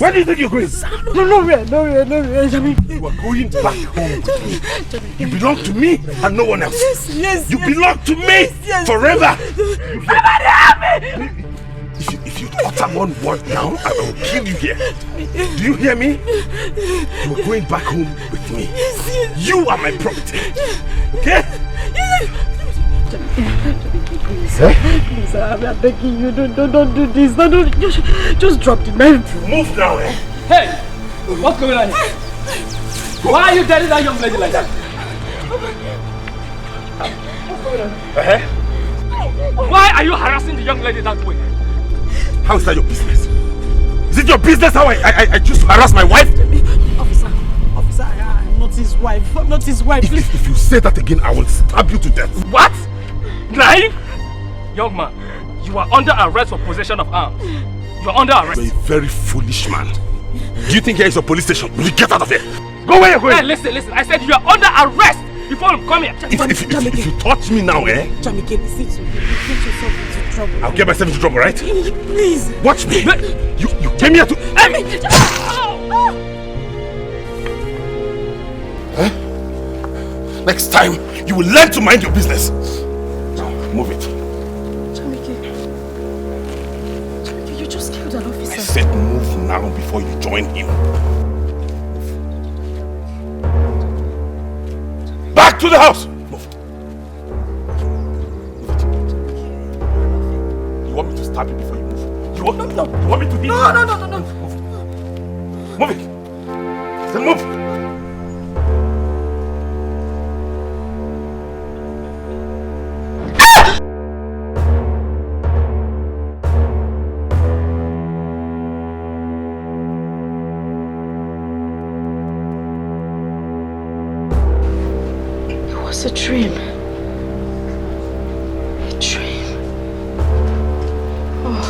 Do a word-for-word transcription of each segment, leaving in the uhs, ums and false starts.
Where do you think you're going? No, nowhere, nowhere, nowhere, Jami. You are going back home with me. You belong to me and no one else. Yes, yes. You yes, belong to me yes, yes, forever. Somebody help me! If you, if you utter one word now, I will kill you here. Do you hear me? You are going back home with me. Yes, yes. You are my property. Okay? Please, eh? Please, I'm begging you, don't, don't, don't do this. Don't, don't, just, just drop the knife. Move now, eh? Hey! What's going on here? Why are you telling that young lady like that? What's going on? Uh-huh. Why are you harassing the young lady that way? How is that your business? Is it your business how I, I, I choose to harass my wife? Officer, officer, I, I'm not his wife. I'm not his wife. If, if, if you say that again, I will stab you to death. What? Knife? Young man, you are under arrest for possession of arms. You are under arrest. You're a very foolish man. Do you think here is a police station? Will you get out of here? Go where you're going. Hey, listen, listen. I said you are under arrest before you come here. If, if, if, if you touch me now, eh? Jamike, listen to me. You get yourself into trouble. I'll get myself into trouble, right? Please. Watch me. You, you came here to. Jamike! Eh? Next time, you will learn to mind your business. Now, move it. Jamike. Jamike, you just killed an officer. I said move now before you join him. Back to the house! Move. Move it. You want me to stab you before you move? You want, no, no. You want me to hit you? No, no, no, no, no. Move. Move it. Then move. It was a dream. A dream. Oh.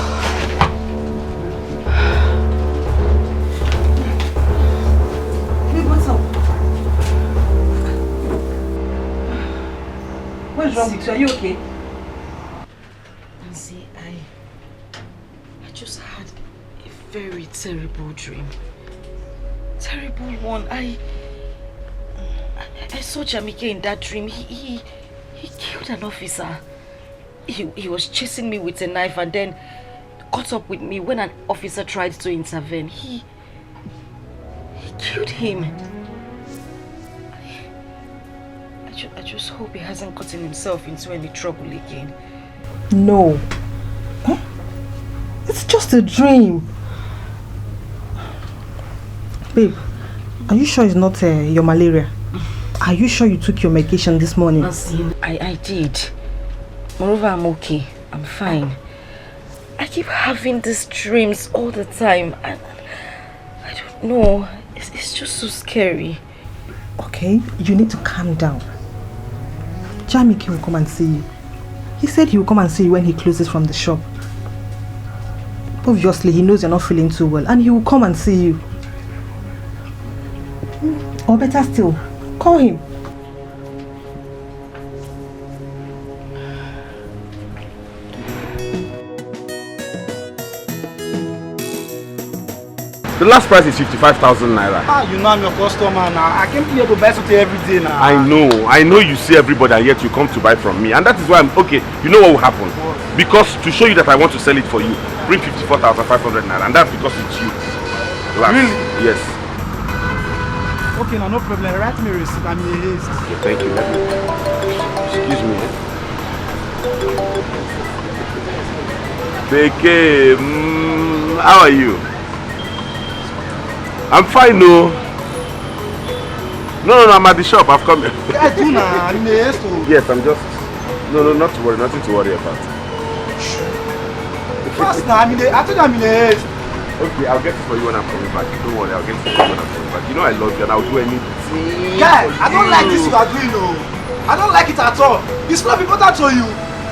Babe, what's up? What's wrong with you? Are you okay? Nancy, I, I just had a very terrible dream. Terrible one. I, I, I saw Jamike in that dream. He, he, he killed an officer. He, he was chasing me with a knife and then caught up with me when an officer tried to intervene. He, he killed him. I, ju- I just hope he hasn't gotten himself into any trouble again. No. Eh? It's just a dream. Babe, are you sure it's not uh, your malaria? Are you sure you took your medication this morning? Nancy, I, I did. Moreover, I'm okay. I'm fine. I keep having these dreams all the time. I, I don't know. It's, it's just so scary. Okay, you need to calm down. Jamike will come and see you. He said he will come and see you when he closes from the shop. Obviously, he knows you're not feeling too well and he will come and see you. Or better still, call him. The last price is fifty-five thousand naira. Ah, you know I'm your customer now. I came here to buy something every day now. I know, I know you see everybody and yet you come to buy from me. And that is why I'm okay. You know what will happen? What? Because to show you that I want to sell it for you, bring fifty-four thousand five hundred naira. And that's because it's you. Relax. Really? Yes. Okay, now no problem. Write me a receipt. I'm in a haste. Okay, thank you. Excuse me. Beke, mm, how are you? I'm fine, no. No, no, no, I'm at the shop. I've come. I do now. I'm in a haste. Oh. Yes, I'm just. No, no, not to worry. Nothing to worry about. Fast now. I'm in a. I told you I'm in a haste. Okay, I'll get it for you when I'm coming back. Don't worry, I'll get it for you when I'm coming back. You know I love you and I'll do anything. Guy, I don't like this you are doing, oh. I don't like it at all. It's not important to you.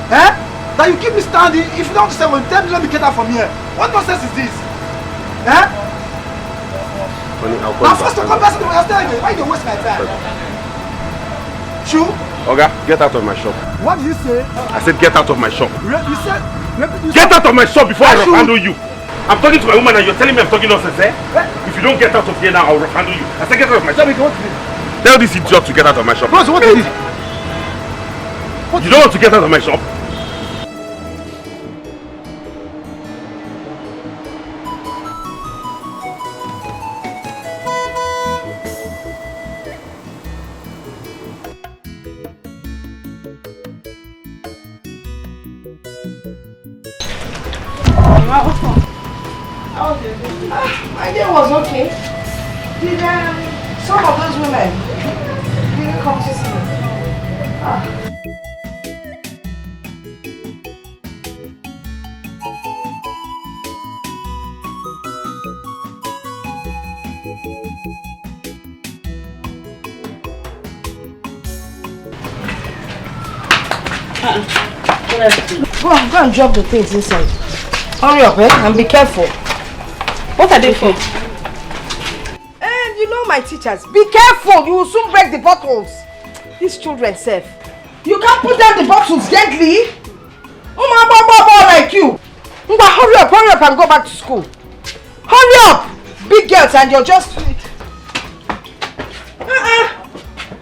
Eh? That you keep me standing. If you don't say, well, tell me, let me get out from here. What nonsense is this? Eh? Honey, I'll call now, you first back. Of all, I'm telling you, why you waste my time? Shoo? Oga, get out of my shop. What did you say? I said get out of my shop. Re- you said, repeat, you get said, out of my shop before I handle you. I'm talking to my woman and you're telling me I'm talking nonsense, eh? If you don't get out of here now, I'll handle you. I said get out of my shop. Tell this idiot to get out of my shop. Bros, what is it? You don't want to get out of my shop? Ah, my day was okay. Did um, some of those women didn't come to see me? Ah. Go and, go and drop the things inside. Hurry up, eh? And be careful. What are they for? And you know my teachers. Be careful. You will soon break the bottles. These children safe. You can't put down the bottles gently. Uma bobo like you. Ngwa, hurry up, hurry up and go back to school. Hurry up! Big girls and you're just uh-uh.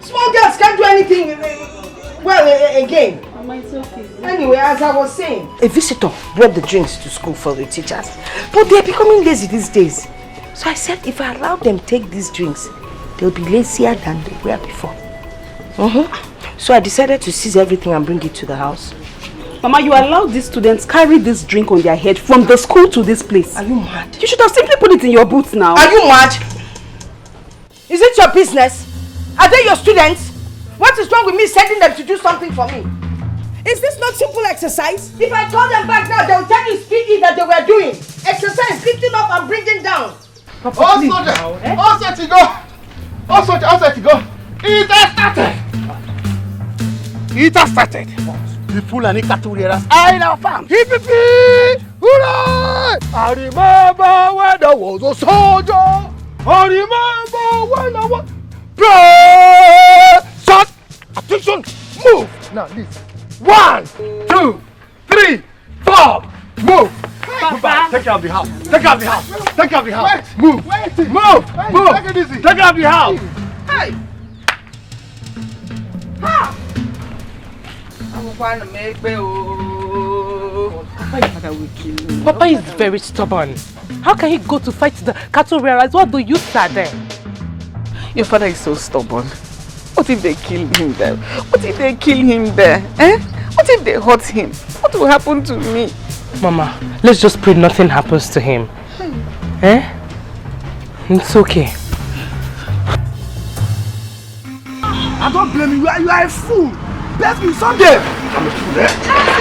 Small girls can't do anything uh, well uh, again. Mama, it's okay. Anyway, as I was saying, a visitor brought the drinks to school for the teachers, but they're becoming lazy these days. So I said, if I allow them take these drinks, they'll be lazier than they were before. Mm-hmm. So I decided to seize everything and bring it to the house. Mama, you allowed these students carry this drink on their head from the school to this place. Are you mad? You should have simply put it in your boots now. Are you mad? Is it your business? Are they your students? What is wrong with me sending them to do something for me? Is this not simple exercise? If I call them back now, they will tell you it's P E that they were doing. Exercise, lifting up and bringing down. Papa, please now, eh? Ó ṣe ti go. Ó ṣe ti, ó ṣe ti go. It has started. It has started. The Fulani cattle rearers are in our farm. Hip, hip, hip. Hooray! I remember when I was a soldier. I remember when I was brave. Shot. Attention. Move. Now, listen. One, two, three, four. Move. Papa. Take care of the house. Take care of the house. Take care of the house. Wait. Move. Wait. Move. Wait. Move. Take it easy. Take care of the house. Hey. Ha! Akwụkwọ ana m ekpe o. Papa, your father will kill me. Papa is very stubborn. How can he go to fight the cattle rearers? What do you, sir, there? Your father is so stubborn. What if they kill him there? What if they kill him there? Eh? What if they hurt him? What will happen to me? Mama, let's just pray nothing happens to him. Eh? It's okay. I don't blame you. You are, you are a fool. Bless me someday. I'm a fool, eh?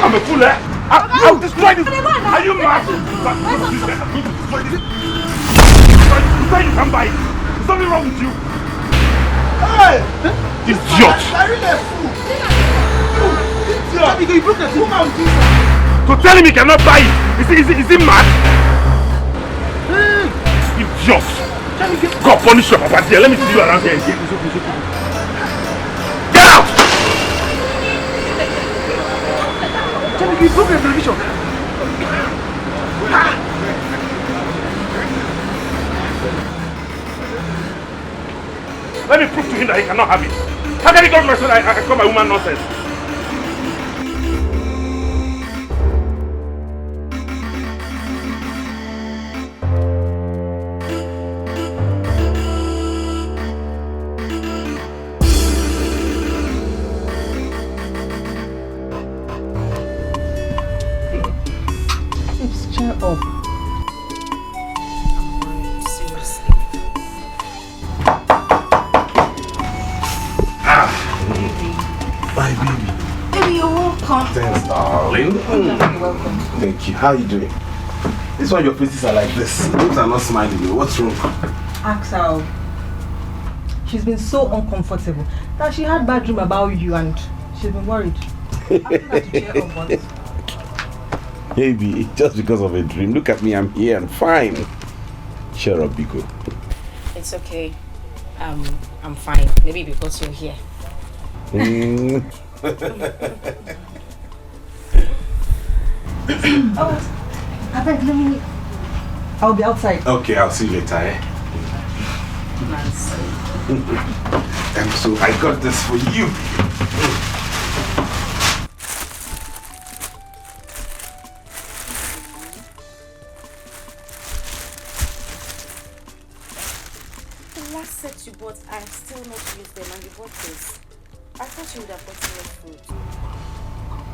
I'm a fool, eh? I, I will destroy this. Are you mad? I'm going to destroy this. Destroy this. You say you can't buy it. There's something wrong with you. Hey! Idiot. You are really a fool. Fool. Idiot. Let me go. You broke the fool. Woman with this. To tell him he cannot buy it. Is he, is he, is he mad? Hey! Idiot. Let me get. God punish your papa there. Let me see you around here again. Get out! Let me give you a television. Let me prove to him that he cannot have it. How can he come to my son? I, I call my woman nonsense. Babes, cheer up. Seriously. Ah, my baby. Baby, you're welcome. Thanks, darling. You're welcome. Thank you. How are you doing? This one, your faces are like this. Those are not smiling. What's wrong? Ask her. She's been so uncomfortable that she had bad dream about you and she's been worried. Ask her to cheer up, but Maybe just because of a dream. Look at me, I'm here, I'm fine. Cheer up, Biko. It's okay. Um, I'm fine. Maybe because you're here. Mm. Oh, I beg, let me. I'll be outside. Okay, I'll see you later, eh? Nancy. And so I got this for you. The last set you bought, I still not used them, and you bought this. I thought you would have gotten your food.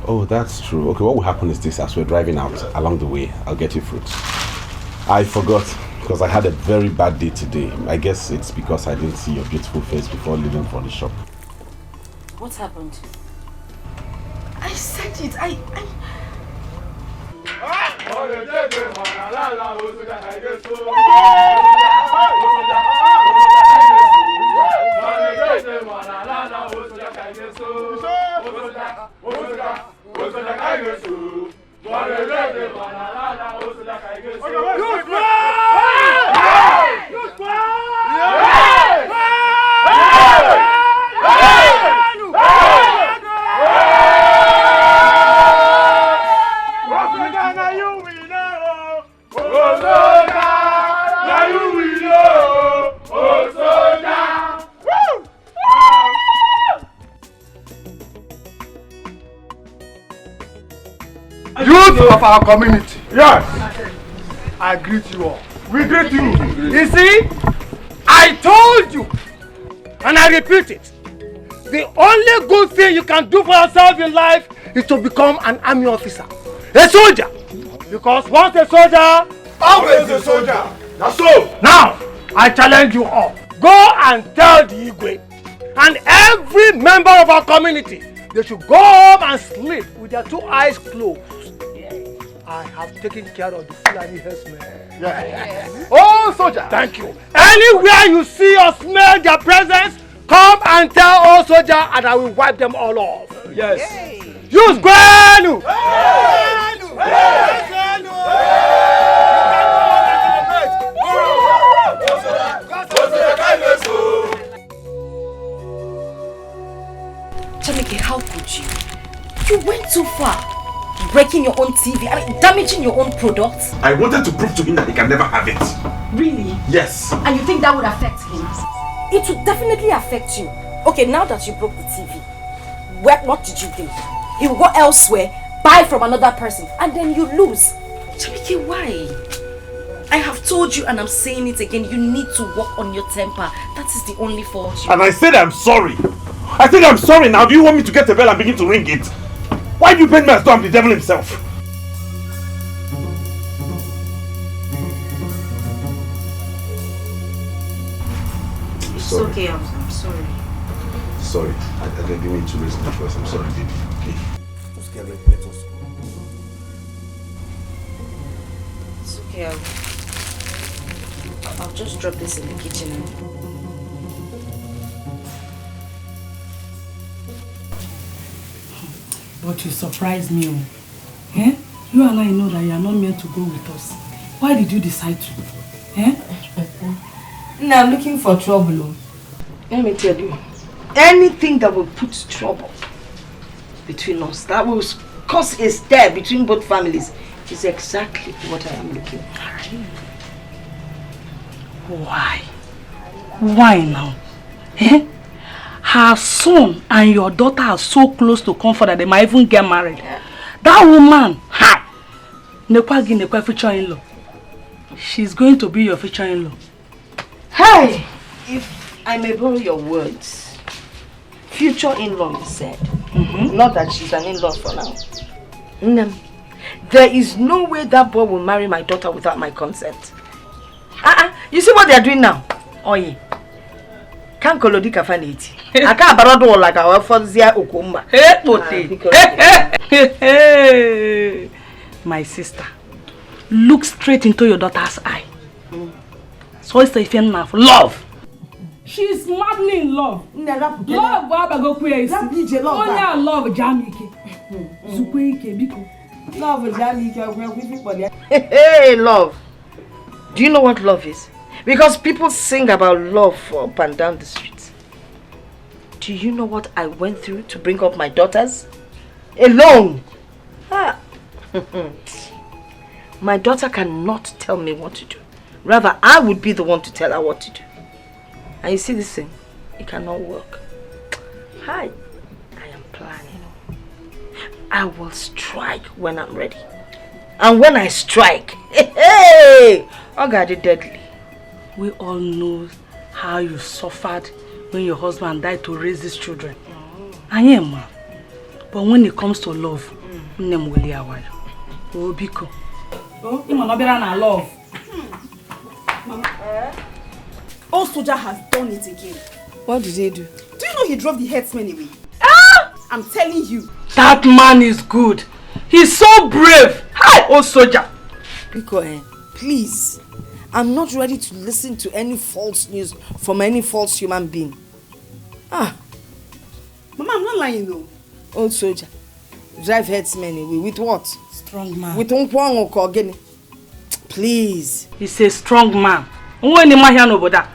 Oh, that's true. Okay, what will happen is this. As we're driving out along the way, I'll get you fruit. I forgot because I had a very bad day today. I guess it's because I didn't see your beautiful face before leaving for the shop. What happened? I said it. I. I... Youth of our community. Yes. I greet you all. We greet you. You see, I told you, and I repeat it, the only good thing you can do for yourself in life is to become an army officer, a soldier. Because once a soldier, always a soldier. That's so. Now, I challenge you all. Go and tell the Igwe and every member of our community, they should go home and sleep with their two eyes closed. I have taken care of the Fulani herdsmen. Yes. Oh, soldier. Thank you. Anywhere you see or smell their presence, come and tell all soldier and I will wipe them all off. Yes. Use Kwenu! Chamike, how could you? You went too far. Breaking your own T V, I mean, damaging your own products. I wanted to prove to him that he can never have it. Really? Yes. And you think that would affect him? It would definitely affect you. Okay, now that you broke the T V, where, what did you do? He will go elsewhere, buy from another person, and then you lose. Chamike, why? I have told you and I'm saying it again, you need to work on your temper. That is the only fault you... And I said I'm sorry. I said I'm sorry now. Do you want me to get a bell and begin to ring it? Why do you paint me as though I'm the devil himself? It's okay, I'm, I'm sorry. Sorry. I, I didn't mean to raise my voice. I'm sorry, baby. Okay? Just get ready. Let us go. It's okay, I'll, I'll just drop this in the kitchen and... But you surprise me, oh. Eh? You and I know that you are not meant to go with us. Why did you decide to? Eh? Now I'm looking for trouble, oh. Let me tell you, anything that will put trouble between us, that will s- cause a stir between both families, is exactly what I am looking for. Why? Why now? Eh? Her son and your daughter are so close to comfort that they might even get married. That woman, ha! Nekwa gi nekwa future in-law. She's going to be your future in-law. Hey! If I may borrow your words, future in-law, you said. Not that she's an in-law for now. Nnem, there is no way that boy will marry my daughter without my consent. Uh-uh. You see what they are doing now? Oye. Kan kolodi kafaniti. Aka abarodo like our fozia okoma. Hey, Pote. My sister, look straight into your daughter's eye. So it's a fan of love. She's madly in love. Love, Baba go queer. Only love, Jamike. Zukweke, biko. Love, Jamike. Hey, love. Do you know what love is? Because people sing about love for up and down the street. Do you know what I went through to bring up my daughters? Alone. Ah. My daughter cannot tell me what to do. Rather, I would be the one to tell her what to do. And you see this thing? It cannot work. Hi, I am planning. I will strike when I'm ready. And when I strike, hey, Oga dey deadly. We all know how you suffered when your husband died to raise these children. I am, ma. But when it comes to love, nne m weli awayo. Oh, biko. Oh, ịma na ọ bịara na love. Mama, old soldier has done it again. What did he do? Do you know he drove the headsman away? I'm telling you. That man is good. He's so brave. Hi, old soldier. Biko, eh, please. I'm not ready to listen to any false news from any false human being. Ah. Mama, I'm not lying though. Old soldier. Drive headsman away. With what? Strong man. With nkwongo ka ọ gịnị? Please. He's a strong man. Onwe ni mahia n'obodo a.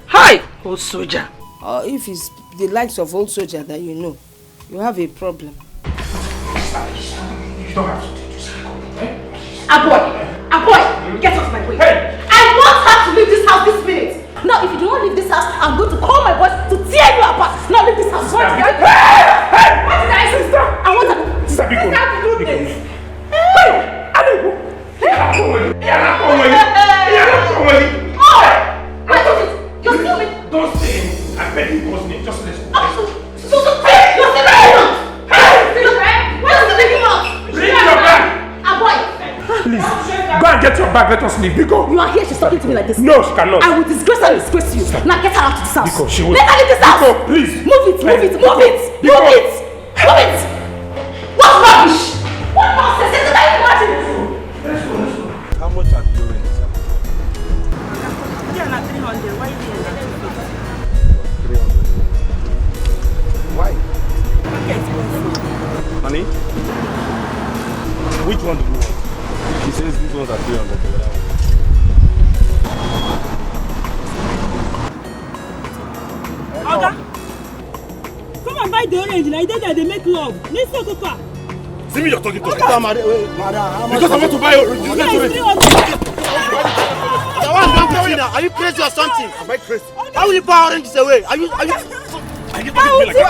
Hi, old soldier. Or if it's the likes of old soldier that you know, you have a problem. You don't have to do this. Eh? Aboy, Aboy, get off my way. Hey! I want her to leave this house this minute. Now, if you do not leave this house, I'm going to call my boys to tear you apart. Now, leave this house. What did I, hey! Hey! What did I say? Sister! I want her to, sister, biko, sister, to do biko, this. Hey! Hey! Hey! Hey! Hey! Hey! Oh! What is it? You're still with... Don't say anything. I beg you, boss, just let's go. Oh, so, so, so, hey! You're still there? Hey! You're still there? Where's the big mouth? Bring your bag. Aboy! Please, go and get your bag. Let us leave. Biko. You are here, she's talking to me like this. No, she cannot. I will disgrace and disgrace you. Now get her out of this house. Biko, she will. Let her leave this house. Biko, please. Move it, move it, move it, move it, move it. What rubbish? What nonsense? Can you imagine? Let's go, let's go. How much are you rent? Yeah, na three hundred. Why you dey like three hundred? Why? Market expensive. Honey? Which one do you want? He says these ones are three hundred. The other one. Oga, come and buy the orange. Like that, they make love. Let's go, Papa. See me, you're talking to me. Madam, madam, how much? Because I want to buy orange. Oga, it's three hundred. The one don't tell you now. Are you crazy or something? Am I crazy? How will you buy oranges away? Are you, are you, are you talking to me like that?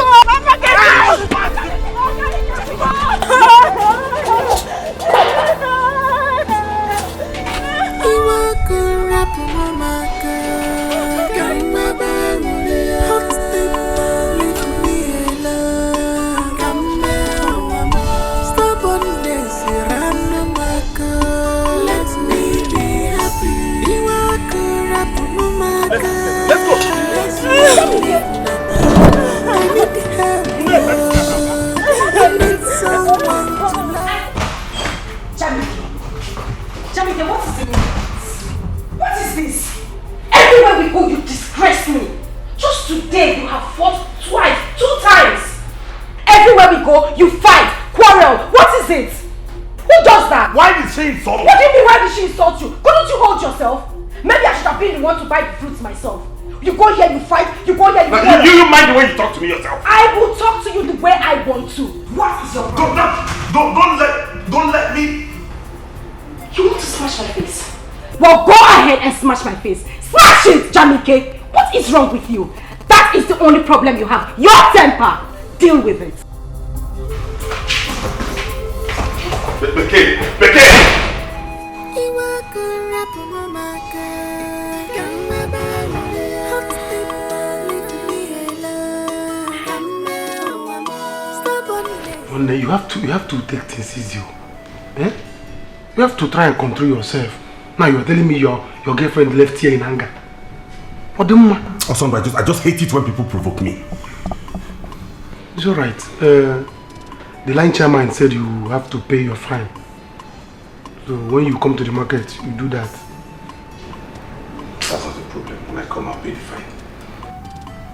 Stubbornness, random. Let me be happy. Let's go. I need help. I need someone to love. Jamike, Jamike, what is the meaning of this? What is this? Everywhere we go, you disgrace me. Just today, you have fought twice, two times. Everywhere we go, you fight, quarrel. What is it? Who does that? Why did she insult me? What do you mean, why did she insult you? Couldn't you hold yourself? Maybe I should have been the one to buy the fruits myself. You go here, you fight, you go here, you quarrel. Now, you, you, you mind the way you talk to me yourself? I will talk to you the way I want to. What is your problem? Don't, don't, don't let, don't let me. You want to smash my face? Well, go ahead and smash my face. Smash it, Jamike. What is wrong with you? That is the only problem you have. Your temper. Deal with it. Be-, Bekee, Bekee! One day you have to, you have to take things easy. Eh? You have to try and control yourself. Now you are telling me your, your girlfriend left here in anger. Odimma. Osondu, I just, I just hate it when people provoke me. It's all right. Uh, the line chairman said you have to pay your fine. So when you come to the market, you do that. That's not a problem. When I come, I'll pay the fine.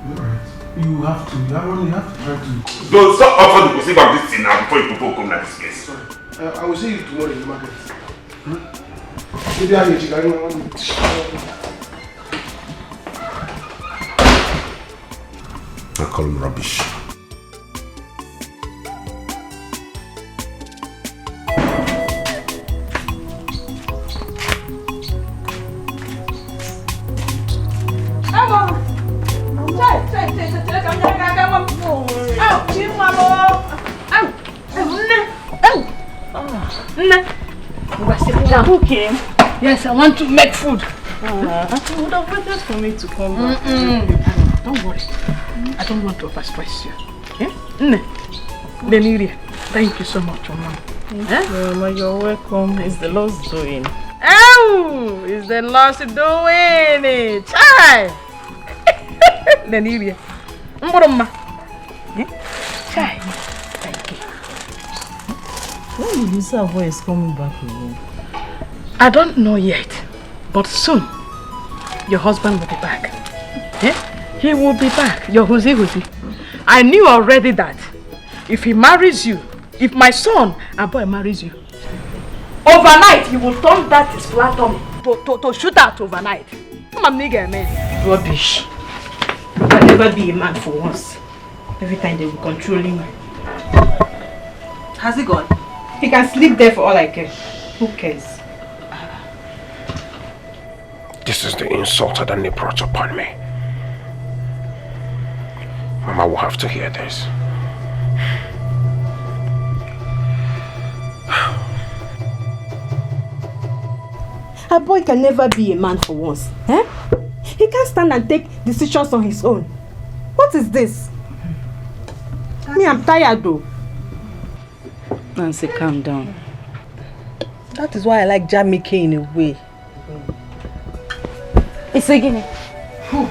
All right. You have to, you have, you have to try to... Don't stop, offer to conceive of this thing now before you people come like this place. Sorry. Uh, I will see you tomorrow in the market. Hmm? Maybe I need you, I don't want you. I call him rubbish. Au, Chinwalo. Au, au, nne. Au. Nne. Ngwa, sit down. Cooking. Yes, I want to make food. Uh, you would have waited for me to come back. Mm-mm. Don't worry. I don't want to overstress you. Eh? Nne. Leniria, thank you so much, Mama. Eh? Mama, you're welcome. It's the Lord's doing. Oh, it's the Lord's doing. Chai! Leniria. Mkpụrụ mma. Eh? Chai. Thank you. When did you say Avoy is coming back again? I don't know yet, but soon your husband will be back. Eh? He will be back. Your huzi huzi. I knew already that if he marries you, if my son, a boy marries you, overnight he will turn that his flat tummy to, to, to shoot out overnight. Come on, nigga, man. Rubbish. You can never be a man for once. Every time they will controlling you. Has he gone? He can sleep there for all I care. Who cares? This is the insult that they brought upon me. Mama will have to hear this. A boy can never be a man for once. Eh? He can't stand and take decisions on his own. What is this? Me, I'm tired though. Nancy, calm down. That is why I like Jamike in a way. It's again. Who?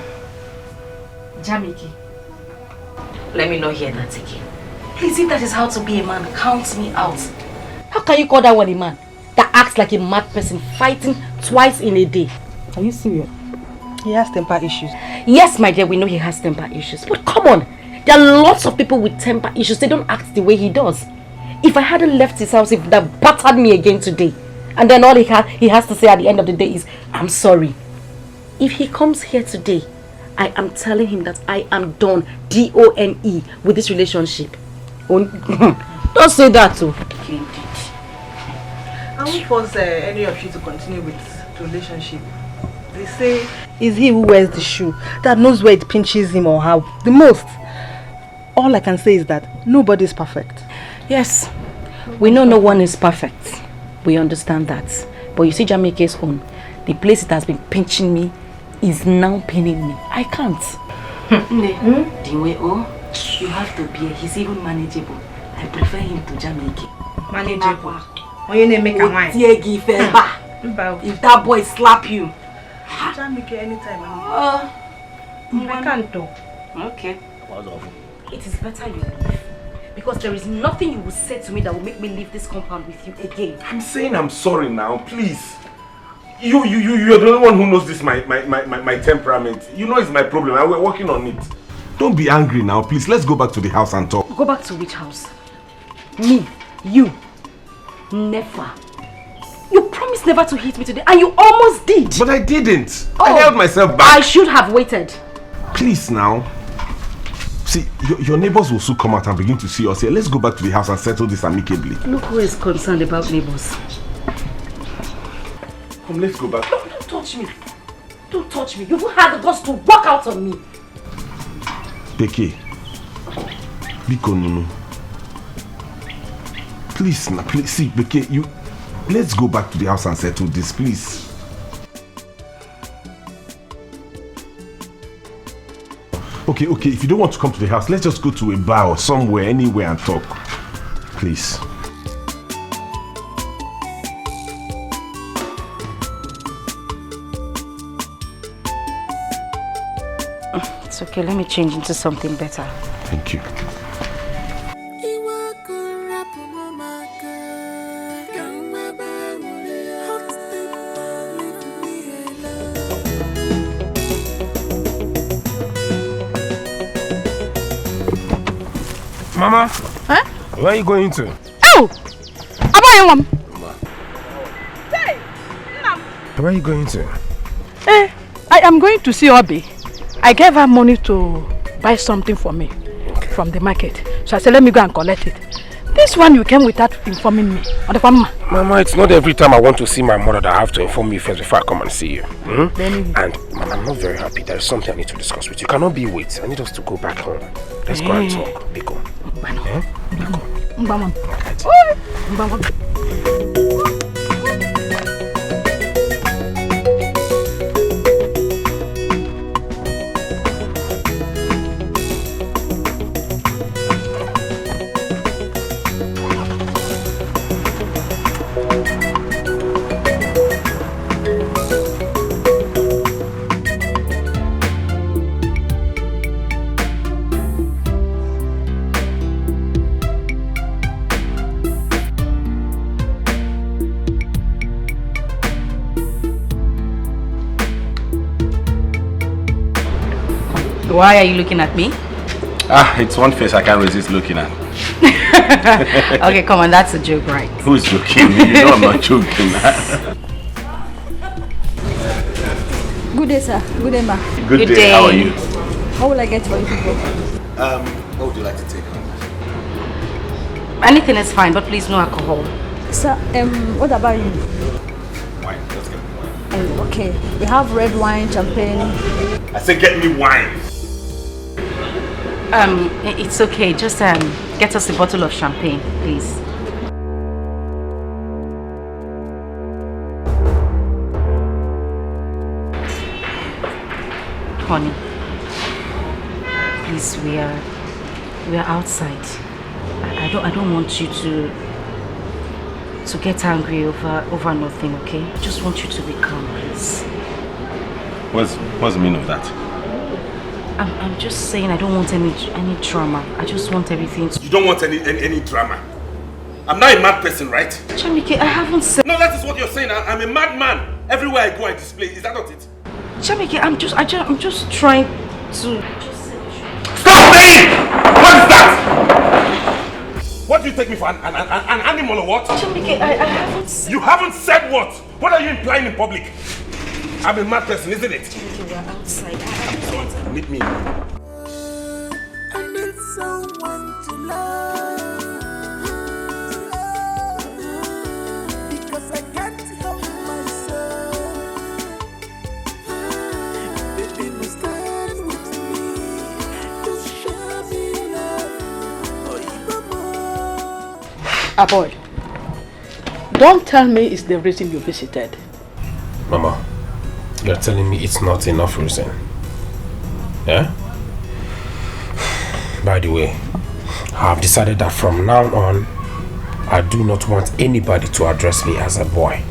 Jamike. Let me not hear that again. Please, if that is how to be a man, count me out. How can you call that one a man that acts like a mad person, fighting twice in a day? Are you serious? He has temper issues. Yes, my dear, we know he has temper issues. But come on, there are lots of people with temper issues. They don't act the way he does. If I hadn't left his house, he would have battered me again today. And then all he, ha- he has to say at the end of the day is, "I'm sorry." If he comes here today, I am telling him that I am done, D O N E, with this relationship. Oh, don't say that too. Okay, indeed. I won't force uh, any of you to continue with the relationship. They say it's he who wears the shoe that knows where it pinches him or her the most. All I can say is that nobody is perfect. Yes, we know no one is perfect. We understand that. But you see, Jamaica's own, the place it has been pinching me is now pinning me. I can't. Nne, the way oh, you have to bear. He's even manageable. I prefer him to Jamaica. Manageable. Onye na-eme ka nwaanyị. Tie gị ife ebe a. Mba. If that boy slap you. Jamaica anytime. Oh, I can't though. Okay. It is better you leave. Because there is nothing you will say to me that will make me leave this compound with you again. I'm saying I'm sorry now, please. You, you, you, you're the only one who knows this, my, my, my, my, my temperament. You know it's my problem, and we're working on it. Don't be angry now, please. Let's go back to the house and talk. Go back to which house? Me? You? Never. You promised never to hit me today, and you almost did. But I didn't. I Oh, held myself back. I should have waited. Please now. See, your, your neighbors will soon come out and begin to see us here. Let's go back to the house and settle this amicably. Look who is concerned about neighbors. Come, let's go back. Don't, don't touch me. Don't touch me. You even had the guts to walk out on me. Becky, biko nunu. Please, na please, see, Becky, you, let's go back to the house and settle this, please. Okay, okay, if you don't want to come to the house, let's just go to a bar or somewhere, anywhere and talk. Please. It's okay, let me change into something better. Thank you. Mama, Huh? Where are you going to? Oh! Abụghị nwa m. Hey! Nna m. Where are you going to? Eh, I am going to see Obi. I gave her money to buy something for me from the market. So I said, let me go and collect it. This one you came without informing me. Ọ dịkwa mma? Mama, it's not every time I want to see my mother that I have to inform you first before I come and see you. Hmm? Then And Mama, I'm not very happy. There's something I need to discuss with you. You cannot be wait. I need us to go back home. Let's go and Eh. Talk. Biko. Ngwanụ. Eh? Biko. Ngwanụ. Alright. Ngwanụ. Why are you looking at me? Ah, it's one face I can't resist looking at. Okay, come on, that's a joke, right? Who's joking? You know I'm not joking. Good day, sir. Good day, ma. Good, Good day. day. How are you? What will I get for you people? Um, what would you like to take on? Anything is fine, but please no alcohol. Sir, um, what about you? Wine. Let's get wine. Um, okay, we have red wine, champagne. I said, get me wine. Um, i- it's okay. Just um, get us a bottle of champagne, please. Honey, please, we are we are outside. I, I don't I don't want you to to get angry over over nothing, okay? I just want you to be calm, please. What's what's the meaning of that? I'm, I'm just saying I don't want any any drama. I just want everything to You don't want any any, any drama. I'm not a mad person, right? Chamike, I haven't said. No, that is what you're saying. I, I'm a madman. Everywhere I go, I display. Is that not it? Chamike, I'm just, I just, I'm just trying to. Stop saying! What is that? What do you take me for, an, an, an, an animal or what? Chamike, I, I haven't said. You haven't said what? What are you implying in public? I'm a mad person, isn't it? Chamike, we're outside. I, I just want to. Meet me. I need someone to love. Because I can't help myself. Baby, must stand with me. Just show me love. Oh, you know more. Ah, boy, don't tell me it's the reason you visited. Mama, you're telling me it's not enough reason. Yeah? By the way, I've decided that from now on, I do not want anybody to address me as a boy.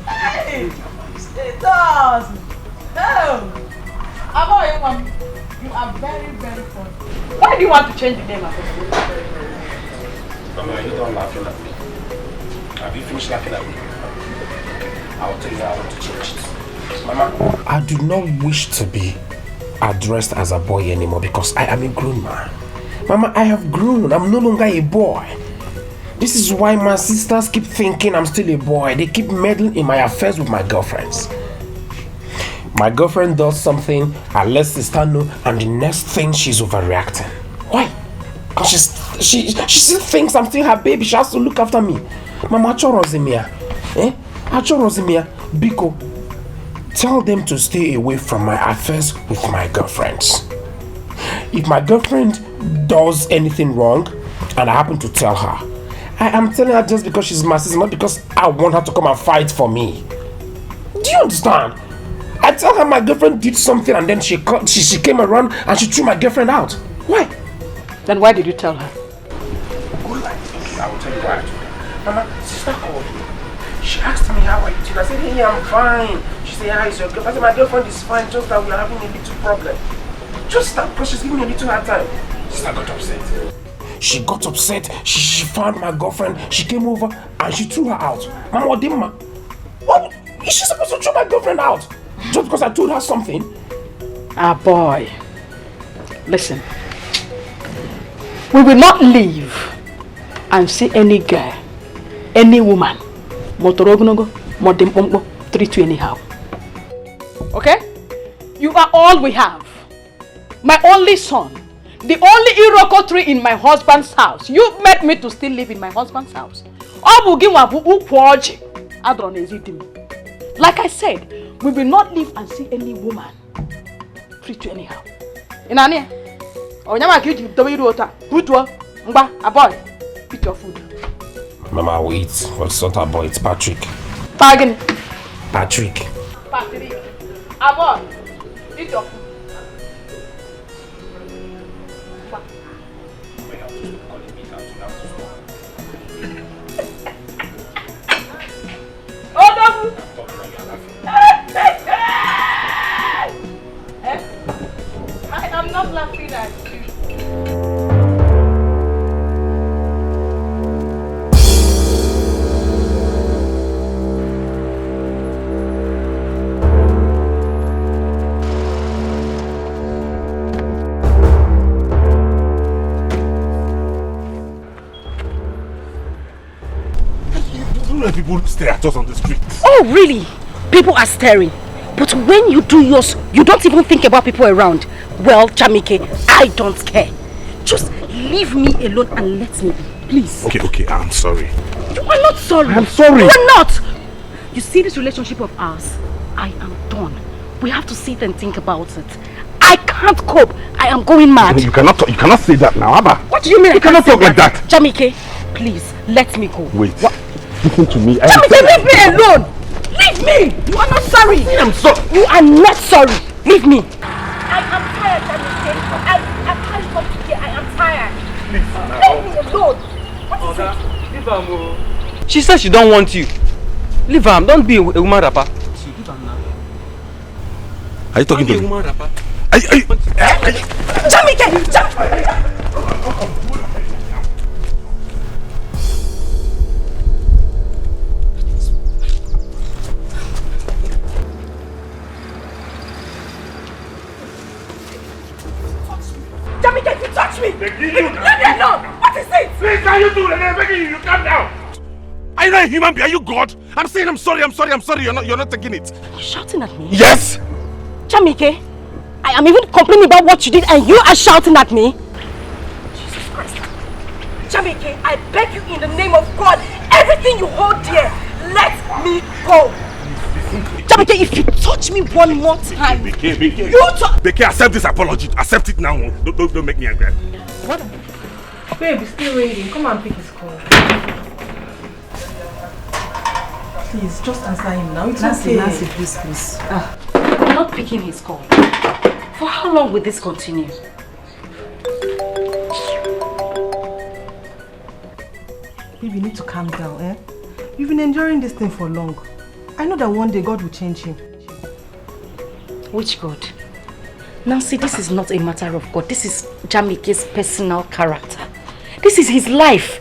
Hey! Jesus! Oh! Aboyinwa, you are very, very funny. Why do you want to change the name of it? Mama, are you done laughing at me? Have you finished laughing at me? I'll tell you how I want to change it. Mama, I do not wish to be addressed as a boy anymore because I am a grown man. Mama, I have grown. I'm no longer a boy. This is why my sisters keep thinking I'm still a boy. They keep meddling in my affairs with my girlfriends. My girlfriend does something, I let sister know, and the next thing she's overreacting. Why? And she's, she, she still thinks I'm still her baby. She has to look after me. Mama, achọrọzi m ya. Eh? Achọrọzi m ya. Biko, tell them to stay away from my affairs with my girlfriends. If my girlfriend does anything wrong and I happen to tell her, I am telling her just because she's my sister, not because I want her to come and fight for me. Do you understand? I tell her my girlfriend did something and then she, co- she, she came around and she threw my girlfriend out. Why? Then why did you tell her? Good life. I will tell you why I told her. Mama, sister called me. She asked me how are you doing. I said, hey, I'm fine. She said, how is your girlfriend? I said, my girlfriend is fine, just that we are having a little problem. Just that because she's giving me a little hard time. Sister got upset. She got upset. She, she found my girlfriend. She came over and she threw her out. Mama, Odimma, what? Is she supposed to throw my girlfriend out? Just because I told her something? Ah, boy. Listen. We will not leave and see any girl, any woman, ma ọ toro ogologo, ma ọ dị mkpụmkpụ, treat you anyhow. Okay? You are all we have. My only son. The only Iroko tree in my husband's house. You made me to still live in my husband's house. Ọ bụ gị nwa bụ ukwu ọjị adọrọ n'ezi di m. Like I said, we will not live and see any woman treat you anyhow. Ị na-anụ ya? Ọ nya maka iji dobe iru otu a. Butuo. Ngwa, Aboy, eat your food. Mama, wait. What's not Aboy? It's Patrick. Pa gịnị? Patrick. Patrick. Aboy, eat your food. Ngwa. Odogwu! Eh? I am not laughing at you. You don't know if people stare at us on the street. Oh, really? People are staring. But when you do yours, you don't even think about people around. Well, Jamike, I don't care. Just leave me alone and let me be, please. Okay, okay, I'm sorry. You are not sorry. I'm sorry. You are not. You see this relationship of ours? I am done. We have to sit and think about it. I can't cope. I am going mad. You cannot talk, you cannot say that now, Abba. What do you mean? You I can't cannot say talk like that. Jamike, please, let me go. Wait. What? Listen to me. I am Jamike, sorry. Leave me alone. Leave me. You are not sorry. I am sorry. You are not sorry. Leave me. I am tired, Jamike. I, I can't come today. I am tired. Please, now. Leave me alone. What is it? Leave am o. She said she don't want you. Leave am. Don't be a, a woman rapper. Leave am now. Are you talking to me? Don't be a woman rapper. Are you, are you, are you, Jamike, Jam- Jamike, you touch me! Leave me alone! What is it? Please, can you do it? I'm begging you, you calm down. Are you not a human being? Are you God? I'm saying I'm sorry, I'm sorry, I'm sorry. You're not, you're not taking it. Are you shouting at me? Yes. Jamike, I am even complaining about what you did and you are shouting at me. Jesus Christ. Jamike, I beg you in the name of God, everything you hold dear, let me go. Jamike, if you touch me one more time, Beke, Beke. You to- Beke, accept this apology. Accept it now. Don't, don't, don't make me angry. What? Babe, it's still ringing. Come and pick his call. Please, just answer him now. It's Nancy, okay. Nancy, please, please. Ah, I'm not picking his call. For how long will this continue? Babe, you need to calm down, eh? You've been enduring this thing for long. I know that one day God will change him. Which God? Nancy, this is not a matter of God. This is Jamike's personal character. This is his life.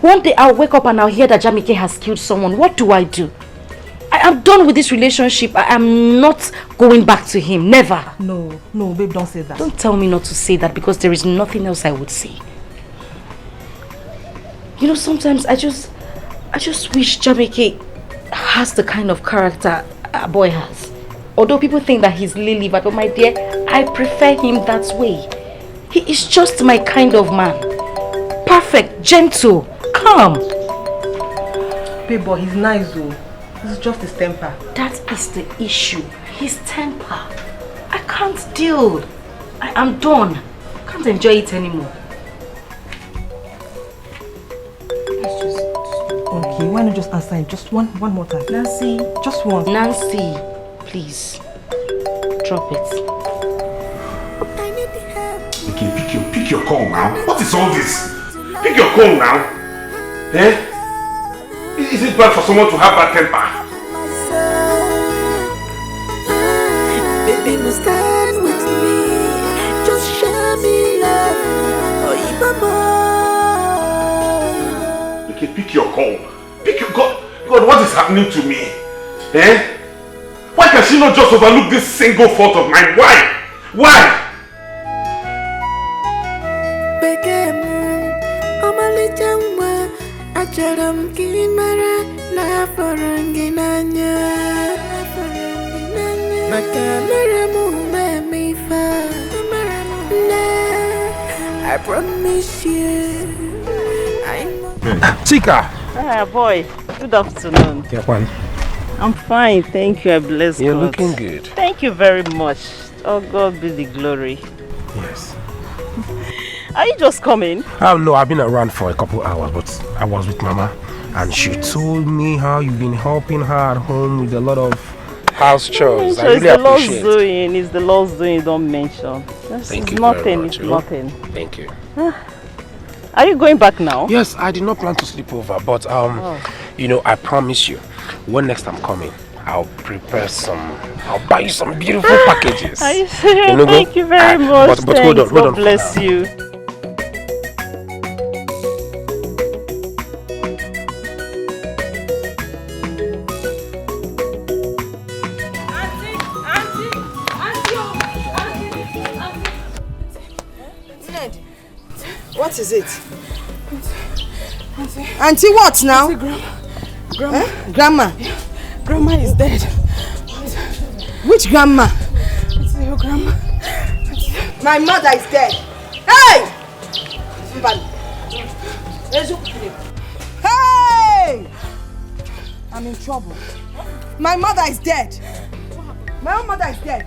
One day I'll wake up and I'll hear that Jamike has killed someone. What do I do? I am done with this relationship. I am not going back to him. Never. No, no, babe, don't say that. Don't tell me not to say that because there is nothing else I would say. You know, sometimes I just, I just wish Jamike has the kind of character Aboy has. Although people think that he's lily livered, but my dear, I prefer him that way. He is just my kind of man. Perfect, gentle, calm. Babe, but he's nice though. It's just his temper. That is the issue. His temper. I can't deal. I am done. Can't enjoy it anymore. Let's just Okay, why not just answer him just one, one more time? Nancy. Just once. Nancy, please. Drop it. Okay, pick your, pick your call now. What is all this? Pick your call now. Eh? Is it bad for someone to have bad temper? Baby, must stand with me. Just show me love. Oh, Ibama. Okay, pick your call. Pick your God. God, what is happening to me? Eh? Why can she not just overlook this single fault of mine? Why? Why? Bekee m, ọmalịcha nwa, achọrọ m ka ị mara na afọrọ m gị n'anya. Maka mere m I promise you, I know. Chika! Ah, boy, good afternoon. Kekwan. I'm fine, thank you. I bless You're God. Looking good. Thank you very much. Oh, God be the glory. Yes. Are you just coming? Oh, no, I've been around for a couple hours, but I was with Mama, and she told me how you've been helping her at home with a lot of house chores. So I really it's the Lord's doing. It's the Lord's doing. Don't mention. It's, Thank it's you nothing. Very much, it's nothing. Thank you. Are you going back now? Yes, I did not plan to sleep over, but um, oh. You know, I promise you, when next I'm coming, I'll prepare some. I'll buy you some beautiful packages. Are you serious? You know, Thank you very I, much. But, but hold on, hold God on. God bless you. What is it? Auntie, auntie what now? Auntie, grandma. Grandma. Eh? Grandma. Yeah. Grandma is dead. Which grandma? Auntie, your grandma. Auntie. My mother is dead. Hey! Hey! I'm in trouble. My mother is dead. My own mother is dead.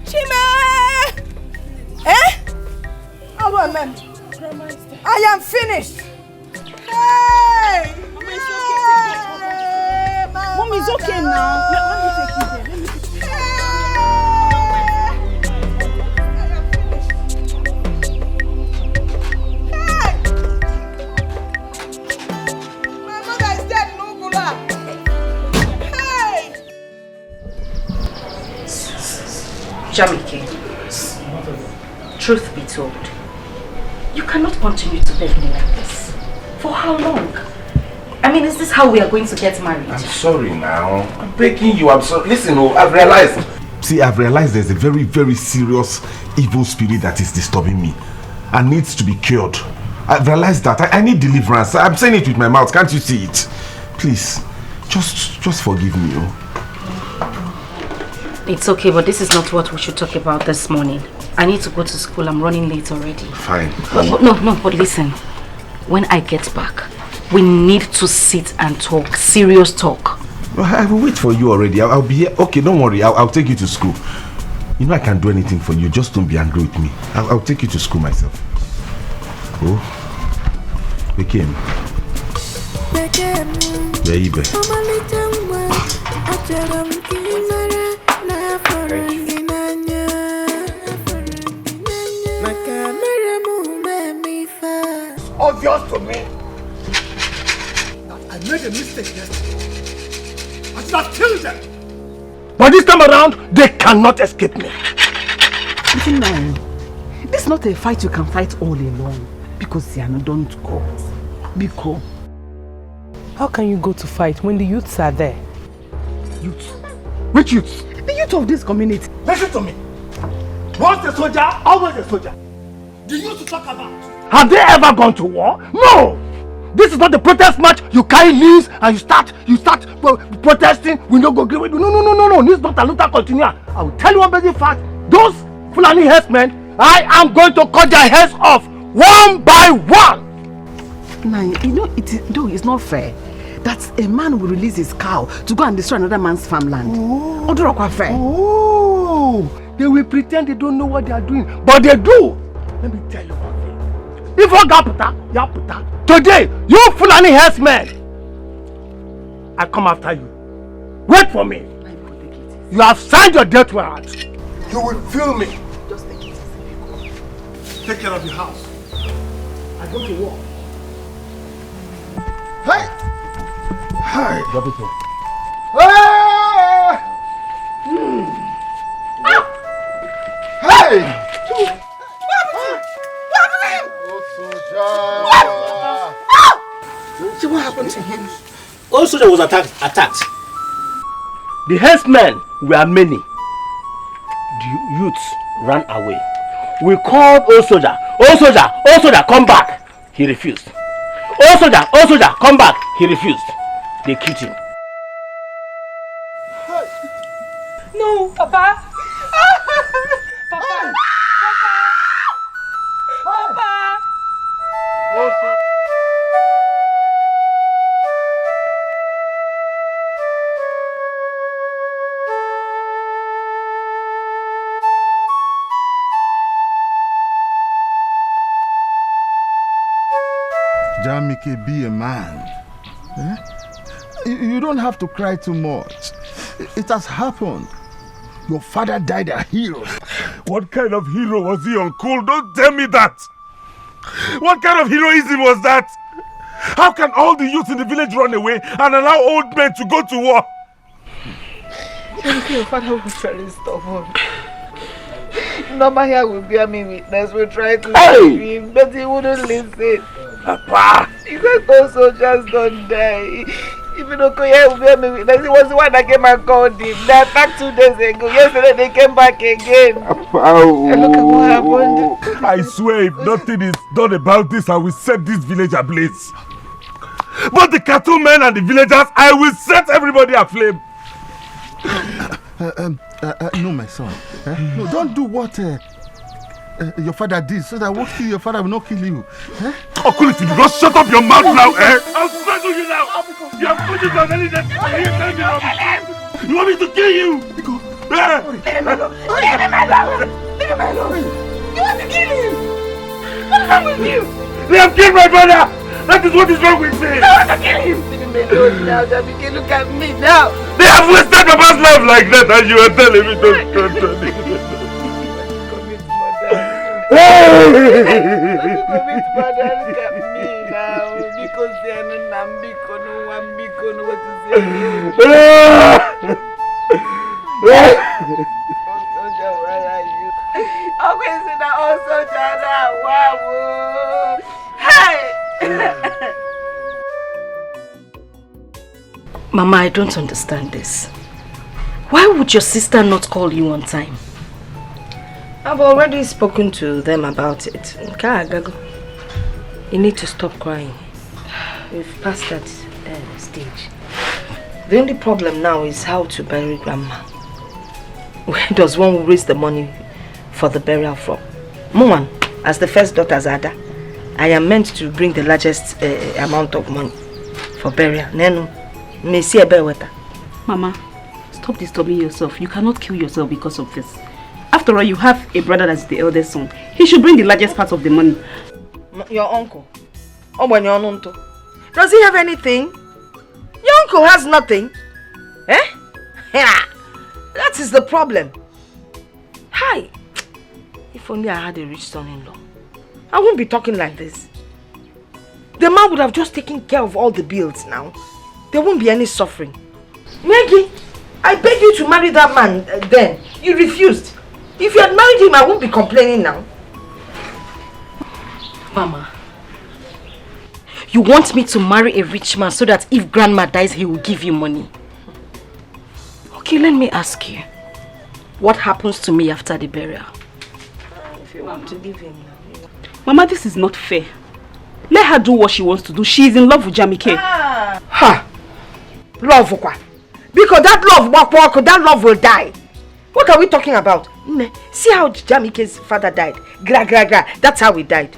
Chime! Eh? I am finished. Hey! Mom, it's okay now. Let me take you there. Let me take you there. Hey! My mother is dead, no gula. Hey! Jamike, truth be told, you cannot continue to beg me like this. For how long? I mean, is this how we are going to get married? I'm sorry now. I'm begging you. I'm sorry. Listen, oh, I've realized. See, I've realized there's a very, very serious evil spirit that is disturbing me and needs to be cured. I've realized that. I, I need deliverance. I'm saying it with my mouth. Can't you see it? Please, just, just forgive me, oh. It's okay, but this is not what we should talk about this morning. I need to go to school. I'm running late already. Fine. No, no, no, but listen. When I get back, we need to sit and talk. Serious talk. I will wait for you already. I'll, I'll be here. Okay, don't worry. I'll, I'll take you to school. You know I can do anything for you. Just don't be angry with me. I'll, I'll take you to school myself. Oh, we came. Baby. Obvious to me that I made a mistake yesterday. I should have killed them. But this time around, they cannot escape me. Nine, this is not a fight you can fight all alone. Because Siano, don't go. Biko. How can you go to fight when the youths are there? Youth? Which youth? The youth of this community. Listen to me. Once a soldier, always a soldier. The youth to talk about. Have they ever gone to war? No! This is not the protest march. You carry leaves and you start, you start uh, protesting. We no go agree with you. No, no, no, no, no. This is not a Luther continue. I will tell you one basic fact. Those Fulani herdsmen, I am going to cut their heads off one by one. Now, you know, it, though it's not fair that a man will release his cow to go and destroy another man's farmland. Oh. Odurokwa fair. Oh, they will pretend they don't know what they are doing, but they do. Let me tell you one thing. If Oga Puta, ya Puta. Today, you Fulani herdsmen, I come after you. Wait for me. You have signed your death warrant. You will feel me. Just take it easy. Take care of the house. I go to work. Hey! Hey! Drop it here. Hey! Hey! So what happened to him? Old soldier was attacked. Attacked. The herdsmen were many. The youths ran away. We called old soldier. Old soldier, old soldier, come back. He refused. Old soldier, old soldier, come back. He refused. They killed him. No, Papa. Papa. Papa. Papa. Amike, be a man. Eh? You, you don't have to cry too much. It has happened. Your father died a hero. What kind of hero was he, uncle? Don't tell me that. What kind of heroism was that? How can all the youths in the village run away and allow old men to go to war? Thank you, father was very stubborn. Normal here will bear me witness. We try to Hey! save him, but he wouldn't listen. Papa! He said those soldiers don't die. Even Okoye will bear me witness. He was the one that came and called him. They attacked two days ago. Yesterday they came back again. And look at what happened. I swear, if nothing is done about this, I will set this village ablaze. Both the cattle men and the villagers, I will set everybody aflame. Uh, um, uh, uh, no, my son. Eh? No, don't do what uh, uh, your father did, so that what kill your father will not kill you. Eh? Uncle, if you do not shut up your mouth now, eh? I'll strangle you now. You have put it on any death. You tell me rubbish. You want me to kill you? Eh? Leave him alone. Leave him alone. Leave him alone. You want to kill him? What's wrong with you? They have killed my brother. That is what is wrong with me. I want to kill him. Leave him alone now, Jamike. Look at me now. They have wasted Papa's life like that, and you are telling me don't, don't, don't. Commit murder. Commit murder. Look at me now. Because they are not Nambi. Kono wambi, kono, what is it? Soldier, where are you? Always in the old soldier now. Wow. Hey! Mama, I don't understand this. Why would your sister not call you on time? I've already spoken to them about it. Nke a agago. You need to stop crying. We've passed that uh, stage. The only problem now is how to bury grandma. Where does one raise the money for the burial from? Muwan, as the first daughter, Zada, I am meant to bring the largest uh, amount of money for burial. Nenu, mesi ebe weta. Mama, stop disturbing yourself. You cannot kill yourself because of this. After all, you have a brother that's the eldest son. He should bring the largest part of the money. M- Your uncle, Ogbenye Onunto, does he have anything? Your uncle has nothing. Eh? Yeah. That is the problem. Hi. If only I had a rich son-in-law. I won't be talking like this. The man would have just taken care of all the bills now. There won't be any suffering. Maggie, I begged you to marry that man uh, then. You refused. If you had married him, I won't be complaining now. Mama, you want me to marry a rich man so that if grandma dies, he will give you money? Okay, let me ask you. What happens to me after the burial? If you want to leave him now. Mama, this is not fair. Let her do what she wants to do. She is in love with Jamike. Ah. Ha! Love kwa. Because that love, that love will die. What are we talking about? Nne, see how Jamike's father died. Gra, gra, gra. That's how he died.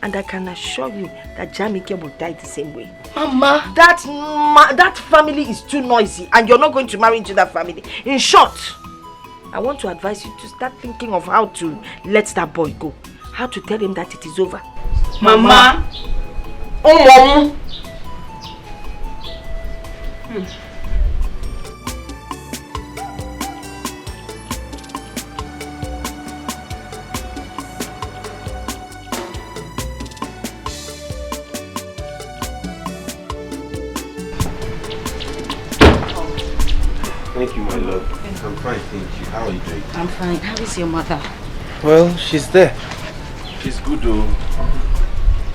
And I can assure you that Jamike will die the same way. Mama. That ma- that family is too noisy, and you're not going to marry into that family. In short, I want to advise you to start thinking of how to let that boy go. How to tell him that it is over. Mama. Mom. Thank you, my love. I'm fine, thank you. How are you doing? I'm fine. How is your mother? Well, she's there. She's good, though.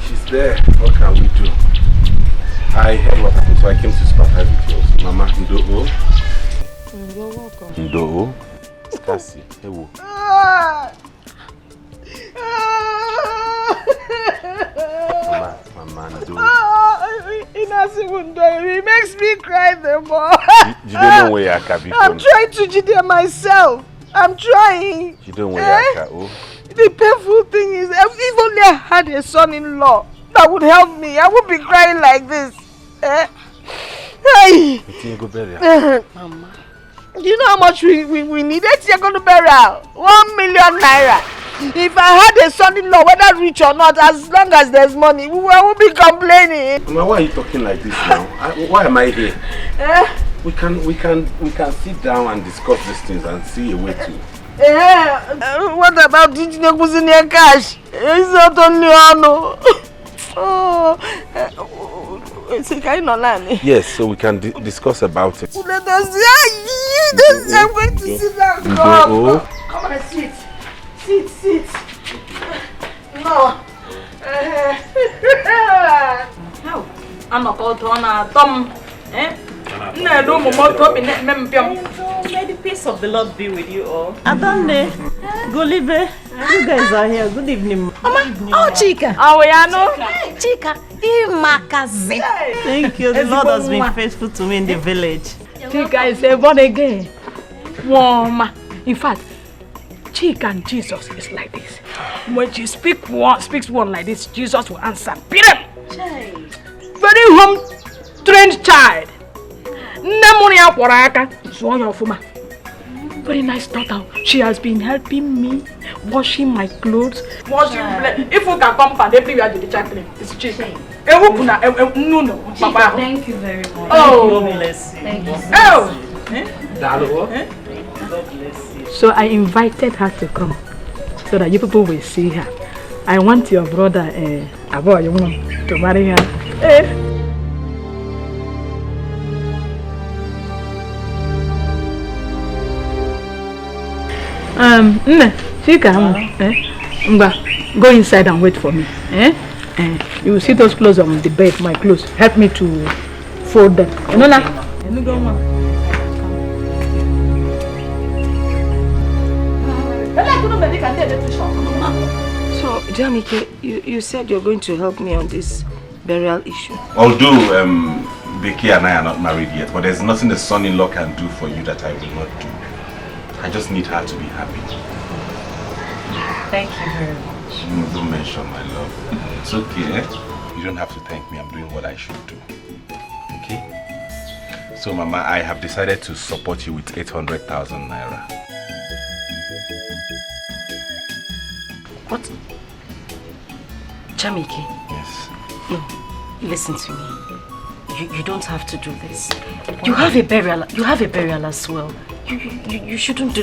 She's there. What can we do? I heard what happened, so I came to sympathize with you also. Mama, Ndo. You're welcome. Ndo. Kasi, ewo. Ah! Mama, Mama, Ndo. Ah, Inasimundo, it makes me cry the more. J- Jide no way, Akabi. I'm trying to jide myself. I'm trying. Jide no way, Eh? Aka, oh. The painful thing is, if if only I had a son-in-law that would help me, I wouldn't be crying like this. Eh? Hey! Wetin you go bury am? Mama. Do you know how much we, we, we need? Eight year going to burial. One million naira. If I had a son-in-law, whether rich or not, as long as there's money, we will be complaining. Mama, why are you talking like this now? I, why am I here? Eh? We can, we can, we can sit down and discuss these things and see a way to. Eh, uh, what about Ichinokuzi near cash? It's not only Ono. Oh, uh, it's a kind of land. Yes, so we can di- discuss about it. Let us see. I'm going to sit down. Come, come and sit. Sit, sit. No. Eh. How? Anọkọ ọdụ ọ na-atọ m. Eh? M na-ele ụmụ m otu obi na-eme m pịọm. May the peace of the Lord be with you all. Adanne, Golibe, you guys are here. Good evening. Mama, oh Chika. Ọ wụ ya nụ. Chika, ịmakazi. Thank you. The Lord has been faithful to me in the village. Chika is a born again. Nwa ọma. In fact, Chika and Jesus is like this. When she speak one, speaks one like this, Jesus will answer. Beat him. Very home trained child. Nne mụrụ ya kwọrọ aka zụọ ya ọfụma. Very nice daughter. She has been helping me washing my clothes, washing plate. If you can compound everywhere to the chaplain, it's Chika. Ewu bụ na em- em- nnu nọ papa ahụ. Thank you very much. Oh, God bless you. Thank you. Oh. Dalo. So I invited her to come so that you people will see her. I want your brother, uh, Aboy, to marry her. Eh? Um, Nne, Chika, eh? Ngwa, go inside and wait for me. Eh? Eh, you will see those clothes on the bed, my clothes. Help me to fold them. You know now? So, Jamike, you, you said you're going to help me on this burial issue. Although um, Becky and I are not married yet, but there's nothing the son-in-law can do for you that I will not do. I just need her to be happy. Thank you very much. Mm, don't mention my love. It's okay. Eh? You don't have to thank me. I'm doing what I should do. Okay? So, Mama, I have decided to support you with eight hundred thousand naira. What? Jamike, Yes. no. Listen to me. You, you don't have to do this. You have a burial. You have a burial as well. You, you, you, you shouldn't do.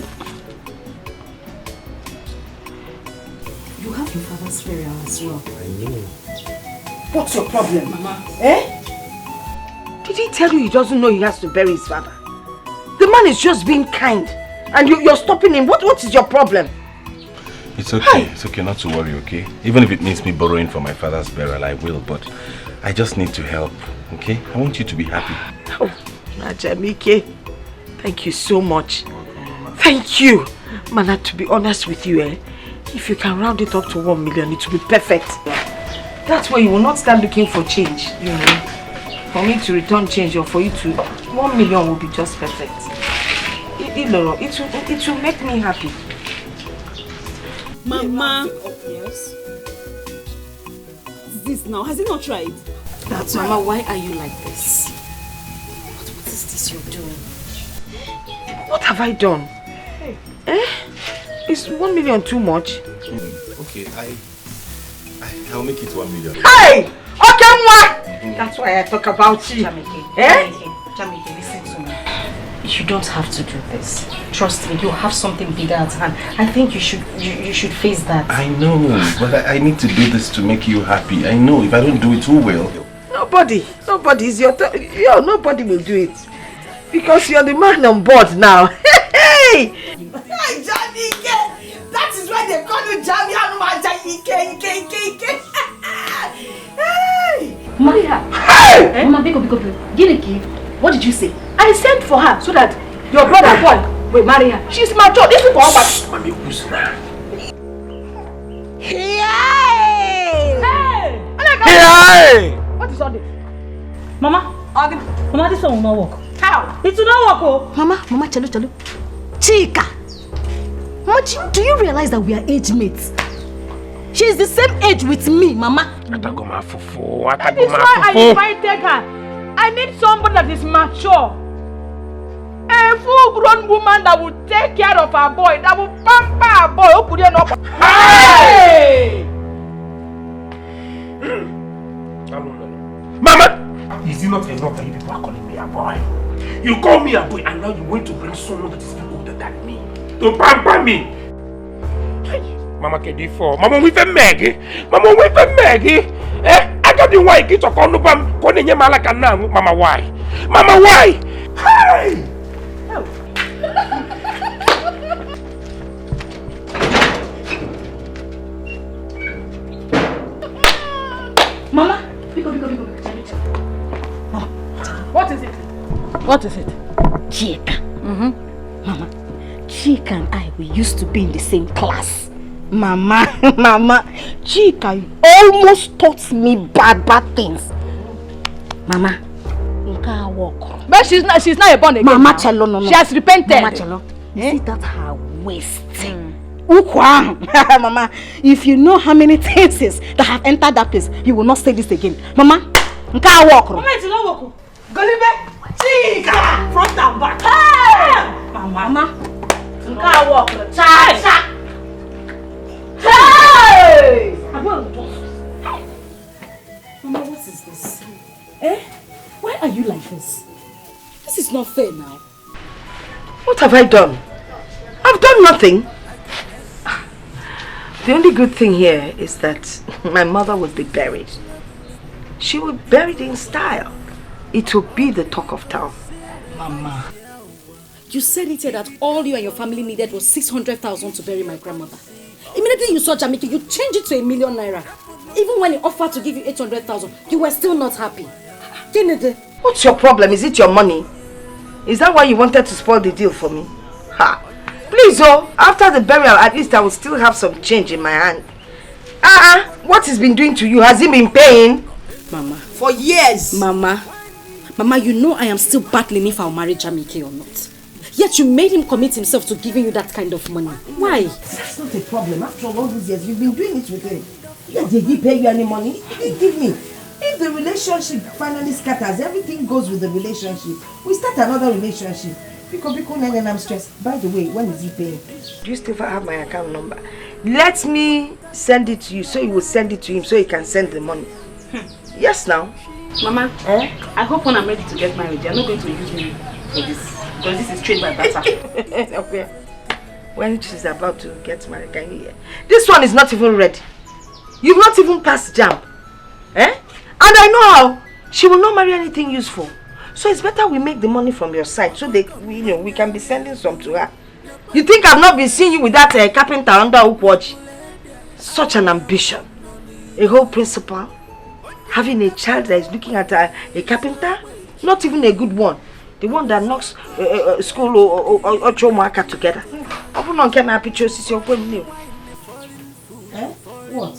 You have your father's burial as well. I know. What's your problem, Mama? Eh? Did he tell you he doesn't know he has to bury his father? The man is just being kind, and you, you're stopping him. What, what is your problem? It's okay. It's okay not to worry, okay? Even if it means me borrowing for my father's burial, I will, but I just need to help, okay? I want you to be happy. Oh, Ajamike, thank you so much. Thank you. Mana, to be honest with you, eh, if you can round it up to one million, it will be perfect. That way you will not start looking for change, you know. For me to return change or for you to, one million will be just perfect. I- Iloro, it will, it will make me happy. Mama, Yes. What's this now? Has he not tried? That's Mama, why are you like this? What, what is this you're doing? What have I done? Eh? Is one million too much? Okay, I, I, I'll make it one million. Hey! Okay, mwa! That's why I talk about you. Jamike, Eh? Jamike, Jamike, listen to me. You don't have to do this. Trust me, you have something bigger at hand. I think you should you, you should face that. I know, but I, I need to do this to make you happy. I know if I don't do it, who will? Nobody, nobody is your t- yo, nobody will do it because you're the man on board now. Hey! Hey, Jamike! That is why they call you Jamie Anuma Jamike, Ike, Ike, Ike. Hey! Maria! Hey! Mama, biko, biko, biko. Gịnị ka ị- What did you say? I sent for her so that your brother boy will marry her. She's mature. This is what. Mami, who's that? Hey! What is all this? Mama, Mama, this one will not work. How? It will not work, oh. Mama, Mama, Chalu, Chalu. Chika! Mama, do you, do you realize that we are age mates? She is the same age with me, Mama. Atagoma fufu, That is why I invited her. I need somebody that is mature. A Full grown woman that will take care of her boy, that will pamper her boy. Hey! Mama! Is it not enough that you people are calling me a boy? You call me a boy and now you want to bring someone that is even older than me to pamper me. Mama, kedu ife ọ? Mama, we even Maggie. Mama, we even Maggie. Eh? I got the why get to call no bam. Kone nye mala ka na. Mama, why? Mama, why? Hey! Mama, biko, biko, biko, biko. What is it? What is it? Chika. Mm-hmm. Mama, Chika and I, we used to be in the same class. Mama, Mama, Chika almost taught me bad, bad things. Mama, nke a work. But she's not, she's not a born again. Mama, Chelo, no, no. She has repented. Mama, Chelo, you see that her waist? Ukwu ahụ. Mama, if you know how many things is that have entered that place, you will not say this again. Mama, nke a work. Mama, it no work. Golibe, Chika, front and back. Hey! Mama, Mama, nke a work. Cha, cha. Hey! Mama, what is this? Eh? Why are you like this? This is not fair now. What have I done? I've done nothing. The only good thing here is that my mother will be buried. She will be buried in style. It will be the talk of town. Mama, you said it here that all you and your family needed was six hundred thousand to bury my grandmother. Immediately you saw Jamike, you changed it to a million naira. Even when he offered to give you eight hundred thousand, you were still not happy. Kennedy. What's your problem? Is it your money? Is that why you wanted to spoil the deal for me? Ha! Please, oh, after the burial, at least I will still have some change in my hand. Ah, uh-uh, what he's been doing to you? Has he been paying? Mama. For years. Mama. Mama, you know I am still battling if I'll marry Jamike or not. Yet you made him commit himself to giving you that kind of money. Why? That's not a problem. After all these years, you've been doing it with him. Yet did he pay you any money? He didn't give me. If the relationship finally scatters, everything goes with the relationship. We start another relationship. Because people, I'm stressed. By the way, when is he paying? Do you still have my account number? Let me send it to you so you will send it to him so he can send the money. Yes, now. Mama, eh? I hope when I'm ready to get married, you're not going to use me for this. Because this is trade by barter. Okay. When she's about to get married, can you hear? This one is not even ready. You've not even passed JAMB. Eh? And I know how. She will not marry anything useful. So it's better we make the money from your side so they, we, you know, we can be sending some to her. You think I've not been seeing you with that uh, carpenter under Ukwoji? Such an ambition. A whole principal having a child that is looking at a, a carpenter? Not even a good one. The one that knocks uh, uh, uh school or, or, or, or Chomaka together. Ọ bụ na nke na-apịchi osisi, ọ kwe m n'ihu. Eh? What?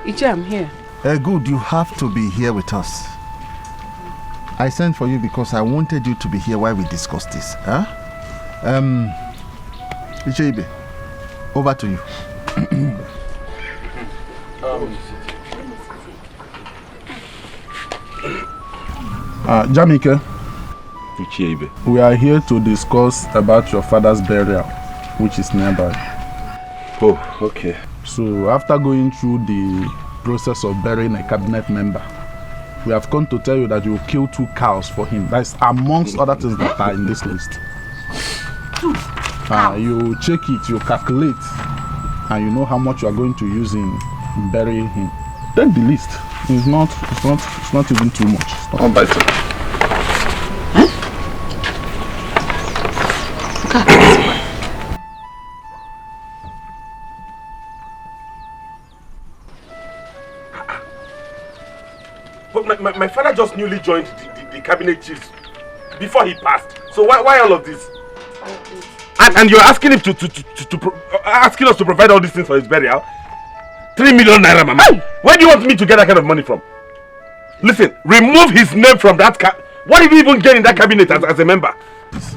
Iche, I'm here. Eh, good, you have to be here with us. I sent for you because I wanted you to be here while we discuss this. Huh? Um, Icheibe, over to you. Um, uh, Jamike, Icheibe, we are here to discuss about your father's burial, which is nearby. Oh, okay. So, after going through the process of burying a cabinet member, we have come to tell you that you kill two cows for him. That's amongst other things that are in this list. Uh, you check it, you calculate, and you know how much you are going to use in burying him. Take the list. It's not. It's not. It's not even too much. It's not. I'll buy two. But my, my, my father just newly joined the, the, the cabinet chiefs before he passed. So why, why all of this? And, and you're asking him to, to, to, to, to pro- uh, asking us to provide all these things for his burial? Three million naira, mama. Where do you want me to get that kind of money from? Listen, remove his name from that ca- What did he even get in that cabinet as, as a member?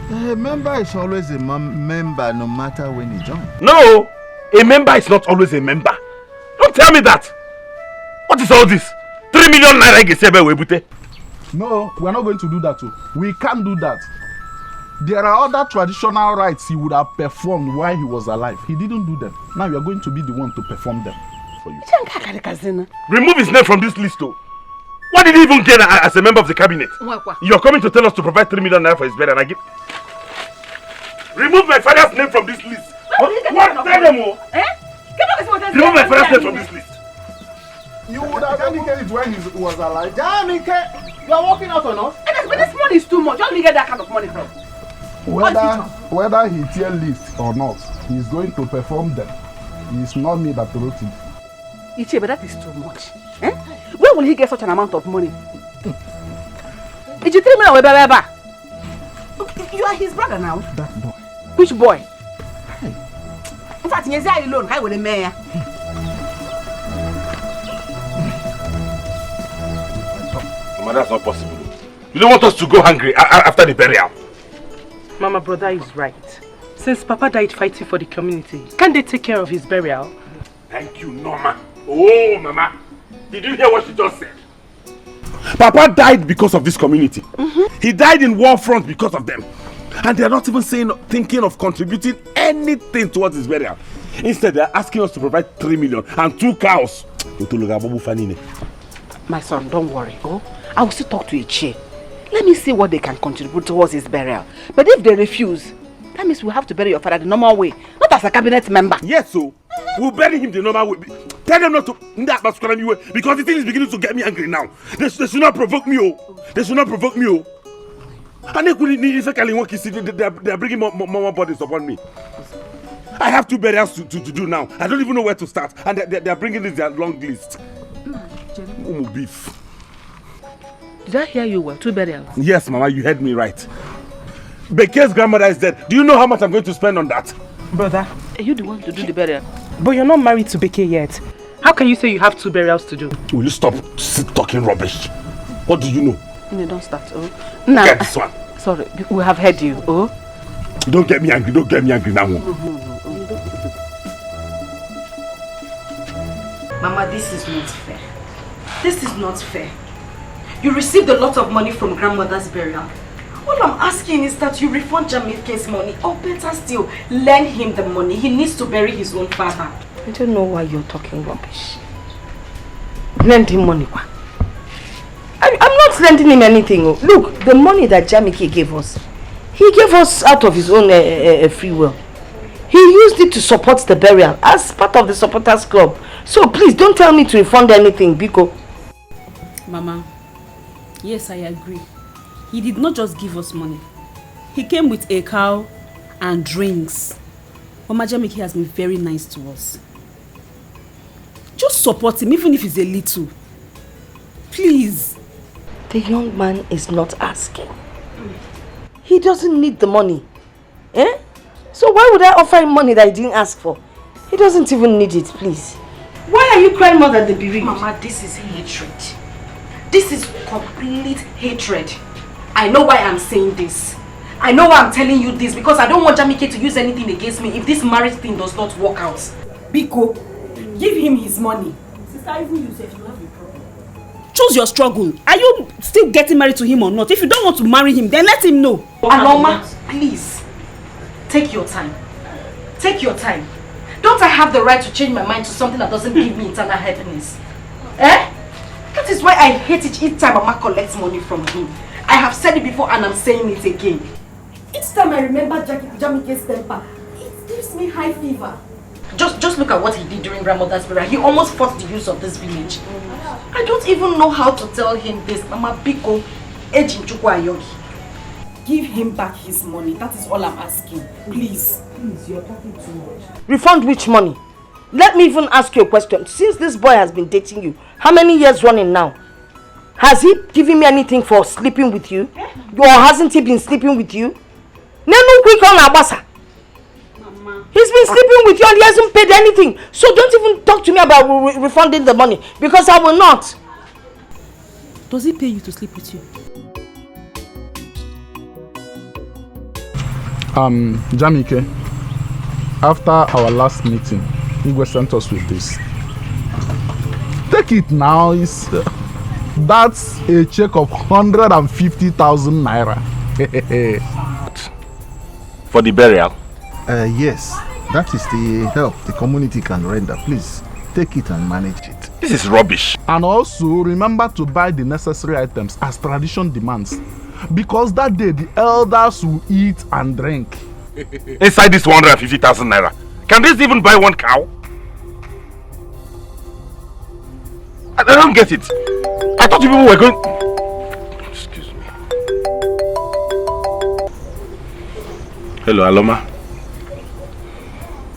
A member is always a mem- member, no matter when he joins. No, a member is not always a member. Tell me that. What is all this? Three million naira ị ga-esi ebe wee bute. No, we are not going to do that. Oh. We can't do that. There are other traditional rites he would have performed while he was alive. He didn't do them. Now you are going to be the one to perform them for you. Remove his name from this list, oh. What did he even gain as a member of the cabinet? You're coming to tell us to provide three million naira for his bed and I give. Remove my father's name from this list. What? What? Tell them, oh. Eh? Remove my father's name from this list. You would have done it when he was alive. Jamike, you are working out on us? It is, but this money is too much. Where do you get that kind of money from? Whether whether he tear list or not, he is going to perform them. It is not me that wrote it. Ichie, but that is too much. Eh? Where will he get such an amount of money? Ichie, three million. You are his brother now. That boy. Which boy? In fact, nyezi anyị loan ka anyị were mee ya. Mama, that's not possible. You don't want us to go hungry a- a- after the burial. Mama, brother is right. Since Papa died fighting for the community, can't they take care of his burial? Thank you, Norma. Oh, Mama. Did you hear what she just said? Papa died because of this community. He died in war front because of them. And they are not even saying, thinking of contributing anything towards his burial. Instead, they are asking us to provide three million and two cows. Otologa Bobu Fanine. My son, don't worry. Oh, I will still talk to Ichie. Let me see what they can contribute towards his burial. But if they refuse, that means we have to bury your father the normal way, not as a cabinet member. Yes, so we'll bury him the normal way. Tell them not to. That particular way, because the thing is beginning to get me angry now. They, they should not provoke me, oh. They should not provoke me, oh. And they couldn't need if I can work. They, they, they are bringing more, more, more burdens upon me. I have two burials to, to, to do now. I don't even know where to start. And they, they, they are bringing this their long list. Umu beef. Did I hear you well? Two burials? Yes, Mama, you heard me right. Beke's grandmother is dead. Do you know how much I'm going to spend on that? Brother. Are you the one to do the burial? But you're not married to Beke yet. How can you say you have two burials to do? Will you stop sit talking rubbish? What do you know? No, don't start. Oh. Now, get this one. Sorry, we have heard you. Oh. Don't get me angry. Don't get me angry now. Mama, this is not fair. This is not fair. You received a lot of money from grandmother's burial. All I'm asking is that you refund Jamike's money, or better still, lend him the money. He needs to bury his own father. I don't know why you're talking rubbish. Lend him money, kwa. I, I'm not lending him anything. Oh. Look, the money that Jamike gave us, he gave us out of his own uh, uh, free will. He used it to support the burial as part of the supporters club. So please don't tell me to refund anything, Biko. Mama, yes, I agree. He did not just give us money. He came with a cow and drinks. Mama, Jamike has been very nice to us. Just support him, even if it's a little. Please. The young man is not asking. He doesn't need the money. Eh? So why would I offer him money that he didn't ask for? He doesn't even need it, please. Why are you crying more than the bereaved? Mama, this is hatred. This is complete hatred. I know why I'm saying this. I know why I'm telling you this, because I don't want Jamike to use anything against me if this marriage thing does not work out. Biko, give him his money. Sister, even you sef, you have a problem. Choose your struggle. Are you still getting married to him or not? If you don't want to marry him, then let him know. Anoma, please. Take your time. Take your time. Don't I have the right to change my mind to something that doesn't give me eternal happiness? Eh? That is why I hate it each time Mama collects money from him. I have said it before and I'm saying it again. Each time I remember Jackie, Jamike's temper, it gives me high fever. Just, just look at what he did during grandmother's burial. He almost fought the youths of this village. I don't even know how to tell him this. Mama Biko, Ejin Chukwu Ayogi. Give him back his money. That is all I'm asking. Please. Please, you're talking too much. Refund which money? Let me even ask you a question. Since this boy has been dating you, how many years running now? Has he given me anything for sleeping with you? Or hasn't he been sleeping with you? Nenu quick on Abasa. He's been sleeping with you and he hasn't paid anything. So don't even talk to me about re- refunding the money, because I will not. Does he pay you to sleep with you? Um, Jamike, after our last meeting, Igwe sent us with this. Take it now. It's, uh, that's a check of hundred and fifty thousand naira. For the burial? Uh, yes, that is the help the community can render. Please take it and manage it. This is rubbish. And also remember to buy the necessary items as tradition demands, because that day the elders will eat and drink. Inside this one hundred and fifty thousand naira, can this even buy one cow? I, I don't get it. I thought you people were going. Excuse me. Hello, Aloma.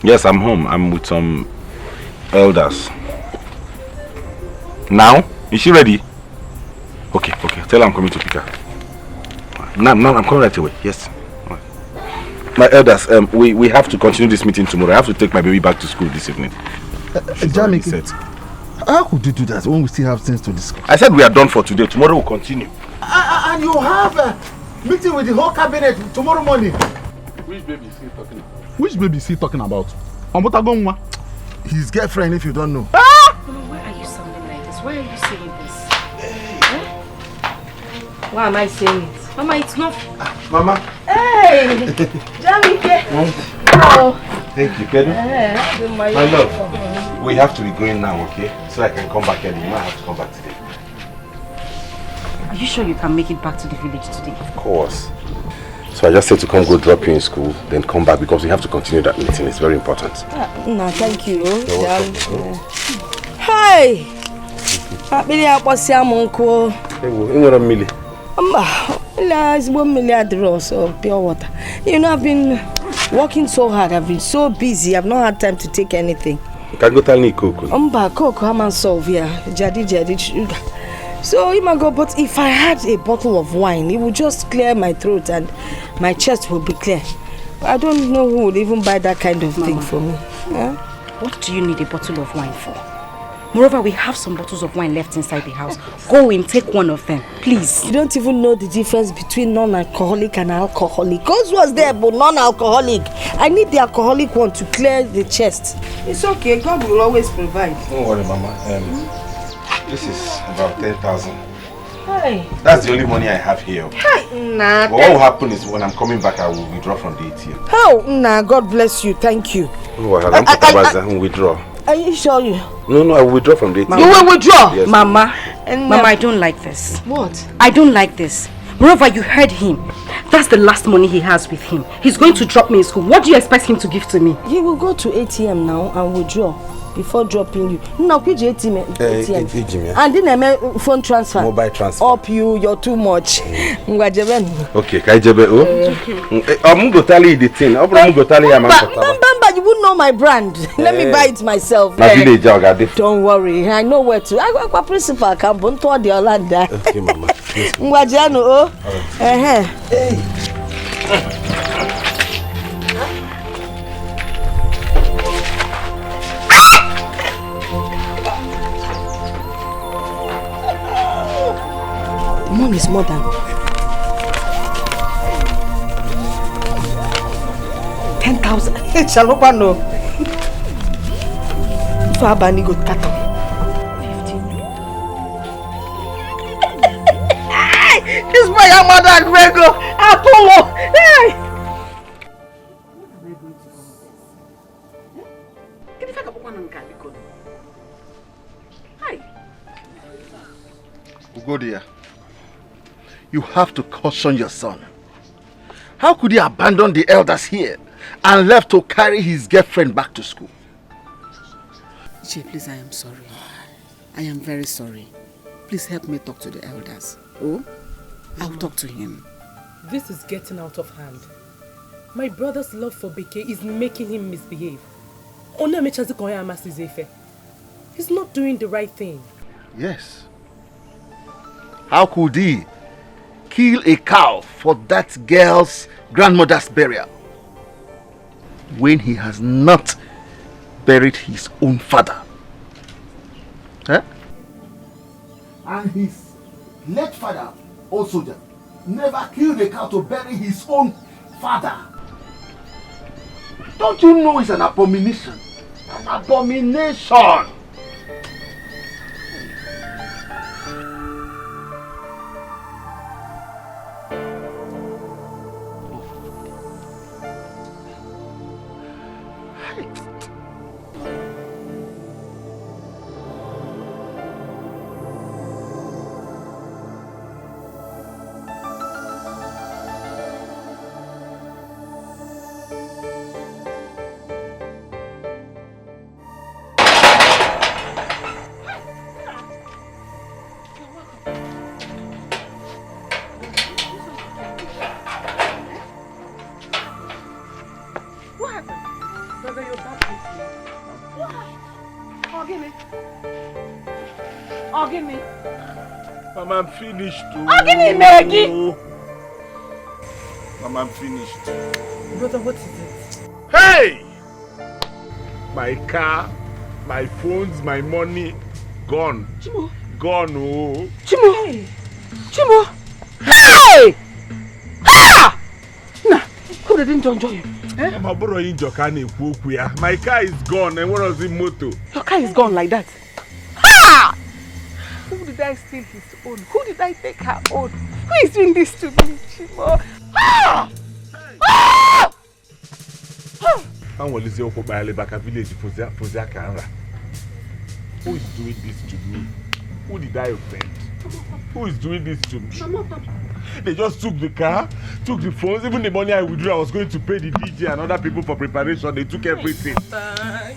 Yes, I'm home. I'm with some elders. Now? Is she ready? Okay, okay. Tell her I'm coming to pick her. Now, now I'm coming right away. Yes. My elders, um, we, we have to continue this meeting tomorrow. I have to take my baby back to school this evening. Jamik, how could you do that when we still have things to discuss? I said we are done for today. Tomorrow we'll continue. And you have a meeting with the whole cabinet tomorrow morning. Which baby is he talking about? Which baby is he talking about? Ombotagonwa. His girlfriend, if you don't know. Mama, why are you sounding like this? Why are you saying this? Eh? Why am I saying it? Mama, it's not. Mama. Hey! Jamike! Oh. Thank you, Kedu. Eh, my love, we have to be going now, okay? So I can come back early. You might have to come back today. Are you sure you can make it back to the village today? Of course. So I just said to come go drop you in school, then come back because we have to continue that meeting. It's very important. Ah, no, thank you. You're welcome. Hi! Akpịrị akpọsịa m nkụ. Ewu, ị nwere mmiri? Mba, mmiri ezigbo mmiri adịrọ, so pure water. You know, I've been working so hard. I've been so busy. I've not had time to take anything. Ka m gotali Coke. Mba, Coke ama solve ya. Jadi, jadi, sugar. So, Imago, but if I had a bottle of wine, it would just clear my throat and my chest would be clear. I don't know who would even buy that kind of thing for me. Huh? What do you need a bottle of wine for? Moreover, we have some bottles of wine left inside the house. Go in, take one of them, please. You don't even know the difference between non-alcoholic and alcoholic. Those was there, but non-alcoholic. I need the alcoholic one to clear the chest. It's okay. God will always provide. Don't worry, Mama. Um, this is about ten thousand. Hey. That's the only money I have here. Hey, nah. But what will happen is when I'm coming back, I will withdraw from the A T M. Oh, nah. God bless you. Thank you. Don't worry, I, I, I, I, I withdraw. Are you sure you? No, no, I will withdraw from the A T M. You will withdraw? Yes. Mama. And Mama, I don't like this. What? I don't like this. Moreover, you heard him. That's the last money he has with him. He's going to drop me in school. What do you expect him to give to me? He will go to A T M now and withdraw before dropping you. No, which A T M? Eh, A T M. A T M, yeah. And then I made phone transfer. Mobile transfer. Up you, you're too much. Ngwa jebe. Okay, ka ijebe o. Eh. Mm, eh, I'm go tell you the thing. I'm go tell you, I'm Mba, mba, you won't know my brand. Let me buy it myself. My village, I got it. Don't worry, I know where to. I got principal. Can bunto the Olanda. Okay, Mama. Ngwa jenu o. Eh. Money is more than ten thousand. Hey, Shaloba, no. If I buy any good carton. This boy, your mother, Grego, Apollo. Hey! What am I going to do with this? Eh? Kedu ife ka bụkwanụ nke a, biko? Hi. Ugodia, you have to caution your son. How could he abandon the elders here and left to carry his girlfriend back to school? Ichie, please, I am sorry. I am very sorry. Please help me talk to the elders. Oh? I'll talk to him. This is getting out of hand. My brother's love for Bekee is making him misbehave. Ọ na-emechazi ka ọ ya amasịzi ife. He's not doing the right thing. Yes. How could he kill a cow for that girl's grandmother's burial when he has not buried his own father? Eh? And his late father, old soldier, never killed a cow to bury his own father. Don't you know it's an abomination? An abomination! Ọ gịnị? Ọ gịnị? Mama, I'm finished. Oh. Ọ gịnị mere gị? Mama, I'm finished. Brother, what is it? Hey! My car, my phones, my money, gone. Chimo. Gone, oh. Chimo. Hey. Chimo. Hey! Ah! Na, hope they didn't enjoy you. Eh? Mama, bro, in Jokane, Kukuya. My car is gone, and what was in moto? Your car is gone like that. Ah! Who did I steal his own? Who did I take her own? Who is doing this to me, Chimo? Ah! Ah! Anwalizi Okobale Baka village Fozia Kanra. Who is doing this to me? Who did I offend? Who is doing this to me? They just took the car, took the phones, even the money I withdrew. I was going to pay the D J and other people for preparation. They took everything.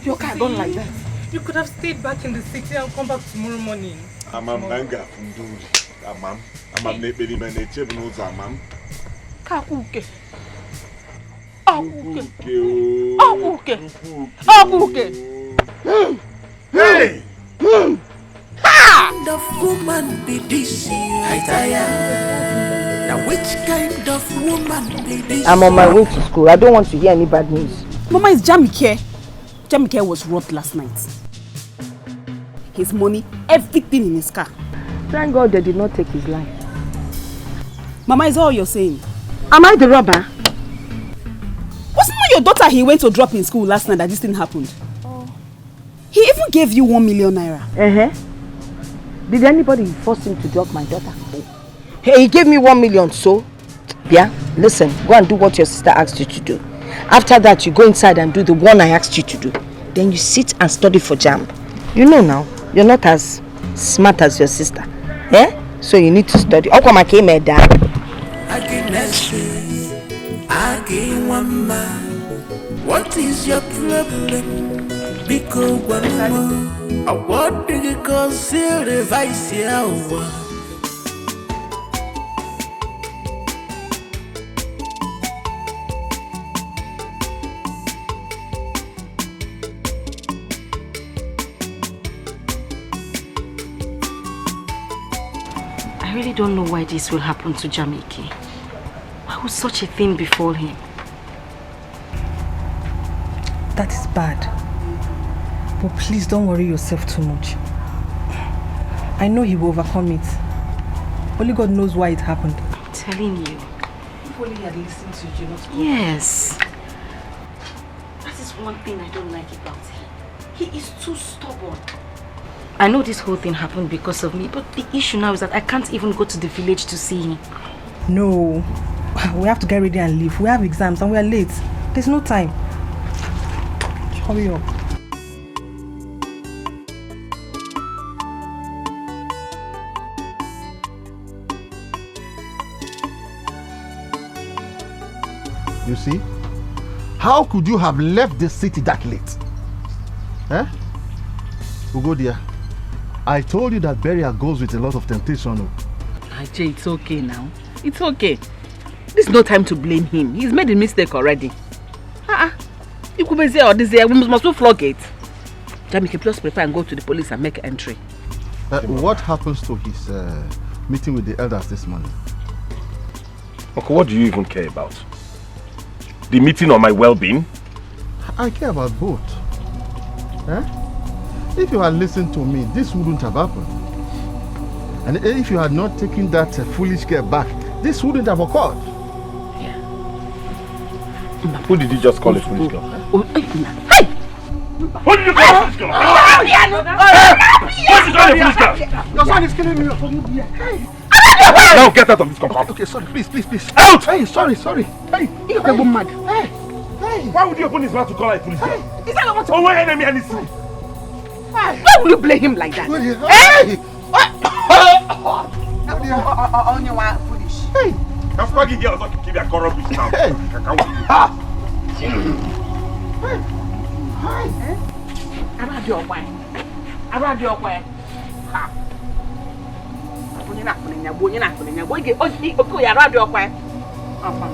Your car gone like that. You could have stayed back in the city and come back tomorrow morning. Amam nanga funduri. Amam. Amam ne beri mene chebnuza amam. Kakuke. Akuke. Akuke. Akuke. Hey! Kind of woman be this? I tire. Now which kind of woman be this? I'm on my way to school. I don't want to hear any bad news. Mama, is Jamike. Jamike was robbed last night. His money, everything in his car. Thank God they did not take his life. Mama, is all you're saying? Am I the robber? Wasn't it your daughter he went to drop in school last night that this thing happened? He even gave you one million naira. Uh-huh. Did anybody force him to drop my daughter? Hey, he gave me one million, so yeah, listen, go and do what your sister asked you to do. After that, you go inside and do the one I asked you to do. Then you sit and study for jam. You know now, you're not as smart as your sister. Eh? So you need to study. Okwa makeme da. Aginesi, Aginwama, what is your problem? Biko Gwanuma, I want to go see revise your I really don't know why this will happen to Jamike. Why would such a thing befall him? That is bad. But please don't worry yourself too much. I know he will overcome it. Only God knows why it happened. I'm telling you. If only he had listened to you, not Yes. That is one thing I don't like about him. He is too stubborn. I know this whole thing happened because of me, but the issue now is that I can't even go to the village to see him. No. We have to get ready and leave. We have exams and we are late. There's no time. Hurry up. You see? How could you have left the city that late? Eh? Ugodia, I told you that burial goes with a lot of temptation. Oh. Ajay, it's okay now. It's okay. This is no time to blame him. He's made a mistake already. Uh-uh. Ikwubeze or this year, we must, must flog it. Jamike, please prepare and go to the police and make entry. Uh, what happens to his uh, meeting with the elders this morning? Uncle, what do you even care about? The meeting or my well-being? I care about both. Eh? If you had listened to me, this wouldn't have happened. And if you had not taken that uh, foolish girl back, this wouldn't have occurred. Who did you just call a foolish girl? Oh, hey! Who did you call a foolish girl? Who did you call a foolish girl? Your son is killing me. Hey! Now get out of this compound. Okay, sorry, please, please, please. Out! Hey, sorry, sorry. Hey, you are mad. Hey, hey. Why would you open his mouth to call her a foolish girl? Hey, is that what? Oh, why enemy and his. Why will you blame him like that? Hey! Onye wa foolish. Hey! That's why you hear us keep your corrupt now. Hey! Ah! Hey! Ara dị ọkwa. Ara dị ọkwa. Ha! Onye na-akpụrụ ya bụ onye na-akpụrụ ya bụ oge oke ya ara dị ọkwa. Ọkwa.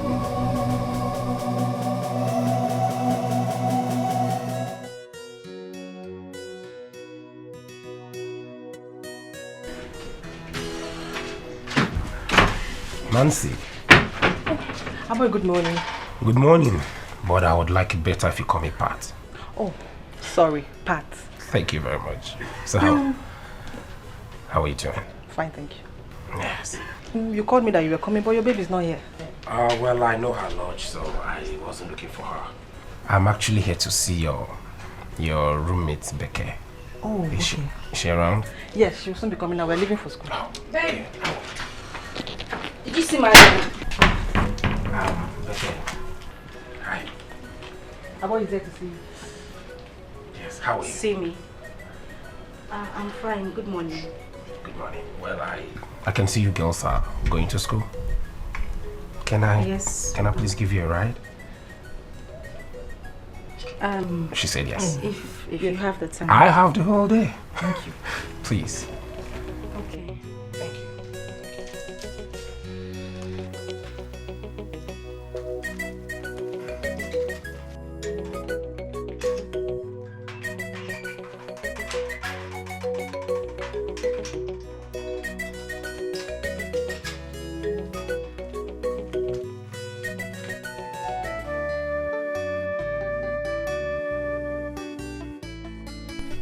Nancy. Aboy, good morning. Good morning. But I would like it better if you call me Pat. Oh, sorry, Pat. Thank you very much. So how, how are you doing? Fine, thank you. Yes. Mm, you called me that you were coming, but your baby's not here. Uh, well, I know her lodge, so I wasn't looking for her. I'm actually here to see your your roommate Becky. Oh, Is she, okay. Is she around? Yes, she will soon be coming now. We're leaving for school. Babe, did you see my Um, Becky. Hi. Aboy is there to see you. Yes, how are you? See me. Uh, I'm fine. Good morning. Good morning. Well, I I can see you girls are going to school. Can I Yes. Can I please give you a ride? Um, She said yes. If if you have the time. I have the whole day. Thank you. Please. Okay. Thank you.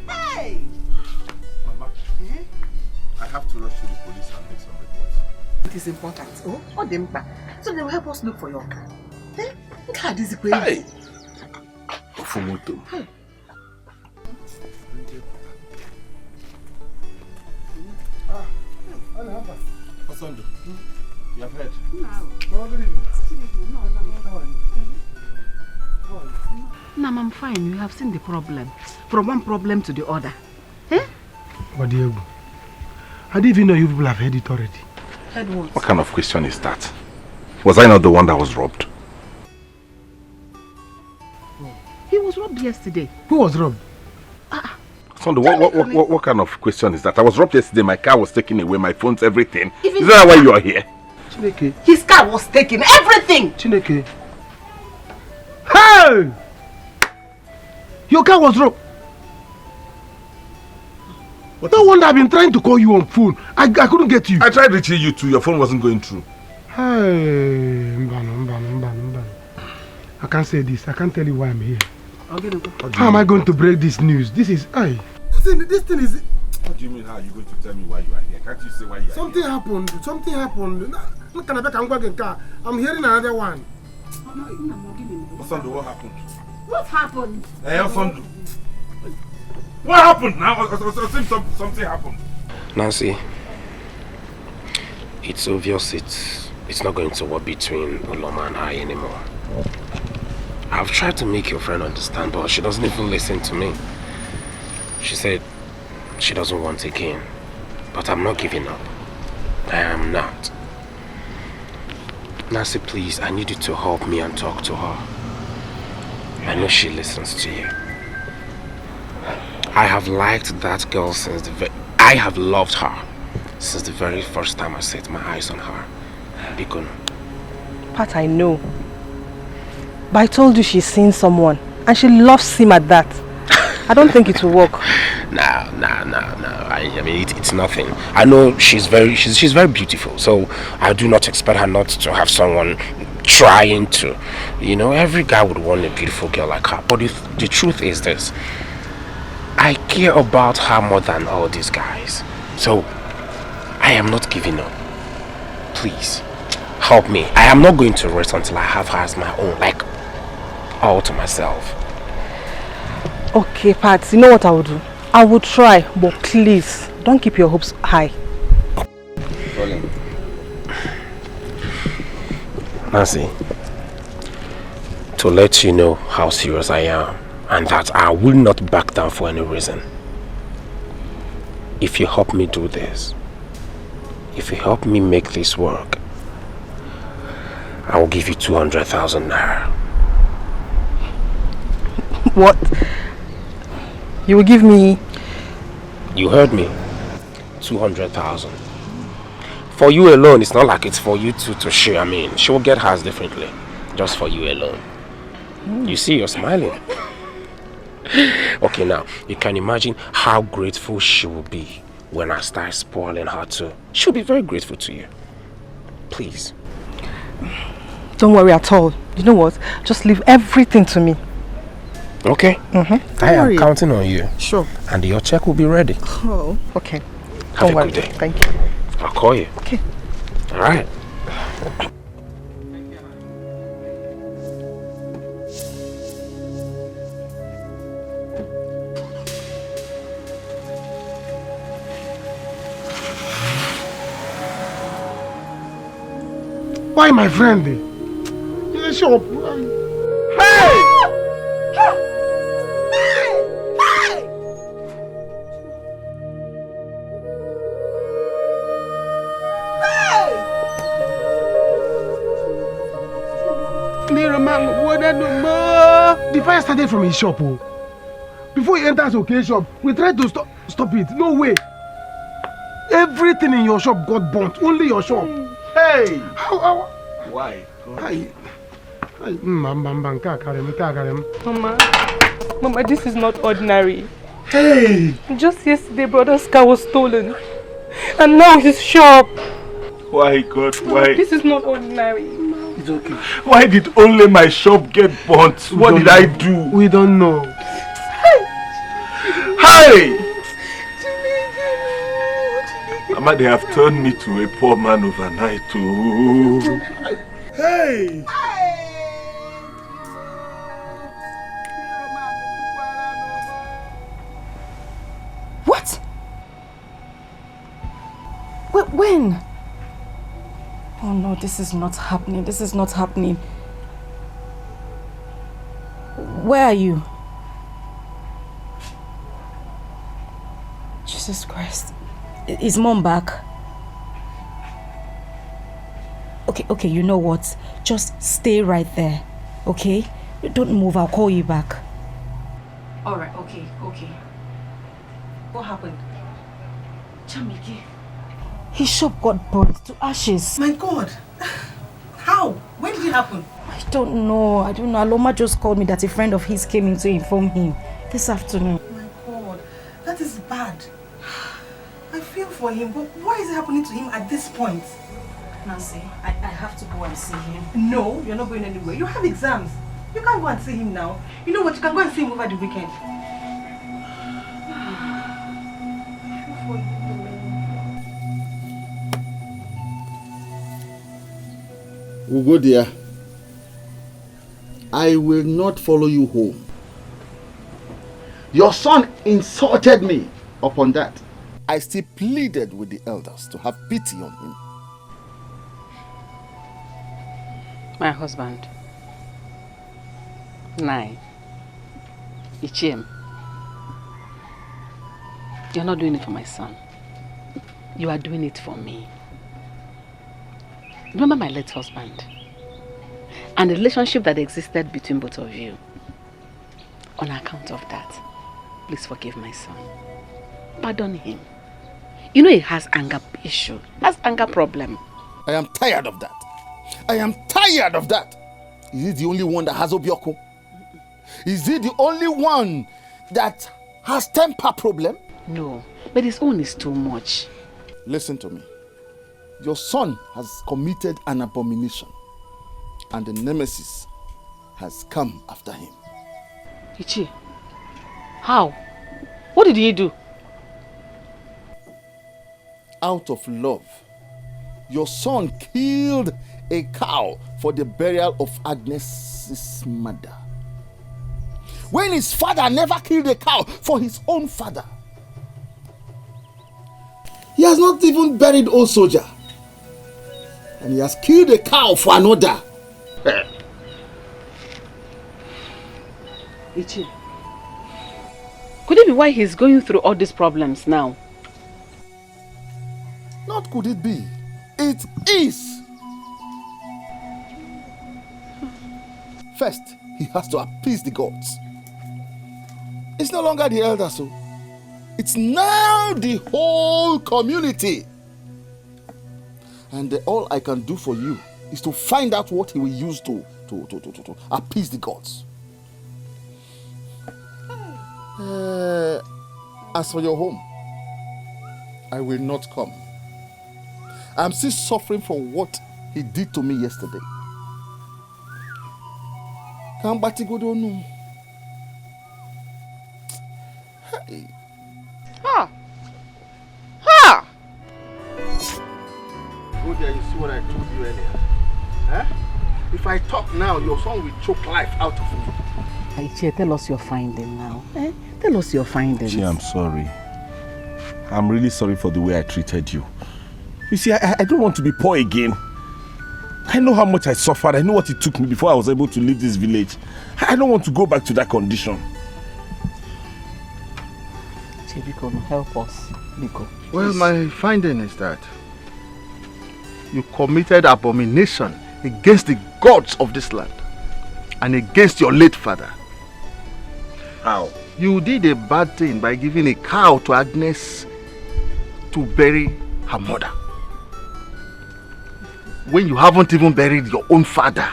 Hey! Mama, I have to rush to the police and make some reports. It is important. Oh, ọ dị mkpa. So they will help us look for your car. Eh? Nke a dịzikwa egwu. Hey! Ofu moto. Osondu, you have heard? Nam, I'm fine. You have seen the problem. From one problem to the other. Odiegwu, I didn't even know you people have heard it already. Heard what? What kind of question is that? Was I not the one that was robbed? He was robbed yesterday. Who was robbed? Sunday, what, what, what, what, what kind of question is that? I was robbed yesterday, my car was taken away, my phones, everything. Is that why you are here? Chineke. His car was taken. Everything. Chineke. Hey! Your car was robbed. No wonder I've been trying to call you on phone. I, I couldn't get you. I tried reaching you too. Your phone wasn't going through. Hey, mbano, mbano, mbano, mbano. I can't say this. I can't tell you why I'm here. How am I going to break this news? This is I. This thing, this thing is. What do you mean? How are you going to tell me why you are here? Can't you say why you are Something here? Happened. Something happened. Na- na kana beka ngwa gị nke a. I'm hearing another one. Osando, what happened? What happened? Eh, Osando. What happened now? Os- os- os- Something, something happened. Nancy, it's obvious it's it's not going to work between Uloma and I anymore. I've tried to make your friend understand, but she doesn't even listen to me. She said she doesn't want again, but I'm not giving up. I am not. Nancy, please, I need you to help me and talk to her. I know she listens to you. I have liked that girl since the ve- I have loved her since the very first time I set my eyes on her. Biko no. Pat, I know. But I told you she's seeing someone, and she loves him at that. I don't think it will work. No, no, no, no. I, I mean, it, it's nothing. I know she's very, she's, she's very beautiful. So I do not expect her not to have someone trying to. You know, every guy would want a beautiful girl like her. But the, the truth is this: I care about her more than all these guys. So I am not giving up. Please, help me. I am not going to rest until I have her as my own, like, all to myself. Okay, Pat, you know what I will do? I will try, but please, don't keep your hopes high. Nancy, to let you know how serious I am and that I will not back down for any reason. If you help me do this, if you help me make this work, I will give you two hundred thousand naira. What? You will give me? You heard me. Two hundred thousand. For you alone, it's not like it's for you two to share. I mean, she will get hers differently. Just for you alone. You see, you're smiling. Okay, now, you can imagine how grateful she will be when I start spoiling her too. She'll be very grateful to you. Please. Don't worry at all. You know what? Just leave everything to me. Okay. Mm-hmm. I am counting on you. Sure. And your check will be ready. Oh, okay. Have Don't a worry. Good day. Thank you. I'll call you. Okay. All right. Why my friend dey? He dey shop. Hey! The fire started from his shop. Oh. Before he enters okay shop, we tried to stop stop it. No way. Everything in your shop got burnt. Only your shop. Hey! How, how? Why? How? Hey, mba, mba, mba, nke a karịrị m, nke a karịrị m. Mama, Mama, this is not ordinary. Hey! Just yesterday, brother's car was stolen. And now his shop. Why, God, why? This is not ordinary. It's okay. Why did only my shop get burnt? What did I do? We don't know. Hey! Mama, they have turned me to a poor man overnight. Oh. Hey! What? When? Oh no, this is not happening. This is not happening. Where are you? Jesus Christ. Is mom back? Okay, okay, you know what? Just stay right there, okay? Don't move, I'll call you back. Alright, okay, okay. What happened? Chamike. His shop got burned to ashes. My God! How? When did it happen? I don't know. I don't know. Aloma just called me that a friend of his came in to inform him this afternoon. My God, that is bad. I feel for him, but why is it happening to him at this point? Nancy, I, I have to go and see him. No, you're not going anywhere. You have exams. You can't go and see him now. You know what? You can go and see him over the weekend. Ugodia, I will not follow you home. Your son insulted me upon that. I still pleaded with the elders to have pity on him. My husband. Nai. Ichiem. You're not doing it for my son. You are doing it for me. Remember my late husband and the relationship that existed between both of you. On account of that, please forgive my son. Pardon him. You know he has anger issue, has anger problem. I am tired of that. I am tired of that. Is he the only one that has obioko? Is he the only one that has temper problem? No, but his own is too much. Listen to me. Your son has committed an abomination, and the nemesis has come after him. Ichie, how? What did he do? Out of love, your son killed a cow for the burial of Agnes's mother, when his father never killed a cow for his own father. He has not even buried old soldier. And he has killed a cow for another. Ichie, could it be why he's going through all these problems now? Not could it be. It is. First, he has to appease the gods. It's no longer the elder, so it's now the whole community. And uh, all I can do for you is to find out what he will use to, to, to, to, to, to appease the gods. Uh, as for your home, I will not come. I'm still suffering from what he did to me yesterday. Ka m gbatịgodo ọnụ m. Hey. Ha! Ha! Go there, you see what I told you earlier. Eh? If I talk now, your son will choke life out of me. Ichie, tell us your finding now. Eh? Tell us your findings. Ichie, I'm sorry. I'm really sorry for the way I treated you. You see, I, I don't want to be poor again. I know how much I suffered. I know what it took me before I was able to leave this village. I don't want to go back to that condition. Ichie, biko, help us. Biko. Well, my finding is that you committed abomination against the gods of this land and against your late father. How? You did a bad thing by giving a cow to Agnes to bury her mother when you haven't even buried your own father.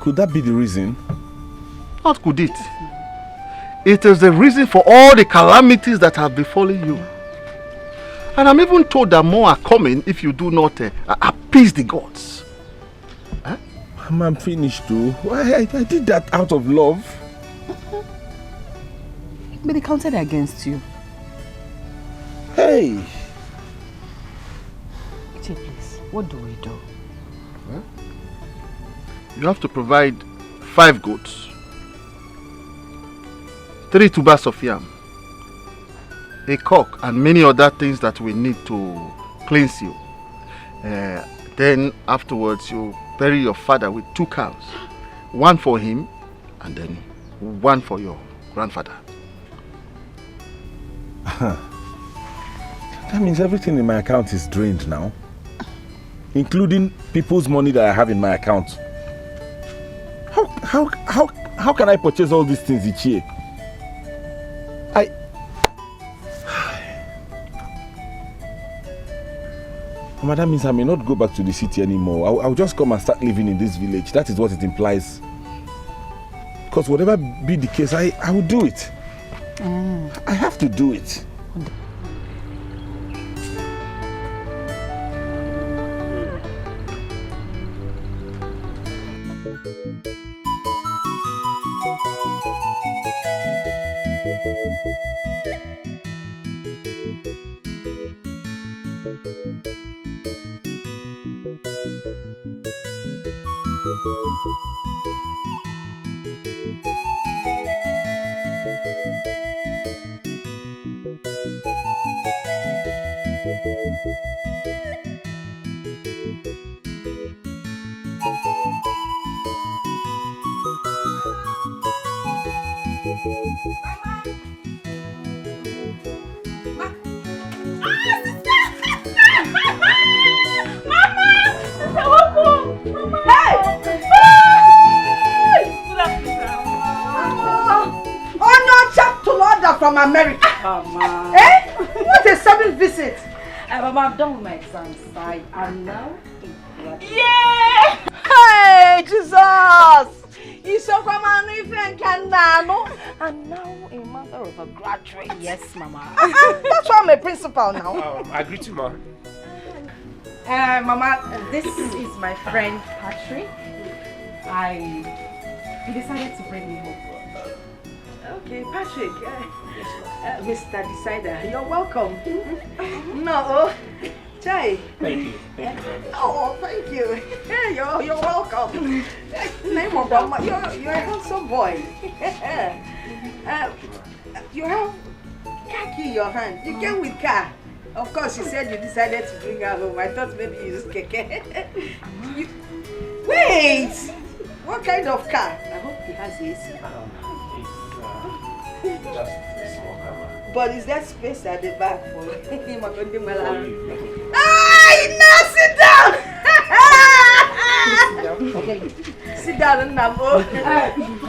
Could that be the reason? Not could it. It is the reason for all the calamities that have befallen you. And I'm even told that more are coming if you do not uh, appease the gods. Huh? I'm, I'm finished too. I, I, I did that out of love. But they counted against you. Hey! Ichie, please, what do we do? Huh? You have to provide five goats, three tubers of yam, a cock, and many other things that we need to cleanse you. Uh, then afterwards, you bury your father with two cows, one for him, and then one for your grandfather. That means everything in my account is drained now, including people's money that I have in my account. How, how, how, how can I purchase all these things, Ichie? I. Mama, that means I may not go back to the city anymore. I'll, I'll just come and start living in this village. That is what it implies. Because whatever be the case, I, I will do it. I have to do it. Mama! Ah, sister! Mama! Sister, welcome! Mama! Hey! Hey! Good afternoon, sir. Oh, no, chap to order from America. Mama. Eh? What a sudden visit. Uh, Mama, I'm done with my exams. I am now a graduate. Yeah! Hey, Jesus! Isokwa m anụ ife nke nna anụ. And now a mother of a graduate. Yes, Mama. That's why I'm a principal now. Um, I greet you, ma. Uh, Mama, this is my friend Patrick. I he decided to bring me home. Okay, Patrick. Uh, uh, Mister Decider, you're welcome. No, oh, Chai. Thank you. Thank you very much. Oh, thank you. You're, you're welcome. Name of Mama, you're, you're a handsome boy. Uh, you have khaki in your hand. You came with car. Of course, you said you decided to bring her home. I thought maybe you used keke. You, wait! What kind of car? I hope he has A C. Um, it's uh, just a small car, ma. But is there space at the back for him? For you. Ah, no, sit down! Sit down, Nna m.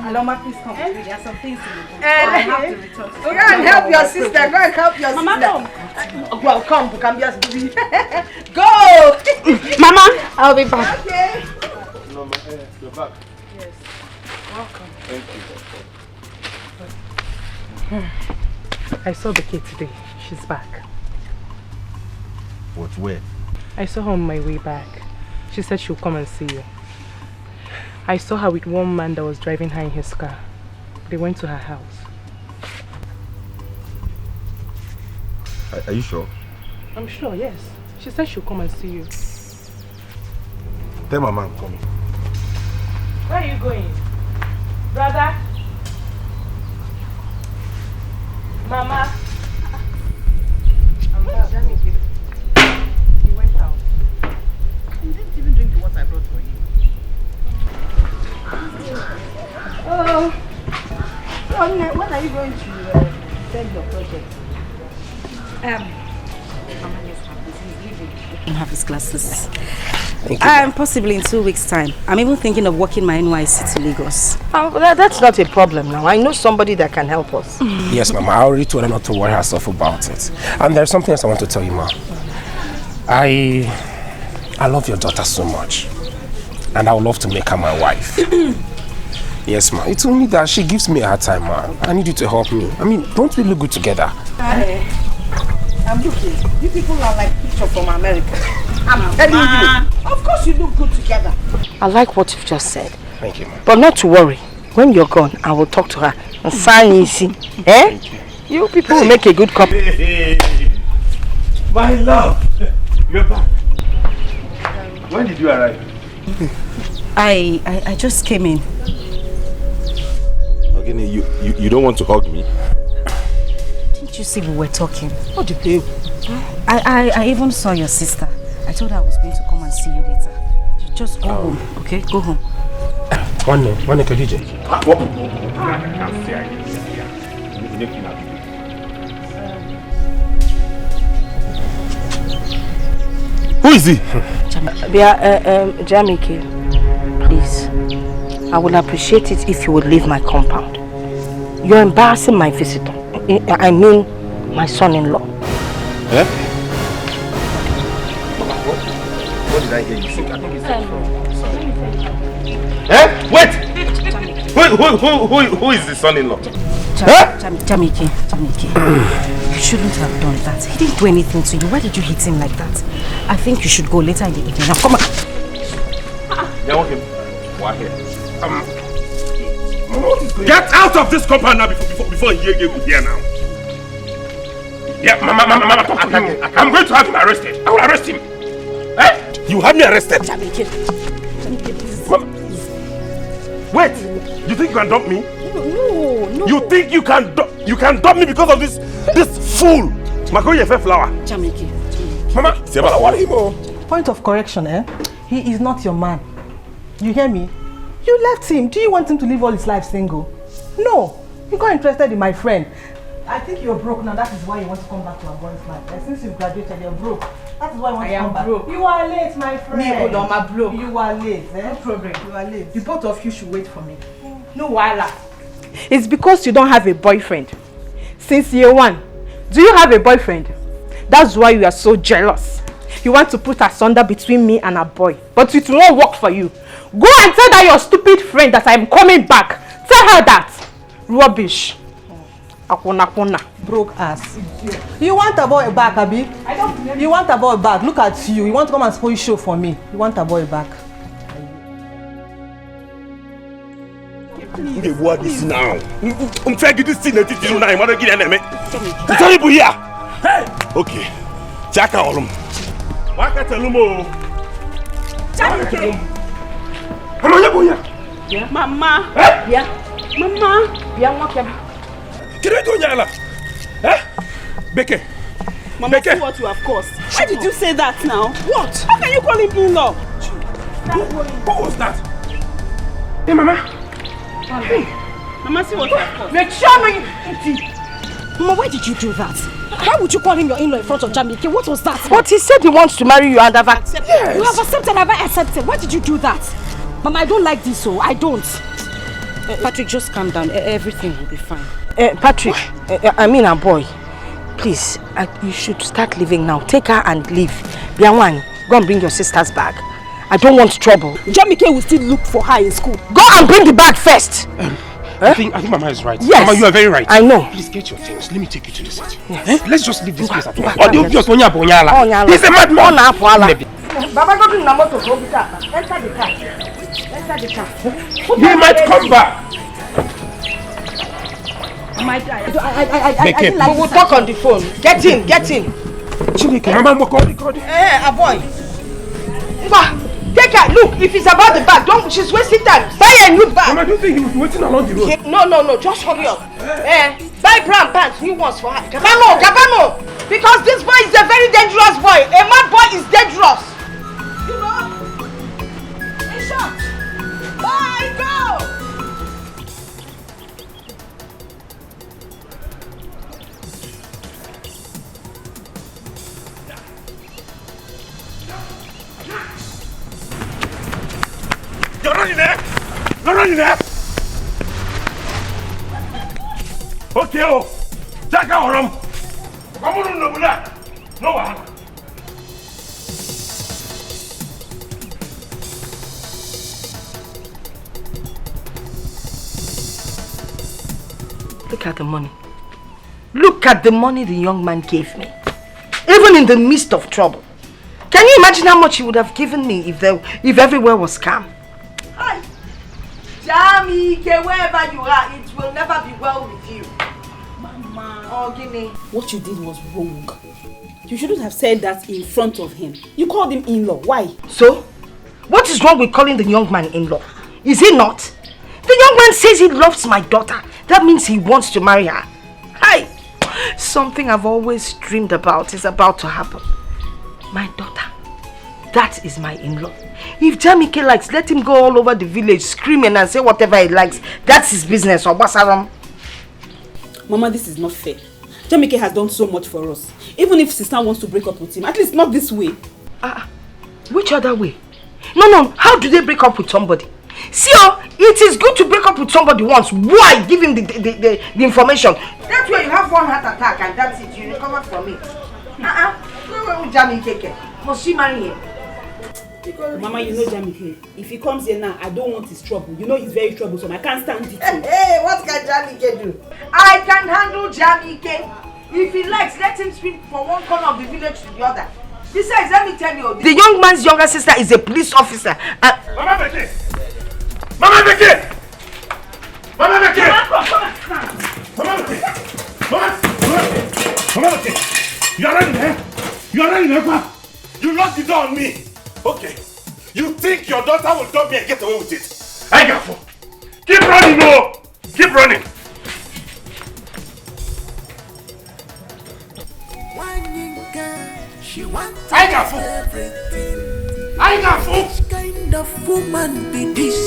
Aloma, please come with me. There are some things to be done. Eh, I have to return to. Go and help your sister. Go and help your sister. Mama, come. Go, come, come, just do it. Go! Mama, I'll be back. Okay. No, ma, eh, you're back. Yes. Welcome. Thank you. I saw Bekee today. She's back. But where? I saw her on my way back. She said she'll come and see you. I saw her with one man that was driving her in his car. They went to her house. Are, are you sure? I'm sure, yes. She said she'll come and see you. Tell my man come. Where are you going? Brother? Mama? He went out. You didn't even drink the water I brought for you. Oh. So, Nne, when are you going to uh, send your project? Um, Mama, yes, ma'am. He's leaving. I don't have his glasses. Thank you. Um, possibly in two weeks' time. I'm even thinking of working my N Y C to Lagos. Oh, that, that's not a problem now. I know somebody that can help us. Yes, Mama. I already told her not to worry herself about it. And there's something else I want to tell you, Ma. I, I love your daughter so much, and I would love to make her my wife. Yes, Ma. It's only that she gives me a hard time, Ma. I need you to help me. I mean, don't we look good together? Eh, I'm looking. You people are like picture from America. I'm telling you. Of course you look good together. I like what you've just said. Thank you, Ma. But not to worry. When you're gone, I will talk to her and sign easy. Eh? You people will make a good couple. My love, you're back. When did you arrive? I, I, I just came in. Ogini, you, you, you don't want to hug me? Didn't you see we were talking? What do you I, I, I even saw your sister. I told her I was going to come and see you later. You just go home, okay? Go home. One name, one name, Khadija. Who is he? Bia, uh, um, Jamike, please. I will appreciate it if you would leave my compound. You're embarrassing my visitor. I I mean, my son-in-law. Eh? What, what did I hear you say? I think it's from. Sorry. Eh? Wait! Who, who, who, who, who is the son-in-law? Jam- Jam- Jamike, Jamike, you shouldn't have done that. He didn't do anything to you. Why did you hit him like that? I think you should go later in the evening. Now, come on. They want him. Why here? Um, Mama, what is going Get out of this compound now before, before, before he hear you here now. Yeah, Mama, Mama, Mama, talk to him. I'm going to have him arrested. I will arrest him. Eh? You have me arrested. Jamike, Jamike, please. Mama, wait. You think you can dump me? No, no, no. You think you can du- you can dump me because of this this fool? Makoye fair flower. Jamike, Jamike. Mama, Mama, what him? Oh. Point of correction, eh? He is not your man. You hear me? You left him. Do you want him to live all his life single? No. He got interested in my friend. I think you're broke now. That is why you want to come back to our boy's life. Eh, since you've graduated, you're broke. That is why you want I to am come back. Broke. You are late, my friend. Me, Oloma, broke. You are late, eh? No problem. You are late. The both of you should wait for me. No wahala. It's because you don't have a boyfriend. Since year one, do you have a boyfriend? That's why you are so jealous. You want to put asunder between me and a boy. But it won't work for you. Go and tell that your stupid friend that I'm coming back. Tell her that. Rubbish. Akwuna kwuna. Broke ass. You want a boy back, Abi? I don't. You want a boy back? Look at you. You want to come and spoil show for me? You want a boy back? Nge bua this now. Mfe gị this thing etiti na ịmara gị na-eme. Sorry bụ here. Okay. Chaka ọlụm. Waka tell him oh. Chaka tell him. Ama ya bụ ya. Mama. Eh? Yeah. Mama. Yeah, what can Kedu ego onye ala? Eh? Beke. Mama, see what you have caused. Why did you say that now? What? How can you call him in-law? Who, who was that? Hey, Mama. Mama, see what you have caused. Mama, why did you do that? Why would you call him your in-law in front of Jamike? What was that? But he said he wants to marry you and I've accepted. Yes. You have accepted, have I accepted? Why did you do that? Mama, I don't like this, so I don't. Uh, Patrick, just calm down. E- Everything will be fine. Uh, Patrick, uh, uh, I mean, a boy, please, uh, you should start leaving now. Take her and leave. Bianwani, go and bring your sister's bag. I don't want trouble. Jamike will still look for her in school. Go and bring the bag first. I think, I think Mama is right. Yes. Mama, you are very right. I know. Please get your things. Let me take you to the city. Yes. Eh? Let's just leave this place at all. All the obvious, onye abonyala. He's a madman. Ọ na-apụ ala. Maybe. Baba, go to Namoto, go pick up. Enter the car. Enter the car. He might come back. My guy, I, I, I, I, I Bekee. Didn't like We will talk on the phone. Get in, get in. Chineke, Mama, Mama, call the, call the. Eh, a boy. Ngwa, take her. Look, if it's about the bag, don't. She's wasting time. Buy a new bag. Mama, do you think he will be waiting along the road? No, no, no. Just hurry up. Eh, buy brown pants, new ones for her. Gabano, Gabano. Because this boy is a very dangerous boy. A mad boy is dangerous. You know? In short, bye, go. You're running there! You're running there! Okay, oh! Jaga orom! Come on, no, no, no, no, Look at the money. Look at the money the young man gave me. Even in the midst of trouble. Can you imagine how much he would have given me if there, if everywhere was calm? Hi. Jamike, wherever you are, it will never be well with you. Mama. Oh, give me. What you did was wrong. You shouldn't have said that in front of him. You called him in-law. Why? So, what is wrong with calling the young man in-law? Is he not? The young man says he loves my daughter. That means he wants to marry her. Hi! Something I've always dreamed about is about to happen. My daughter. That is my in-law. If Jamike likes, let him go all over the village screaming and say whatever he likes. That's his business, or Basaram. Mama, this is not fair. Jamike has done so much for us. Even if sister wants to break up with him, at least not this way. Ah, which other way? No, no, how do they break up with somebody? See, oh, it is good to break up with somebody once. Why give him the, the, the, the, the information? That's why you have one heart attack and that's it. You recover from it. Uh-uh. No, no, Jamike. Must she marry him? Mama, you know Jamike. If he comes here now, I don't want his trouble. You know he's very troublesome. I can't stand it. Hey, what can Jamike do? I can handle Jamike. If he likes, let him swim from one corner of the village to the other. Besides, let me tell you, the young man's younger sister is a police officer. And Mama Bekee! Mama Bekee! Mama Bekee! Mama Bekee! Mama Bekee! Mama Bekee! You are running, eh? You are running, eh? You locked the door on me. Okay. You think your daughter will dump me and get away with it? I got for. Keep running, no! Keep running! She wants Anyị ga-afụ. Everything. Anyị ga-afụ. Which kind of woman be this?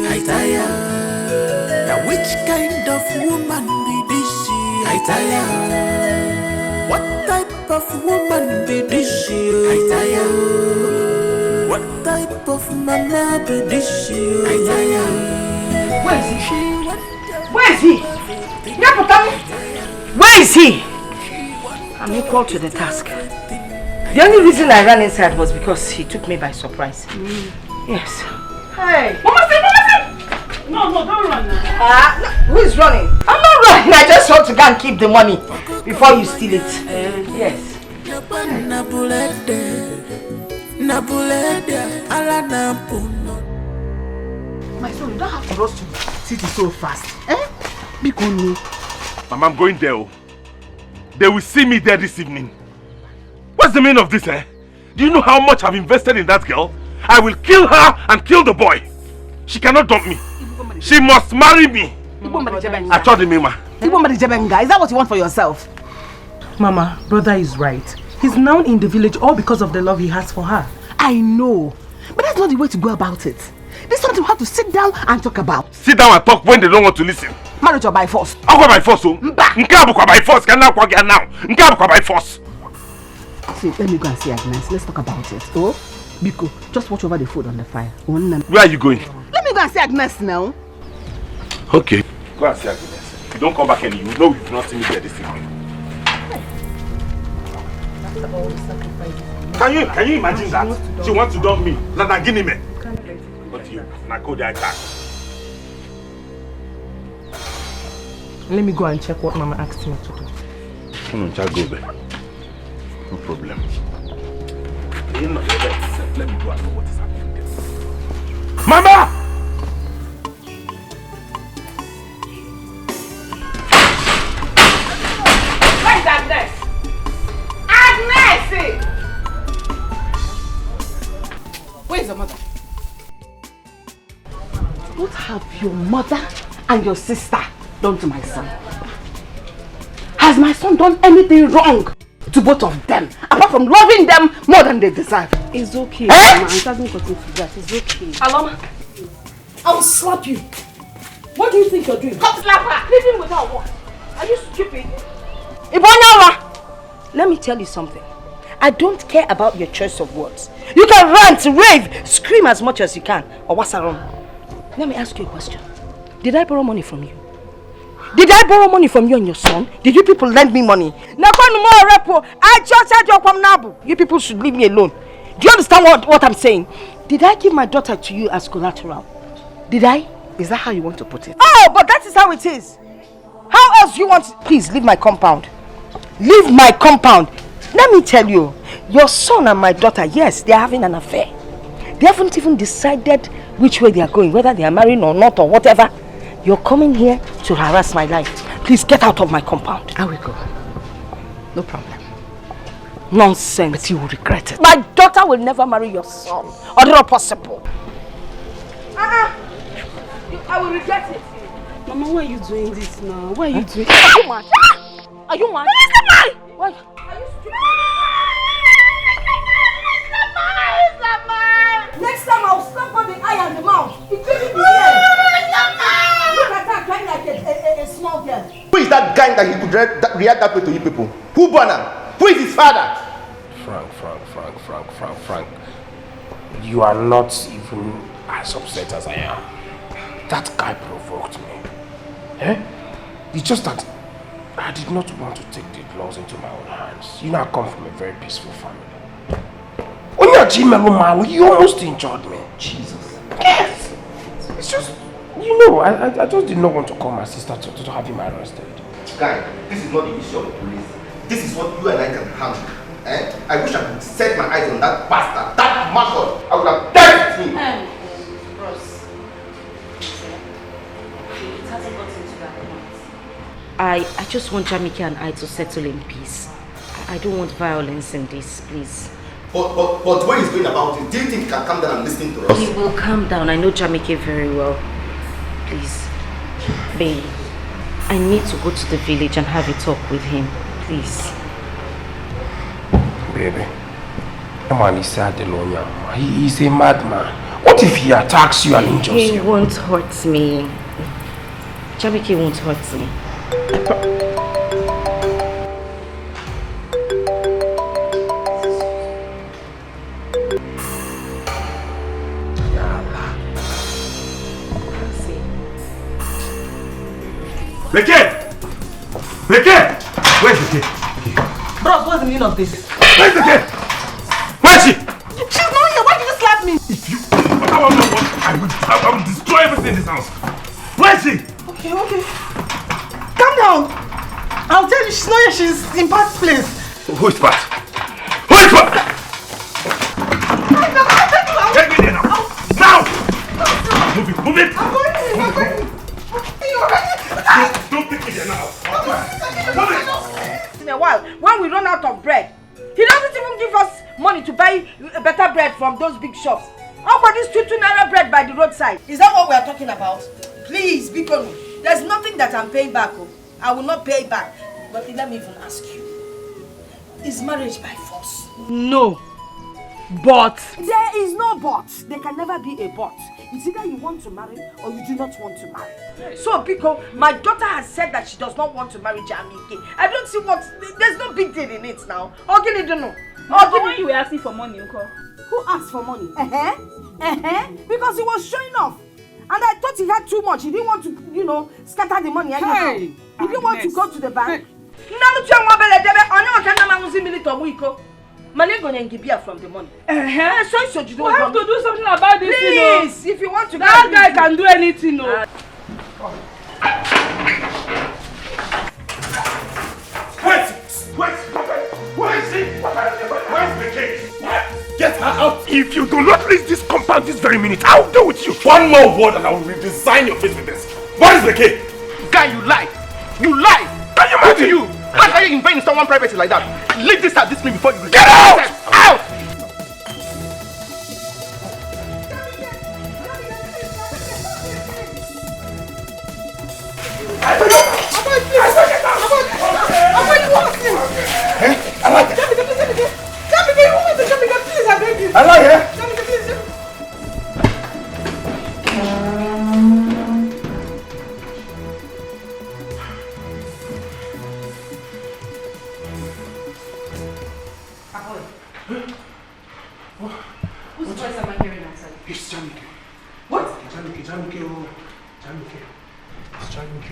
I tire. Now which kind of woman be this? I tire. What type of woman be this? I tire. What type of mama be this? I tire. Where is he? Where is he? Where is he? I'm equal to the task. The only reason I ran inside was because he took me by surprise. Yes. Hey! Mama say, Mama say! No, no, don't run now. Ah, no, who is running? I'm not running. I just want to go and keep the money before you steal it. Eh. Yes. Na bulede, na bulede, ala na puno. My son, you don't have to rush to city so fast. Eh? Biko no. Mama, I'm going there, oh. They will see me there this evening. What's the meaning of this, eh? Do you know how much I've invested in that girl? I will kill her and kill the boy. She cannot dump me. She must marry me. Igbo mmadụ jebe nga. Achọghị m ịma. Igbo mmadụ jebe nga. Is that what you want for yourself? Mama, brother is right. He's now in the village all because of the love he has for her. I know. But that's not the way to go about it. This is something we have to sit down and talk about. Sit down and talk when they don't want to listen. Marriage or by force? Ọ kwa by force o. Mba. Nke a bụkwa by force, ka m na-agwa gị now. Nke a bụkwa by force. See, let me go and see Agnes. Let's talk about it. Oh, biko, just watch over the food on the fire. Nwanne m. Where are you going? Let me go and see Agnes now. Okay. Go and see Agnes. If you don't come back early, you know you've not seen me there this evening. After all the sacrifices. Can you, can you imagine that? She wants to dump me. Na, na gịnị me? But you, na code I attack. Let me go and check what Mama asked me to do. Unu ncha go be. No problem. Let me go and know what is happening there. Mama! Where is Agnes? Agnes! Where is your mother? What have your mother and your sister done to my son? Has my son done anything wrong to both of them, apart from loving them more than they deserve? It's okay, eh? Mama. It hasn't gotten to that. It's okay. Aloma, I will slap you. What do you think you're doing? Come slap her. Leaving without what? Are you stupid? Ibonyawa! Let me tell you something. I don't care about your choice of words. You can rant, rave, scream as much as you can. Owasaron, let me ask you a question. Did I borrow money from you? Did I borrow money from you and your son? Did you people lend me money? Nakwanu mo repo. I just had your kwam nabu. You people should leave me alone. Do you understand what, what I'm saying? Did I give my daughter to you as collateral? Did I? Is that how you want to put it? Oh, but that is how it is. How else do you want? Please leave my compound. Leave my compound. Let me tell you, your son and my daughter, yes, they are having an affair. They haven't even decided which way they are going, whether they are marrying or not or whatever. You're coming here to harass my life. Please get out of my compound. I will go. No problem. Nonsense. But you will regret it. My daughter will never marry your son. Or not possible. Uh-uh. You, I will regret it. Mama, why are you doing this now? Why are you doing? Are you mad? Are you mad? Why? Are you stupid? Next time I'll slap on the eye and the mouth. It will be here. Look at her crying like a, a, a, a small girl. Who is that guy that he could re- that, react that way to you people? Who born him? Who is his father? Frank, Frank, Frank, Frank, Frank, Frank. You are not even as upset as I am. That guy provoked me. Eh? It's just that I did not want to take the laws into my own hands. You know, I come from a very peaceful family. When you're Jimmy Lumalu, you almost injured me. Jesus. Yes. It's just, you know, I, I, I just did not want to call my sister to, to have him arrested. Guy, this is not the issue of the police. This is what you and I can handle. Eh? I wish I could set my eyes on that bastard, that mashot. I would have dealt with him. Um, bros, it hasn't gotten to that point. I, I just want Jamike and I to settle in peace. I, I don't want violence in this, please. But, but, but when he's going about it, do you think he can calm down and listen to us? He will calm down. I know Jamike very well. Please. Babe, I need to go to the village and have a talk with him. Please. Baby, that man is sad alone. He is a madman. What if he attacks you and injures you? He won't hurt me. Jamike won't hurt me. I pro- Bekee! Bekee! Where's Bekee? Bros, what's the meaning of this? Where's Bekee? Where's she? She's not here. Why did you slap me? If you, I want to know what I will, I will destroy everything in this house. Where's she? Okay, okay. Calm down. I'll tell you, she's not here. She's in Pat's place. Who is Pat? Who is Pat? Take me there now. Now! Move it, move it! I'm going in, I'm going in. Don't, don't take me there now. Move it! In a while, when we run out of bread, he doesn't even give us money to buy better bread from those big shops. How about this two two naira bread by the roadside? Is that what we are talking about? Please, Biko, there's nothing that I'm paying back. Oh. I will not pay back. But let me even ask you. Is marriage by force? No. But. There is no but. There can never be a but. It's either you want to marry or you do not want to marry. So, Biko, my daughter has said that she does not want to marry Jamike. I don't see what. There's no big deal in it now. Ogini do no. But when you were asking for money, Uncle. Who asked for money? Uh-huh. Uh-huh. Because he was showing off. And I thought he had too much. He didn't want to, you know, scatter the money anyhow. Hey, he didn't want to go to the bank. Hey. Nna m tụọ nwa bele debe, onye ọka nna m aṅụzi mmiri tọgbọ iko. Mana ego nye gị beer from the money. Uh-huh. So, so you don't have to do something about this, you know. Please, if you want to. That guy can do anything, no. Ah. If you do not leave this compound this very minute, I will deal with you. One more word and I will redesign your face with this. What is the key? Guy, you lie. You lie. Can you imagine? You? How can you invade in someone privacy like that? Leave this at this minute before you get out! Out! Whose voice am I hearing outside? It's Jamike. What? Jamike, Jamike, oh. Jamike. It's Jamike.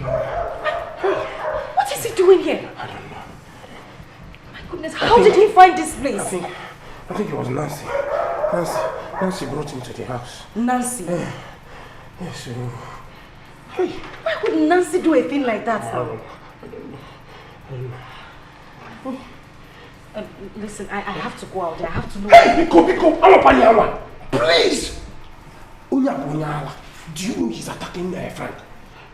What is he doing here? I don't know. My goodness, how did he find this place? I think, I think it was Nancy. Nancy, Nancy brought him to the house. Nancy? Eh, yes, so, hey. Why would Nancy do a thing like that now? I don't know. I don't know. Um, listen, I, I have to go out there. I have to know. Hey, Biko, Biko, I'm a Panyawa. Please! Onye a bụ onye ala. Do you know he's attacking my friend?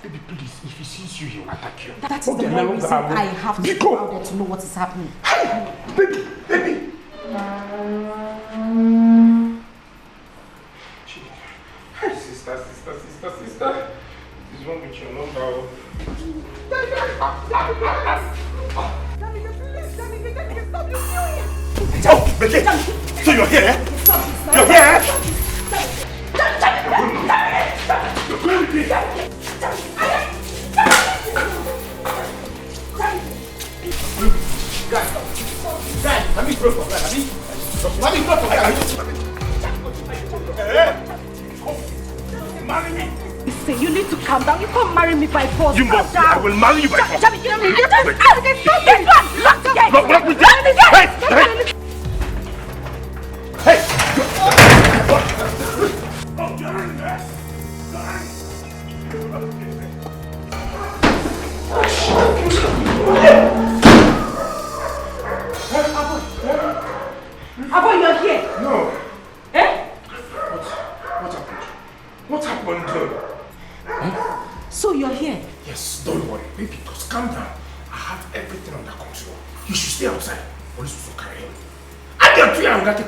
Baby, please, if he sees you, he will attack you. That is the one reason I have to go out there to know what is happening. Hey, baby, baby. Hey, sister, sister, sister, sister. What is wrong with your number? Oh? Oh, Becky! So you're here, eh? You're here, eh? You're going with me? Guy, guy, let me pray for guy. Let me, let me pray for guy. Eh? Marry me. Listen, you need to calm down. You can't marry me by force. You must. I will marry you by force. Jamie, you need to calm down. Lock the gate. Lock, lock me down. Hey, hey. Hey. Abo, you're here. No. Eh? What? What happened? What happened? So you're here? Yes, don't worry, baby. Just calm down. I have everything under control. You should stay outside. Police will soon carry you. I get to you and get it.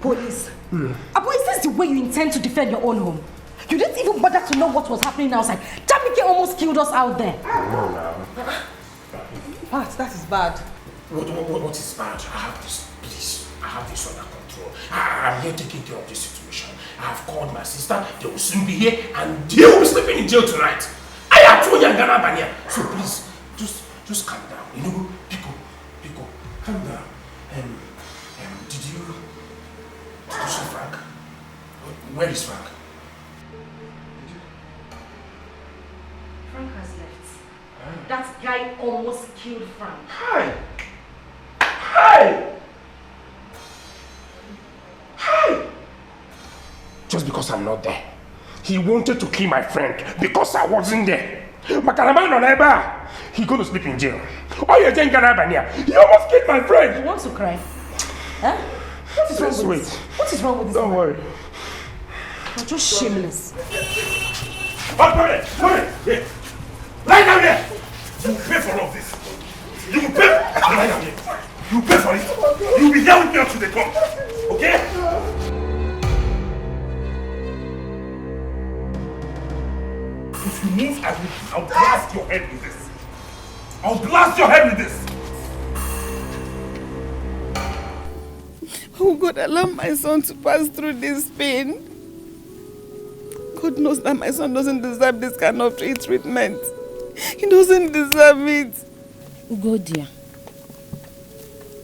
Police? Abo, is this the way you intend to defend your own home? You didn't even bother to know what was happening outside. Jamike almost killed us out there. No, now. Pat, that is bad. What, what, what, what is bad? I have this, please. I have this under control. I, I'm here taking care of this situation. I have called my sister. They will soon be here and they will be sleeping in jail tonight. I have told you I'm gonna ban here. So please, just, just calm down. You know, Biko, Biko, calm down. Um, um, did you, did you see Frank? Where is Frank? Did you? Frank has left. That guy almost killed Frank. Hi! Hi! Hi! Just because I'm not there. He wanted to kill my friend because I wasn't there. Maka na m nọ n'ebe a, he going to sleep in jail. Oh, yeah, Jen Garabania. He almost killed my friend. You want to cry? Huh? What is wrong with this? What is wrong with this? Don't worry. You're just shameless. Oh, sorry, sorry. Wait. Lie down there. You pay for all of this. You will pay. Lie down there. You pay for it. You will be here with me until they come. Okay? If you move, I will, I'll blast your head with this. I'll blast your head with this. Oh God, allow my son to pass through this pain. God knows that my son doesn't deserve this kind of treatment. He doesn't deserve it. Ugodia,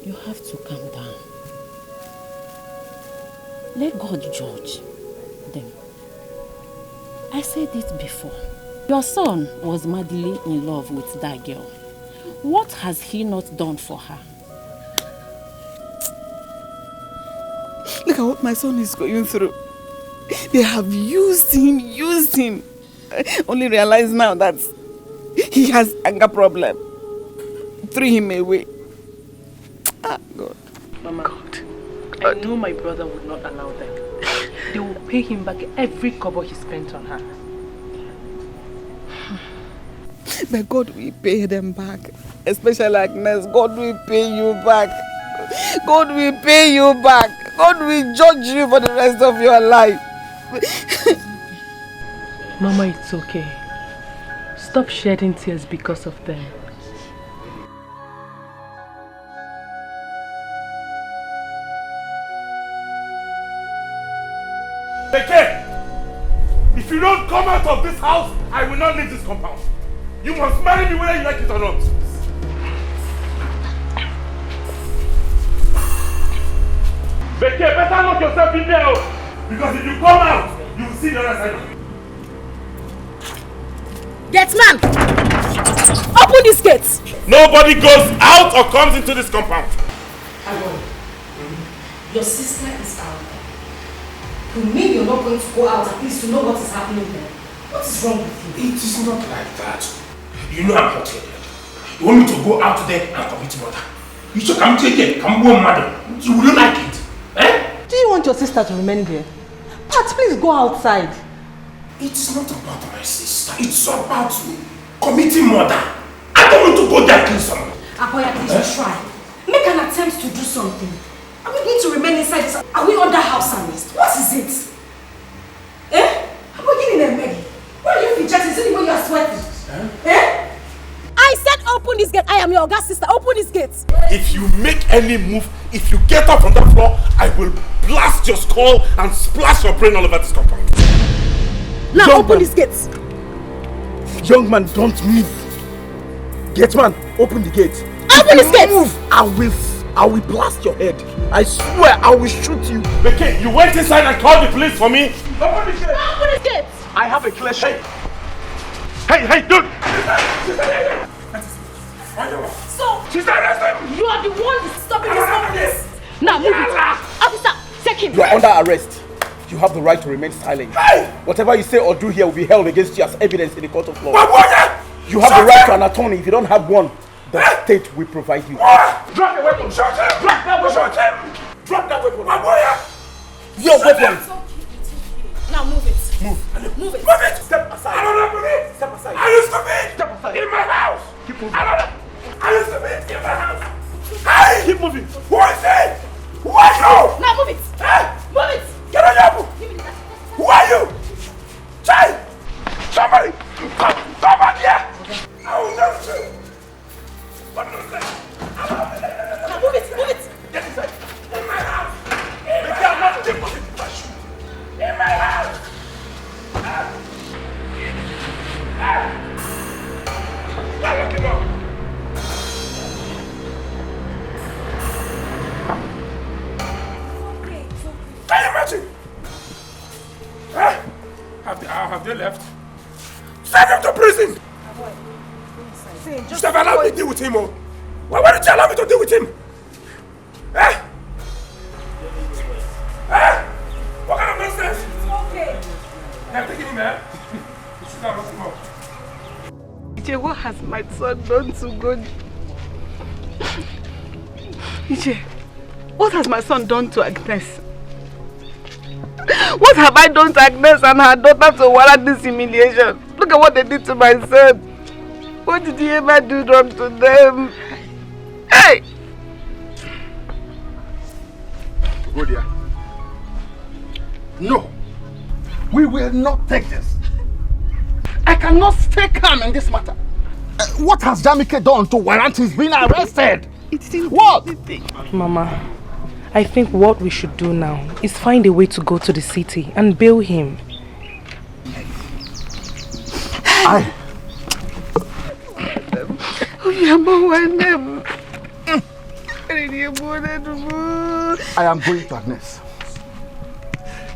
you have to calm down. Let God judge them. I said it before. Your son was madly in love with that girl. What has he not done for her? Look at what my son is going through. They have used him, used him. Only realize now that he has anger problem. Threw him away. Ah, God. Mama, God. I know my brother would not allow them. They will pay him back every kobo he spent on her. But God will pay them back. Especially Agnes, God will pay you back. God will pay you back. God will judge you for the rest of your life. Mama, it's okay. Stop shedding tears because of them. Again, if you don't come out of this house, I will not leave this compound. You must marry me whether you like it or not. Becky, better lock yourself in there, oh, because if you come out, you will see the other side of it. Gate man! Open this gate! Nobody goes out or comes into this compound. Agony, your sister is out there. You mean you're not going to go out at least to know what is happening there? What is wrong with you? It is not like that. You know I'm hot-headed. You want me to go out there and commit murder? You should come to again, come one mother. You will you like it? Eh? Do you want your sister to remain there? Pat, please go outside. It is not about my sister. It's about me committing murder. I don't want to go there and kill someone. Aboya, please try. Make an attempt to do something. Are we going to remain inside this? Are we under house arrest? What is it? Eh? Are we getting a Maggie? Why are you fidgeting? Is it the way you are sweating? Eh? I said open this gate. I am your Oga sister. Open this gate. If you make any move, if you get up from that floor, I will blast your skull and splash your brain all over this compound. Now open this gate. Young man, don't move. Gate man, open the gate. Open this gate. Move, I will, I will blast your head. I swear, I will shoot you. Becky, you went inside and called the police for me. Open the gate. Open this gate. I have a clear shot. Hey, hey, dude! So, you are the one stopping this madness. Now move it. Officer, take him. You are under arrest. You have the right to remain silent. Whatever you say or do here will be held against you as evidence in the court of law. You have the right to an attorney. If you don't have one, the state will provide you. Drop the weapon. Shoot him. Drop that weapon. Drop that weapon. Your weapon. Now move it. Move. Move it. Move it. Step aside. Step aside. Are you stupid? Step aside. In my house. Keep moving. Are you stupid? In my house. Hey! Keep moving. Who is it? Who are you? Now move it. Hey! Move it. Get on your move. Who are you? Chai! Somebody! Come, come back here! I will not shoot! What is that? Now move it, move it! Get inside! In my house! In my house! Keep moving! In my house! Ah! Ah! Stop looking up! Can you imagine? Huh? Have they, uh, have they left? Send him to prison! You should have allowed me to deal with him, oh! Why, why did you allow me to deal with him? Eh? Eh? What kind of nonsense? It's okay. They are taking him, eh? You should have locked him up. Iche, what has my son done to God? Iche, what has my son done to Agnes? What have I done to Agnes and her daughter to warrant this humiliation? Look at what they did to my son. What did he ever do wrong to them? Hey! Go there. No. We will not take this. I cannot stay calm in this matter. Uh, what has Jamike done to warrant his being arrested? What? Mama, I think what we should do now is find a way to go to the city and bail him. I Oyabo nwanne m. I am going to Agnes.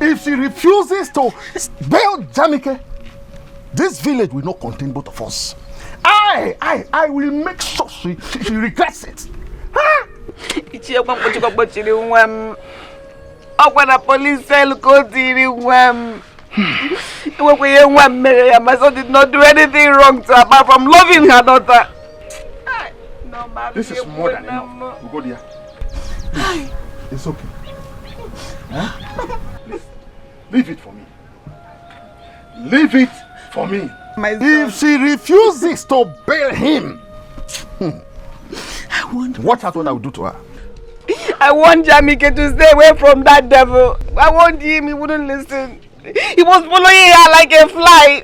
If she refuses to bail Jamike, this village will not contain both of us. I, I, I will make sure she, she, she regrets it. Huh? Ichie, kwa mkpochikwa kpochiri nwa m. Ọkwa na police cell ka o tiri nwa m. Enwekwa ihe nwa m mere ya. My son did not do anything wrong to her apart from loving her daughter. This is more than enough. We go there. It's okay. Leave it for me. Leave it for me. My son. If she refuses to bail him, I want watch out what I will do to her. I want Jamike to stay away from that devil. I want him, he wouldn't listen. He was following her like a fly,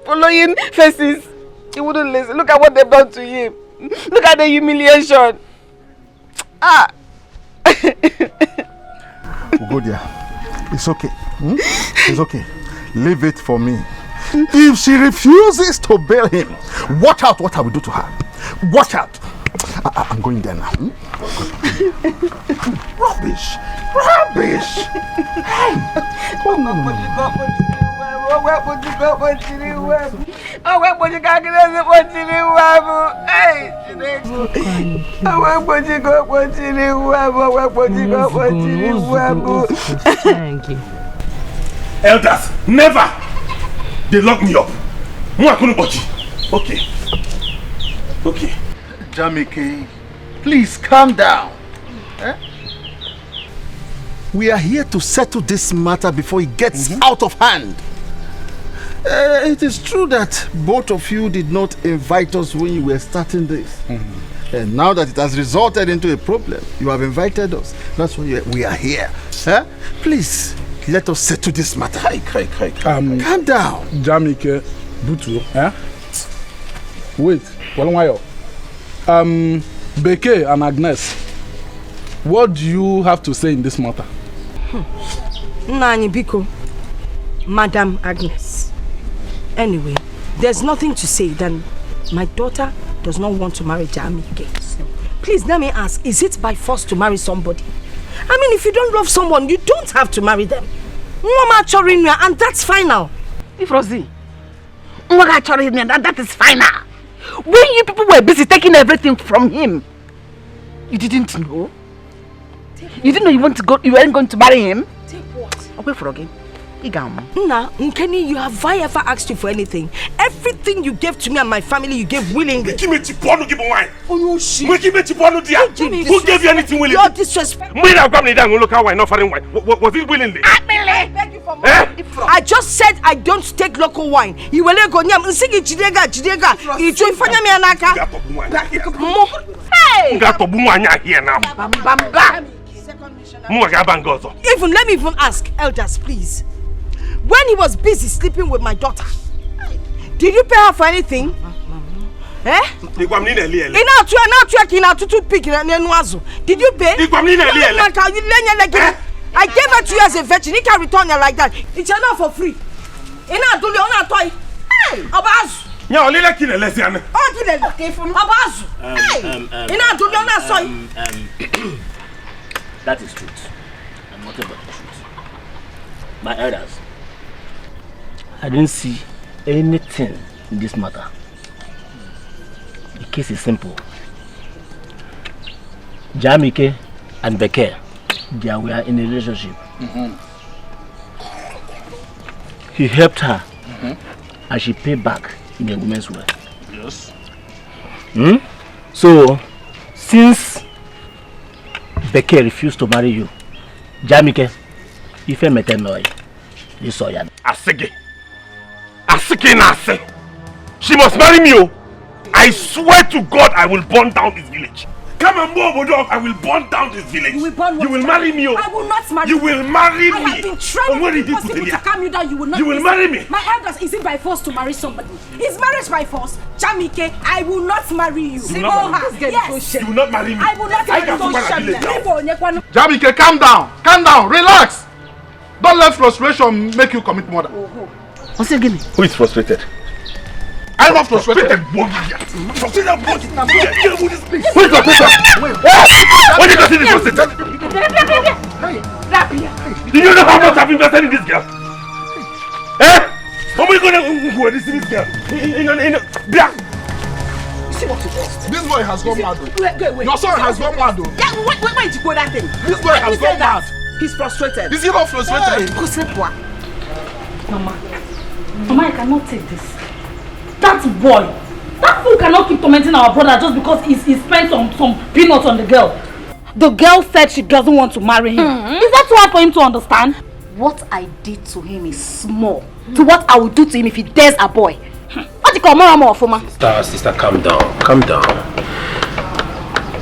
following faces. He wouldn't listen. Look at what they've done to him. Look at the humiliation. Ah! Ugodia, it's okay. Hmm? It's okay. Leave it for me. If she refuses to bail him, watch out what I will do to her. Watch out. I, I, I'm going there now. Hmm? Rubbish! Rubbish! Hey! Oh, no, no, no. Elders, never! They lock me up. Mụ akụnụ kpọchi. Okay. Okay. Jamike, please calm down. Eh? We are here to settle this matter before it gets out of hand. Uh, it is true that both of you did not invite us when you were starting this. And now that it has resulted into a problem, you have invited us. That's why we are here. Eh? Please, let us settle this matter. Kai, kai, kai, kai. Um, calm down. Jamike, Butu, eh? Wait, Walunwayo. Um, Beke and Agnes, what do you have to say in this matter? Nna anyị, biko, Madam Agnes. Anyway, there's nothing to say than my daughter does not want to marry Jamike. Please, let me ask, is it by force to marry somebody? I mean, if you don't love someone, you don't have to marry them. Nwa m achọrọ ịnụ ya, and that's final. Ifrozi, nwa gị achọrọ ịnụ ya, that, that is final. When you people were busy taking everything from him, you didn't know? You didn't know you want to go, you weren't going to marry him? Take what? Okay, for again. Ị ga-anwụ. Nna, Nkeni, you, have I ever asked you for anything? Everything you gave to me and my family, you gave willingly. Nweghị ike imechi ọnụ gị bụ nwaanyị. Onye oshi. Nweghị ike imechi ọnụ di ya. Who gave you anything willingly? You're disrespectful. Mgbe ị na-agwa m na ị da-aṅụ local wine, not foreign wine, wa-, wa-, was it willingly? Akpịlị. I beg you for money. Eh? I just said I don't take local wine. I were ego nye m, nsị gị jide ego a, jide ego a. Ị jụ ifanye m ya n'aka. Ị ga-atọgbu nwaanyị. Mụ. Hey! M ga-atọgbu nwaanyị ahụ ya na. Mba, mba, mba. Mụnwa ga-aba nga ọzọ. Even, let me even ask, elders, please. When he was busy sleeping with my daughter, did you pay her for anything? Eh? Ị gwa m na ị na-eli ele. Ị na-atụ ya, na-atụ ya ka ị na-atụ toothpick na, n'enu azụ. Did you pay? Ị gwa m na ị na-eli ele. Maka, you lenye ele gị. Eh? I gave her to you as a virgin. You can return her like that. It's enough for free. Ị na-adụli, ọ na-atọ ya. Hey! Ọ bụ azụ. Nya, ọ lile ka ị na-elezi anya. Ọ dị lele. Ọ bụ azụ. Um, hey! Um, um, ị na-adụli, ọ na-asọ ya. Um, um, that is truth. And nothing but the truth. My elders, I didn't see anything in this matter. The case is simple. Jamike and Beke, they were in a relationship. He helped her and she paid back in a woman's way. Yes. Hmm? So, since Beke refused to marry you, Jamike, ife mete noi, you saw ya. Asị gị. Asị gị na asị. She must marry me, oh. I swear to God, I will burn down this village. Come and move, Obodo, I will burn down this village. You will burn what? You will marry me, oh. I will not marry you. You will marry me. I have been trying to be possible to calm you down. You will not listen. You will marry me. My elders, is it by force to marry somebody? Is marriage by force? Jamike, I will not marry you. You will not marry me. Yes. You will not marry me. I will not marry you. Jamike, calm down. Calm down. Relax. Don't let frustration make you commit murder. Once again. Who is frustrated? I'm not frustrated. Frustrated, bogey. Frustrated, bogey. Who is frustrated? Eh? What did you say is frustrated? Hey. Do you know how much I've invested in this girl? Eh? How are you gonna go with this, this girl? In, in, in, in, Bia. You see what it is? This boy has gone mad, oh. Wait, wait, wait. Your son has gone mad, oh. Yeah, wait, wait, wait, you go that thing. This boy has gone mad. He's frustrated. Is he not frustrated? Hey. Go sleep, wa. Mama, Mama, I cannot take this. That boy, that fool cannot keep tormenting our brother just because he, he spent some, some peanuts on the girl. The girl said she doesn't want to marry him. Is that too hard for him to understand? What I did to him is small to what I will do to him if he dares a boy. What you call Moramo for ma? Sister, sister, calm down, calm down.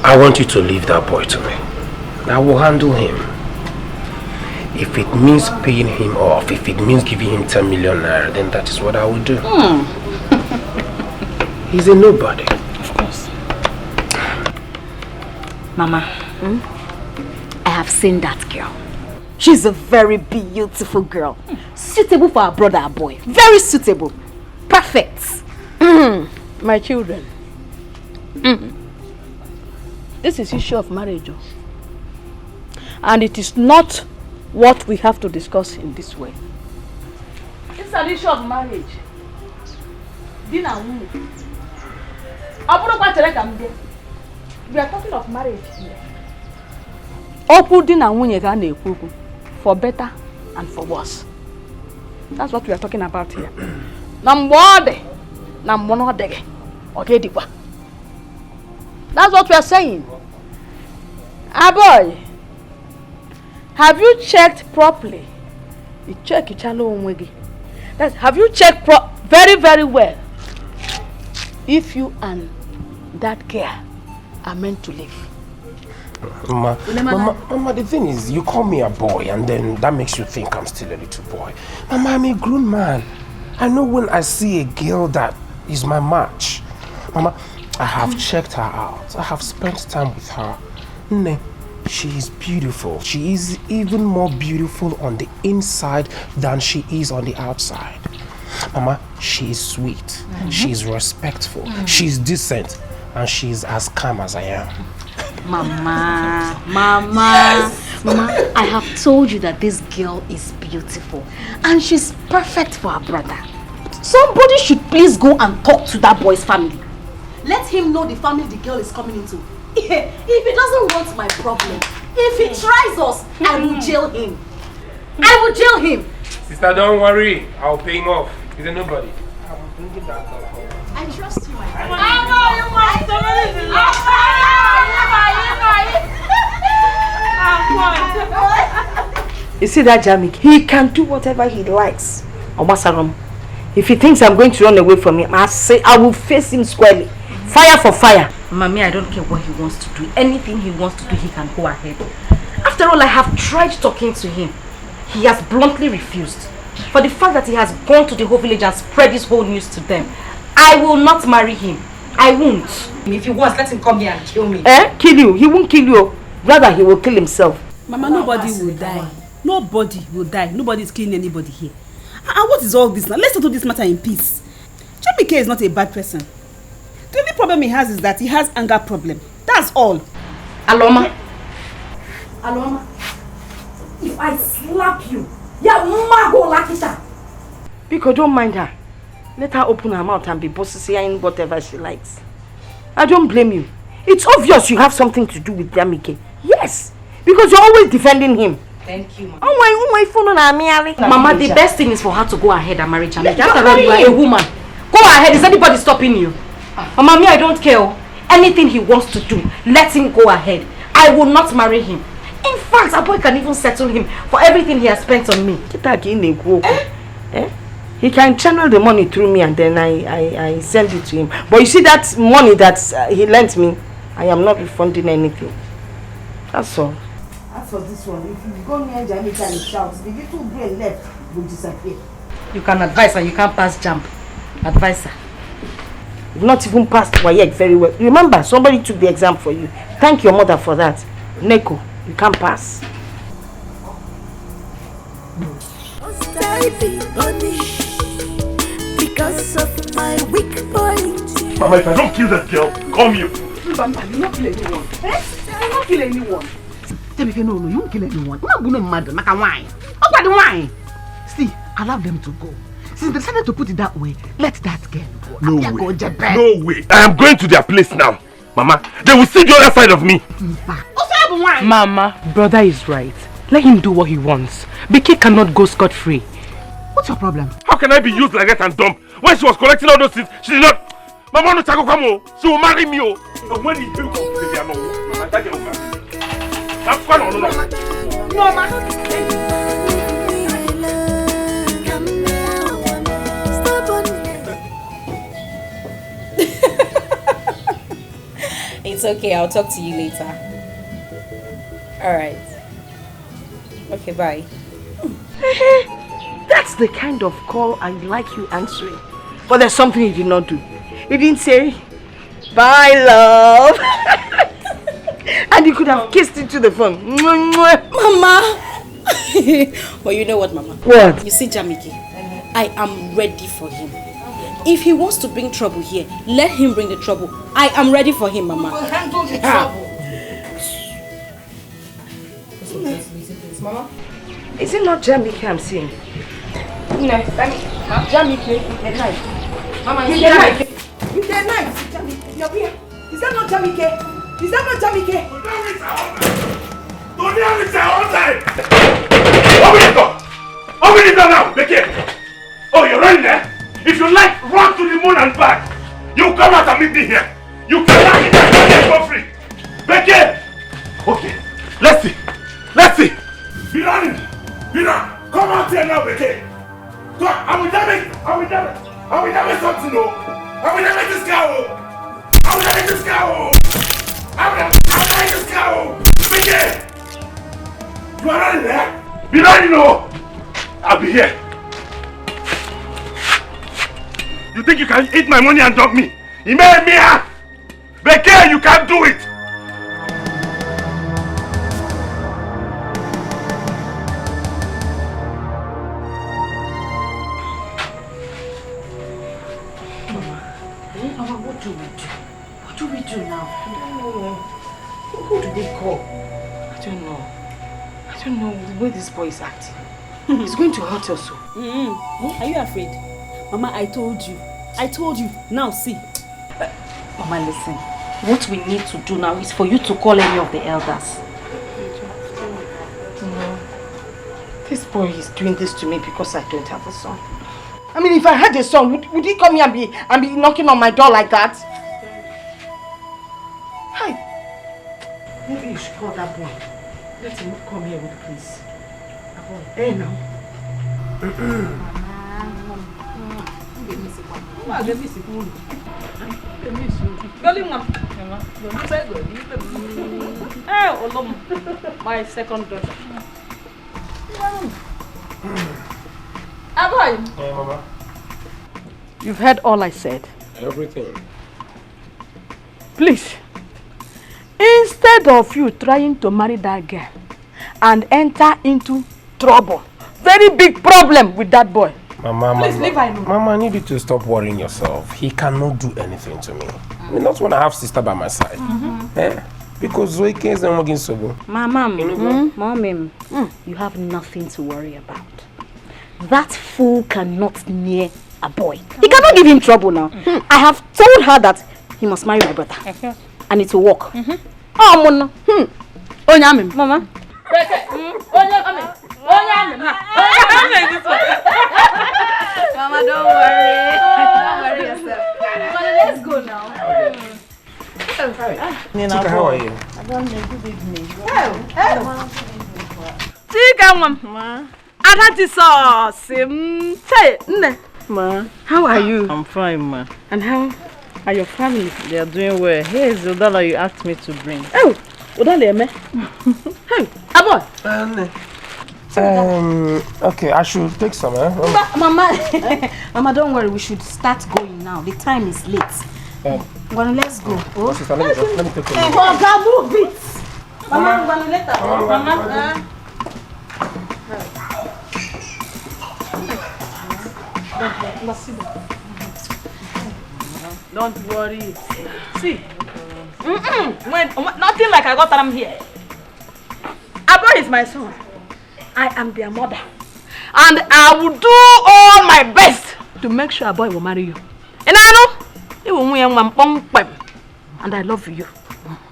I want you to leave that boy to me. I will handle him. If it means paying him off, if it means giving him ten million naira, then that is what I will do. He's a nobody. Of course. Mama, I have seen that girl. She's a very beautiful girl. Suitable for her brother, a boy. Very suitable. Perfect. My children, this is issue of marriage, oh. And it is not what we have to discuss in this way. It's an issue of marriage. Di na nwunye. Ọ bụrụkwa chere ka m bịa. We are talking of marriage here. Okwu di na nwunye ka a na-ekwu okwu, for better and for worse. That's what we are talking about here. Na mgbe ọ dị, na mgbe ọ dịghị, ọ ga-edikwa. That's what we are saying. Aboy, have you checked properly? You check chala onwe gị. That's, have you checked pro very, very well? If you and that girl are meant to live. Mama, Mama, Mama, the thing is, you call me a boy, and then that makes you think I'm still a little boy. Mama, I'm a grown man. I know when I see a girl that is my match. Mama, I have checked her out. I have spent time with her. Nne, she is beautiful. She is even more beautiful on the inside than she is on the outside. Mama, she is sweet. She is respectful. She is decent. And she is as calm as I am. Mama, Mama, Mama, I have told you that this girl is beautiful and she's perfect for her brother. Somebody should please go and talk to that boy's family. Let him know the family the girl is coming into. If he doesn't want my problem, if he tries us, I will jail him. I will jail him. Sister, don't worry. I'll pay him off. He's a nobody. I trust you, my friend. You see that Jamik? He can do whatever he likes. Omasarom, if he thinks I'm going to run away from him, I say I will face him squarely. Fire for fire. Mommy, I don't care what he wants to do. Anything he wants to do, he can go ahead. After all, I have tried talking to him. He has bluntly refused. For the fact that he has gone to the whole village and spread this whole news to them, I will not marry him. I won't. If he wants, let him come here and kill me. Eh? Kill you? He won't kill you. Rather, he will kill himself. Mama, nobody will die. Nobody will die. Nobody is killing anybody here. And what is all this now? Let's settle this matter in peace. Jamike is not a bad person. The only problem he has is that he has anger problem. That's all. Aloma. Aloma, if I slap you, ya mago lakita. Biko, don't mind her. Let her open her mouth and be bossy saying whatever she likes. I don't blame you. It's obvious you have something to do with Jamike. Yes, because you're always defending him. Thank you, ma. Oh my, oh my phone on Amiali. Mama, the best thing is for her to go ahead and marry Jamike. After all, you are a woman. Go ahead. Is anybody stopping you? Mama, me, I don't care. Anything he wants to do, let him go ahead. I will not marry him. In fact, a boy can even settle him for everything he has spent on me. Kita ka ị na-ekwu okwu. Eh? He can channel the money through me and then I, I, I send it to him. But you see that money that uh, he lent me, I am not refunding anything. That's all. As for this one, if you go near Jamaica and shout, the little brain left will disappear. You can advise and you can't pass jump. Advisor. You've not even passed WAEC very well. Remember, somebody took the exam for you. Thank your mother for that. NECO, you can't pass. Must I be punished because of my weak point? Mama, if I don't kill that girl, come you. Mba, mba, you not kill anyone. Eh? You not kill anyone. Tell me, no, no, you won't kill anyone. You not gonna mad, maka wine. What about the wine? See, allow them to go. Since they decided to put it that way, let that girl go. No Abia way. Go, Jebe. No way. I am going to their place now. Mama, they will see the other side of me. Also have wine. Mama, brother is right. Let him do what he wants. Bike cannot go scot-free. What's your problem? How can I be used like that and dumb? When she was collecting all those things, she did not. Mama, no, Chago, come on. She will marry me, oh. And when he built up, baby, I know. Mama, that girl will marry me. Akwụkwọ na ọnụnọ. Nneọma. It's okay, I'll talk to you later. Alright. Okay, bye. That's the kind of call I like you answering. But there's something you did not do. You didn't say, "Bye, love." And you could have kissed into the phone. Mwah, mwah. Mama! But you know what, Mama? What? You see Jamike, I am ready for him. If he wants to bring trouble here, let him bring the trouble. I am ready for him, Mama. We'll handle the trouble. Mama? Is it not Jamike I'm seeing? No, let me. Jamike, in the night. Mama, in the night. In the night, Jamike. You're here. Is that not Jamike? Is that not Jamike? Don't hear me say all time. Open the door. Open the door now, Bekee. Oh, you're running there? If you like, run to the moon and back. You come out and meet me here. You cannot eat and go free. Bekee! Okay, let's see. Let's see. Be running. Be run. Come out here now, Bekee. Come, I will damage. I will damage. I will damage something, oh. I will damage this cow, oh. I will damage this cow, oh. I will, I will damage this cow, oh. Bekee! You are running, eh? Be running, oh. I'll be here. You think you can eat my money and dump me? Ime me, ah! Bekee, you can't do it! Mama, what do we do? What do we do now? I don't know. Who, who do we call? I don't know. I don't know the way this boy is acting. He's going to hurt us. Oh. Mm-hmm. Are you afraid? Mama, I told you. I told you. Now see. Mama, listen. What we need to do now is for you to call any of the elders. No. This boy is doing this to me because I don't have a son. I mean, if I had a son, would, would he come here and be, and be knocking on my door like that? Hi. Maybe you should call that boy. Let him come here with peace. Hey, now. Hey, Olom, my second daughter. Aboy. Hey, Mama. You've heard all I said. Everything. Please, instead of you trying to marry that girl and enter into trouble, very big problem with that boy. Mama, Please Mama, leave, I know. Mama, I need you to stop worrying yourself. He cannot do anything to me. I mean, not when I have sister by my side. Eh? Because Zoe cares and working so. Mama, You know mm, Mommy, mm, you have nothing to worry about. That fool cannot near a boy. He cannot give him trouble now. I have told her that he must marry my brother. And it will work. Oh, Mona. Hmm. Onyame. Mama. Onye amị. Onye amị. Mama, don't worry. Don't worry yourself. Mama, let's go now. Chika, how are you? I don't know. Good evening. Chika, Mama. Ada Jizọs m. Hey, nne. Ma, how are you? I'm fine, ma. And how are your family? They are doing well. Here is the dollar you asked me to bring. Oh, Udaleme. Hey, Aboy. Um, okay, I should take some, eh? Mama, Mama, don't worry. We should start going now. The time is late. Um, Well, let's go. Oh. Sister, let me, just, let me take some. Oga, move it. Mama, Mama, later. Mama, uh, Don't worry. See, mm-mm, when, nothing like I got am here. Aboy is my son. I am their mother. And I will do all my best to make sure Aboy will marry you. Ị na-anụ? Ị bụ nwunye nwa m kpọmkwem. And I love you.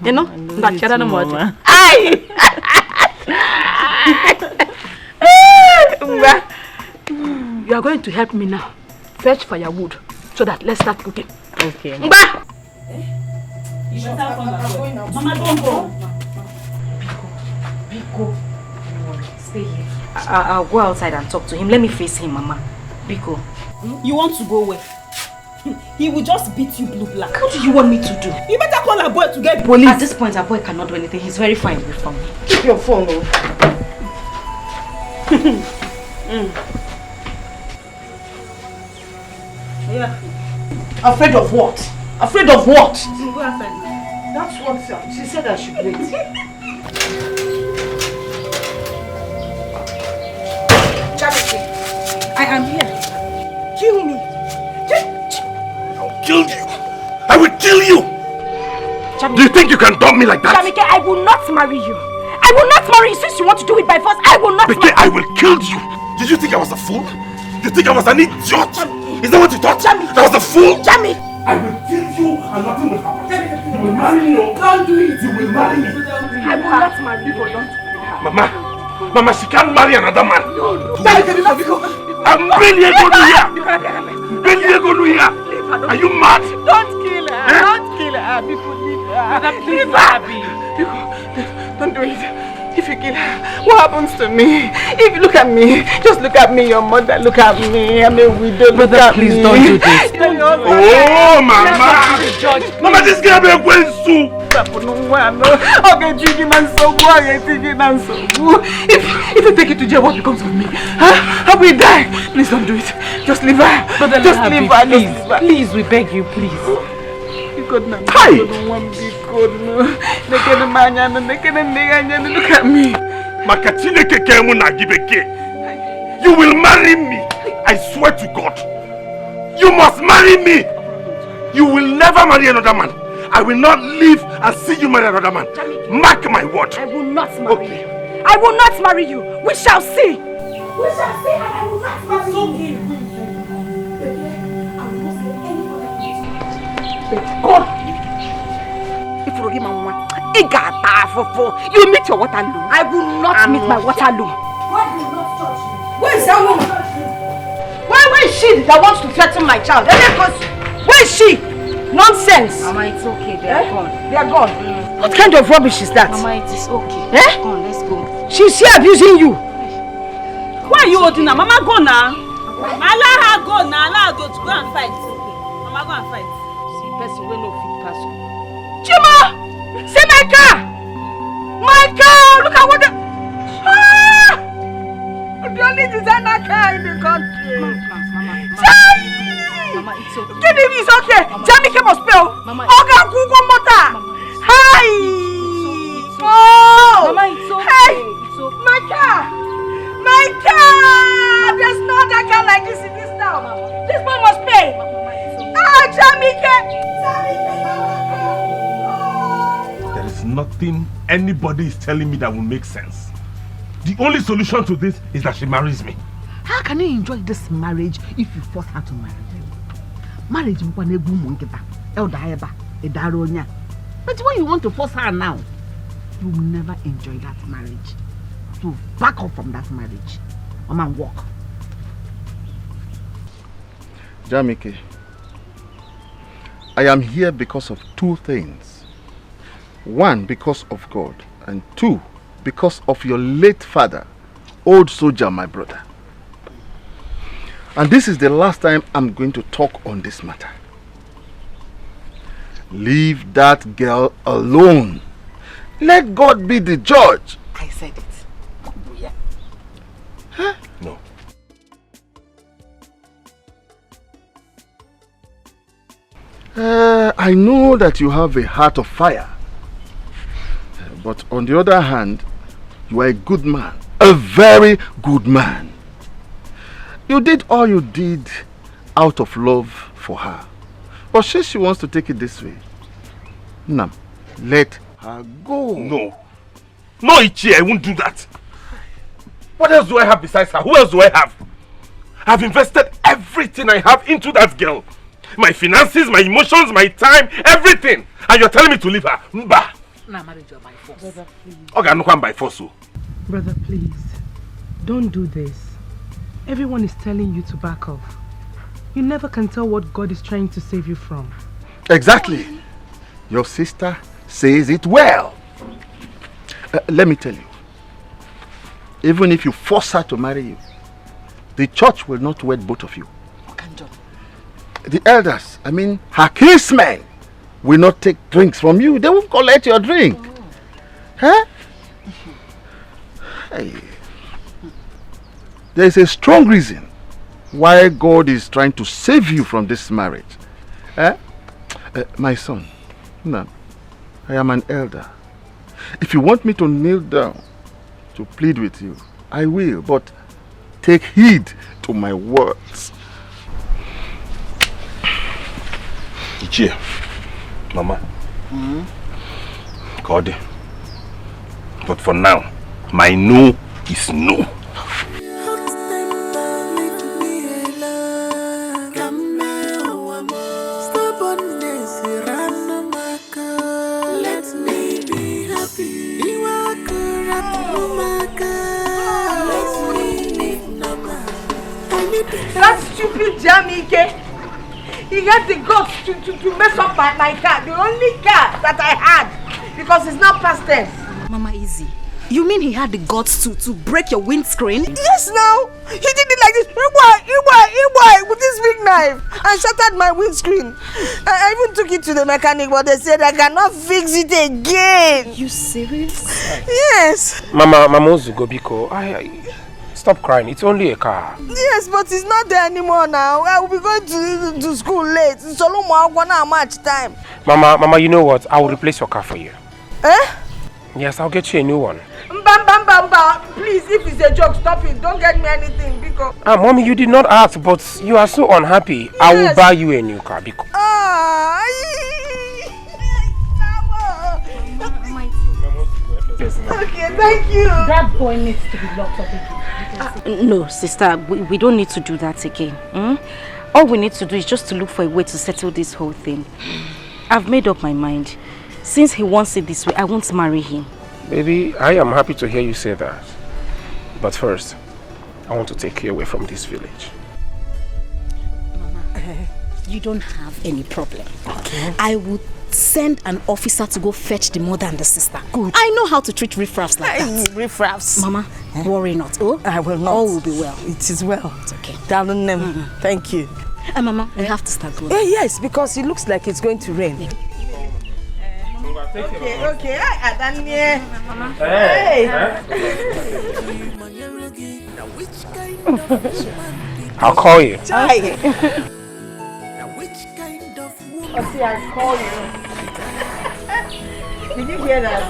You know? Ndachara na mọtị. Ai! Ngwa. You are going to help me now. Fetch firewood so that let's start cooking. Okay. Ngwa. You better come back. Mama, don't go. I, I'll go outside and talk to him. Let me face him, Mama. Biko. You want to go where? He will just beat you blue black. What do you want me to do? You better call a boy to get police. At this point, a boy cannot do anything. He's very fine with me. Keep your phone, oh. Mm. Yeah. Afraid of what? Afraid of what? Go outside now. That's what uh, she said I should wait. Charity, I am here. Kill me. I'll kill you. I will kill you. Jamike. Do you think you can dump me like that? Jamike, I will not marry you. I will not marry you since you want to do it by force. I will not Beke, marry I will kill you. Did you think I was a fool? You think I was an idiot? Is that what you thought? Jamike. I was a fool? Jamike. I will kill you and nothing will happen. You will marry me. Don't do it. You will marry me. I will not marry you. Don't. Mama, Mama, she can't marry another man. No, no. Jamike, biko, biko. I'm really going to here. Really going to here. Are you mad? Don't kill her. Eh? Don't kill her. Biko, leave her. Brother, please, leave her. Don't do it. If you kill her, what happens to me? If you look at me, just look at me, your mother, look at me. I'm a widow. Brother, look at please me. Don't do this. Don't do it. Oh, Mama. Mama, this girl be going soon. If, if they take you to jail, what becomes of me? Huh? I will die. Please don't do it. Just leave her. Brother, just leave her. Please, please, we beg you, please. Hi. Look at me. Maka Chineke kemu na gibeke. You will marry me. I swear to God. You must marry me. You will never marry another man. I will not live and see you marry another man. Mark my word. I will not marry you. I will not marry you. We shall see. We shall see, and I will not marry you. It's okay. God! If you give my one, it got powerful. You meet your water loom. I will not meet my water loom. God will not touch you. Where is that woman? Why, where is she that wants to threaten my child? Where is she? Nonsense. Mama, it's okay. They are gone. They are gone. What kind of rubbish is that? Mama, it is okay. Eh? Come, let's go. She's here abusing you. Why are you holding her? Mama, go now. Allow her go now. Allow her go to go and fight. Mama, go and fight. See person wey no fit pass. Chima! See my car! My car! Look at what the... Ah! The only designer car in the country. Mama, mama, mama. Chai! Mama, it's okay. Give him, it's okay. Mama. Jamike must pay. Mama. Oga Google motor. Mama. Hi! Oh! Mama, it's okay. Hey! It's okay. My car! My car! There's no other car like this in this town. This boy must pay. Ah, Jamike! Jamike! There is nothing anybody is telling me that will make sense. The only solution to this is that she marries me. How can you enjoy this marriage if you force her to marry you? Marriage bụkwa n'egwu ụmụ nkịta. Elder ebe a, ịdara onye a. But when you want to force her now, you will never enjoy that marriage. So back up from that marriage. Come and walk. Jamike, I am here because of two things. One, because of God, and two, because of your late father, old soldier, my brother. And this is the last time I'm going to talk on this matter. Leave that girl alone. Let God be the judge. I said it. Huh? No. Uh, I know that you have a heart of fire. But on the other hand, you are a good man. A very good man. You did all you did out of love for her. But since she wants to take it this way, Nam, let her go. No. No, Ichie, I won't do that. What else do I have besides her? Who else do I have? I've invested everything I have into that girl. My finances, my emotions, my time, everything. And you're telling me to leave her? Mba. Na marriage by force. Brother, please. Okay, I'm not by force. So. Brother, please. Don't do this. Everyone is telling you to back off. You never can tell what God is trying to save you from. Exactly. Your sister says it well. Uh, let me tell you. Even if you force her to marry you, the church will not wed both of you. Okanjo. The elders, I mean, her kinsmen, will not take drinks from you. They will collect your drink. Huh? Hey. There is a strong reason why God is trying to save you from this marriage. Eh? Uh, my son, no, I am an elder. If you want me to kneel down to plead with you, I will, but take heed to my words. Ichie, Mama, ka ọ dị. But for now, my no is no. Let me be happy. Iwe akụrụ atụrụ m aka. Let me live normal. I need the That stupid Jamike. He had the guts to, to, to mess up my, my car, the only car that I had, because it's not past tense. Mama Easy, you mean he had the guts to, to break your windscreen? Yes, now. He did it like this. Igwe, Igwe, Igwe, with this big knife and shattered my windscreen. I, I even took it to the mechanic, but they said I cannot fix it again. You serious? Yes. Mama, Mama Ozugo, biko, I, I, stop crying. It's only a car. Yes, but it's not there anymore now. I will be going to, to school late. Solumo Agwa now, March time. Mama, Mama, you know what? I will replace your car for you. Eh? Yes, I'll get you a new one. Mba, mba, mba, mba. Please, if it's a joke, stop it. Don't get me anything, because Ah, Mommy, you did not ask, but you are so unhappy. I will Yes. buy you a new car, because Ah, Okay, thank you. That boy needs to be locked up again. No, sister, we, we don't need to do that again. Hmm? All we need to do is just to look for a way to settle this whole thing. I've made up my mind. Since he wants it this way, I won't marry him. Baby, I am happy to hear you say that. But first, I want to take you away from this village. Mama, you don't have any problem. Okay. I will send an officer to go fetch the mother and the sister. Good. I know how to treat riffraffs like Hey, that. Riffraffs. Mama, Eh? worry not. Oh, I will not. All will be well. It is well. It's okay. Darling, um, Mm-mm. thank you. Eh, Mama, we have to start going. Eh, yes, because it looks like it's going to rain. Okay, okay. Hey, Adanie. Hey. Hey. I'll call you. Chai. Now which kind of woman? I see, I call you. Did you hear that?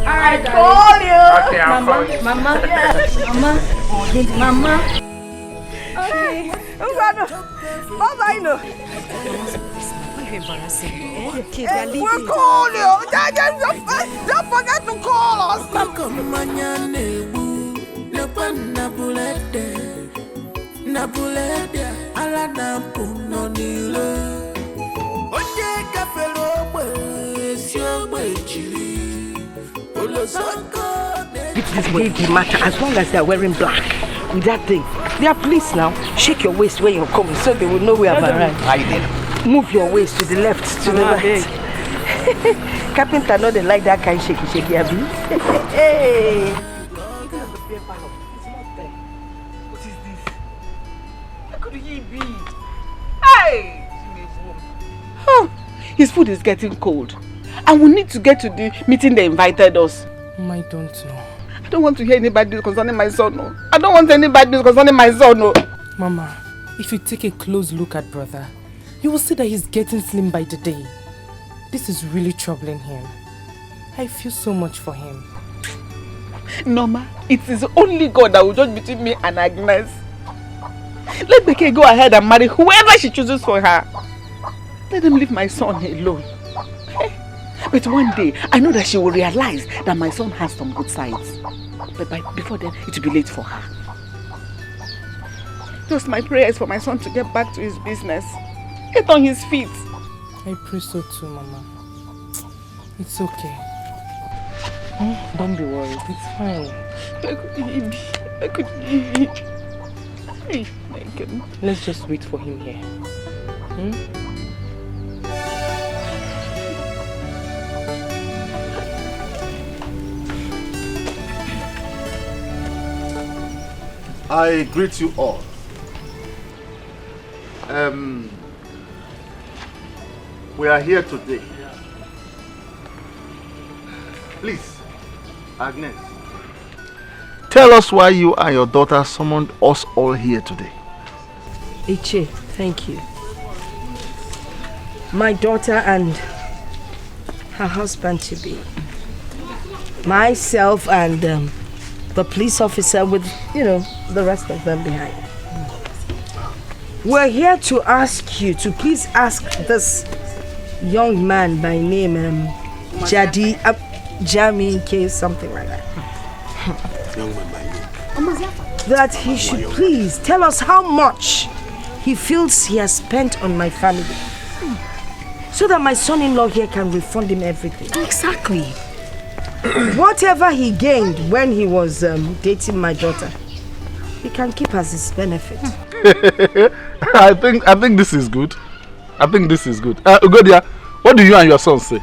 I call you. Okay, I'll Mama, call you. Mama, Mama, Mama. Okay. Bye bye, no. Why you embarrassing me? Eh? Okay, they're leaving. We'll call you. Don't, don't, don't, don't forget to call us. Ọkụkọ mmanya na-egbu, lekwa nna bulete. Na bulete, ala na-apụ nọ n'ilo. Onye gafere ogbe, si ogbe jiri. Olozonko na- This is the matter. As long as they are wearing black with that thing, they are pleased now. Shake your waist when you're coming so they will know we have arrived. Hide it. Move your waist to the left, to the Ah, right. Carpenter no dey like that kind shaky shaky, abi? Hey. What is this? Where could he be? Hey! Huh. His food is getting cold. And we need to get to the meeting they invited us. Mama, I don't know. I don't want to hear any bad news concerning my son. No. I don't want any bad news concerning my son. No. Mama, if you take a close look at brother, you will see that he's getting slim by the day. This is really troubling him. I feel so much for him. Norma, it is only God that will judge between me and Agnes. Let Becky go ahead and marry whoever she chooses for her. Let them leave my son alone. But one day, I know that she will realize that my son has some good sides. But by, before then, it will be late for her. Just my prayers for my son to get back to his business. Get on his feet. I pray so too, Mama. It's okay. Hmm? Don't be worried. It's fine. I could, I could, I could. Let's just wait for him here. Hmm? I greet you all. Um, we are here today. Please, Agnes, tell us why you and your daughter summoned us all here today. Ichie, thank you. My daughter and her husband to be, myself and um, the police officer with, you know, the rest of them behind. We're here to ask you to please ask this young man by name um, Jadi, uh, Jami K, something like that. Young man by name. That he should please tell us how much he feels he has spent on my family, so that my son-in-law here can refund him everything. Exactly. Whatever he gained when he was um, dating my daughter, he can keep as his benefit. I think I think this is good. I think this is good. Uh, Ugodia, what do you and your son say?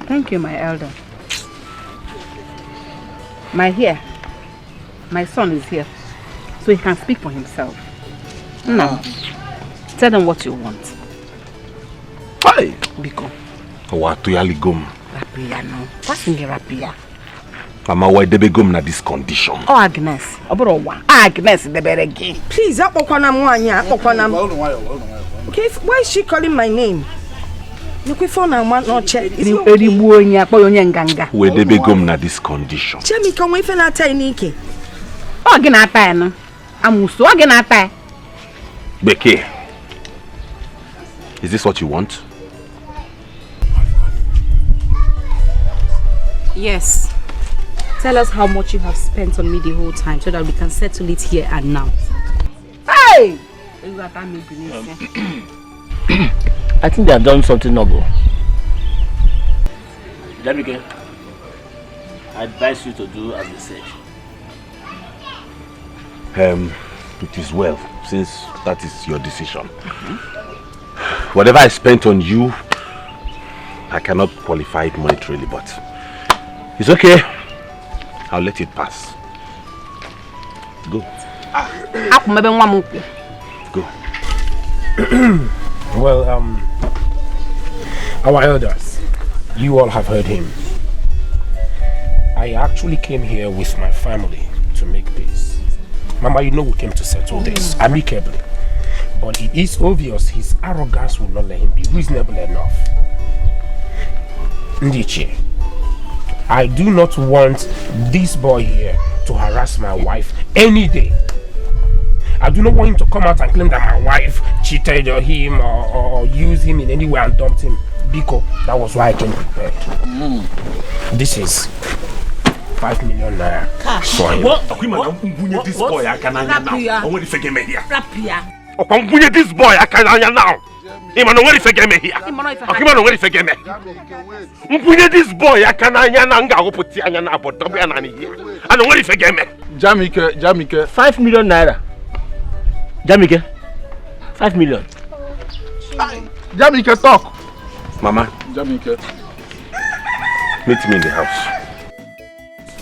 Thank you, my elder. My here, my son is here, so he can speak for himself. No, tell them what you want. Hi. Biko. Wa tuyali gum. Rapia no. What's in the rapia? Mama, why they begum na this condition? Oh, Agnes. Oboro wa. Agnes de beregi. Please, akpọkwana m nwaanyị a, akpọkwana m. Okay, if- why is she calling my name? Look, if phone and one not check. Is it okay? Erigbu onye akpọ ya onye nganga. Why they begum na this condition? Chemi, can we find out tiny ike? Ọ gị na-ata ya nụ. Amusu, ọ gị na-ata ya. Bekee, is this what you want? Yes. Tell us how much you have spent on me the whole time so that we can settle it here and now. Hey! I think they have done something noble. Jamike, I advise you to do as they say. Um, it is well, since that is your decision. Whatever I spent on you, I cannot qualify it monetarily, but it's okay. I'll let it pass. Go. Hapụ m ebe nwa m kwụ. Go. Well, um, our elders, you all have heard him. I actually came here with my family to make peace. Mama, you know we came to settle this amicably. But it is obvious his arrogance will not let him be reasonable enough. Ndiche, I do not want this boy here to harass my wife any day. I do not want him to come out and claim that my wife cheated on him or, or, or used him in any way and dumped him. Biko, that was why I came prepared. This is five million naira for him. Ọkwa ịma na m bunye this boy aka n'anya na o nwere ife ga-eme ya. Rapụ ya. Ọkwa m bunye this boy aka n'anya na ị ma na o nwere ife ga-eme ya. Ọkwa ịma na o nwere ife ga-eme. M bunye this boy aka n'anya na m ga-aghụpụta anya na abụọ dọba ya na n'ihe. A na o nwere ife ga-eme. Jamike, Jamike. Five million naira. Jamike, five million. Jamike, talk. Mama. Jamike. Meet me in the house.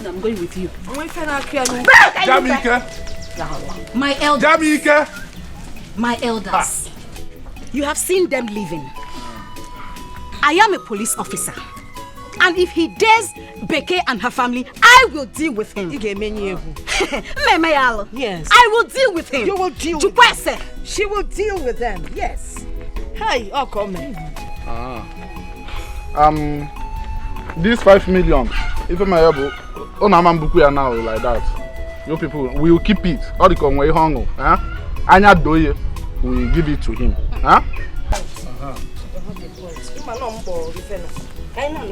I'm going with you. Jamike. My elders. Jamike. My elders. You have seen them leaving. I am a police officer. And if he dares Beke and her family, I will deal with him. Ị ga-emenye egwu. Mmemme ya alụ. Yes. I will deal with him. You will deal with Chukwese. She will deal with them. Yes. Hey, Okome. Ah. Um, this five million, if I'm able, on a man book we are now like that. You people, we will keep it. All the conway hongo, huh? Anya doye, we will give it to him, huh?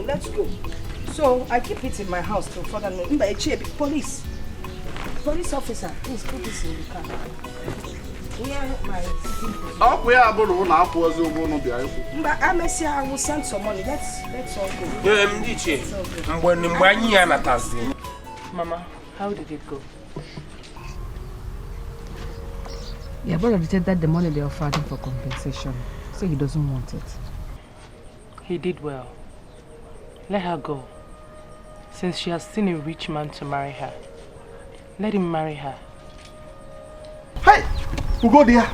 Let's go. So I keep it in my house till further notice. But police, police officer, please put this in the car. Where my Ọ bụ ya bụrụ ụlọ akwụ ọzọ ụgwọ ụnụ bịa ikwu. But I may say I will send some money. Let's let's all go. Ndị ichie, mgbe mgbe anyị ya nataziri. Mama, how did it go? Your brother dictated the money they offered him for compensation. Say he doesn't want it. He did well. Let her go, since she has seen a rich man to marry her. Let him marry her. Hey! Ugodia!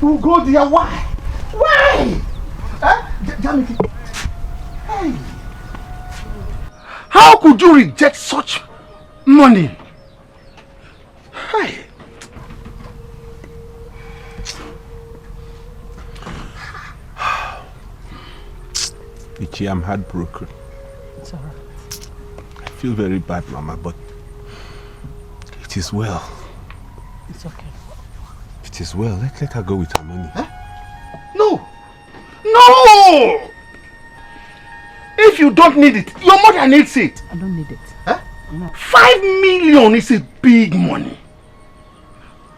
Ugodia, why? Why? Eh? J- Jamiki. Hey! How could you reject such money? Hey! Ichi, I'm heartbroken. It's alright. I feel very bad, Mama, but it is well. It's okay. It is well. Let, let her go with her money. No! No! If you don't need it, your mother needs it. I don't need it. Five million is a big money.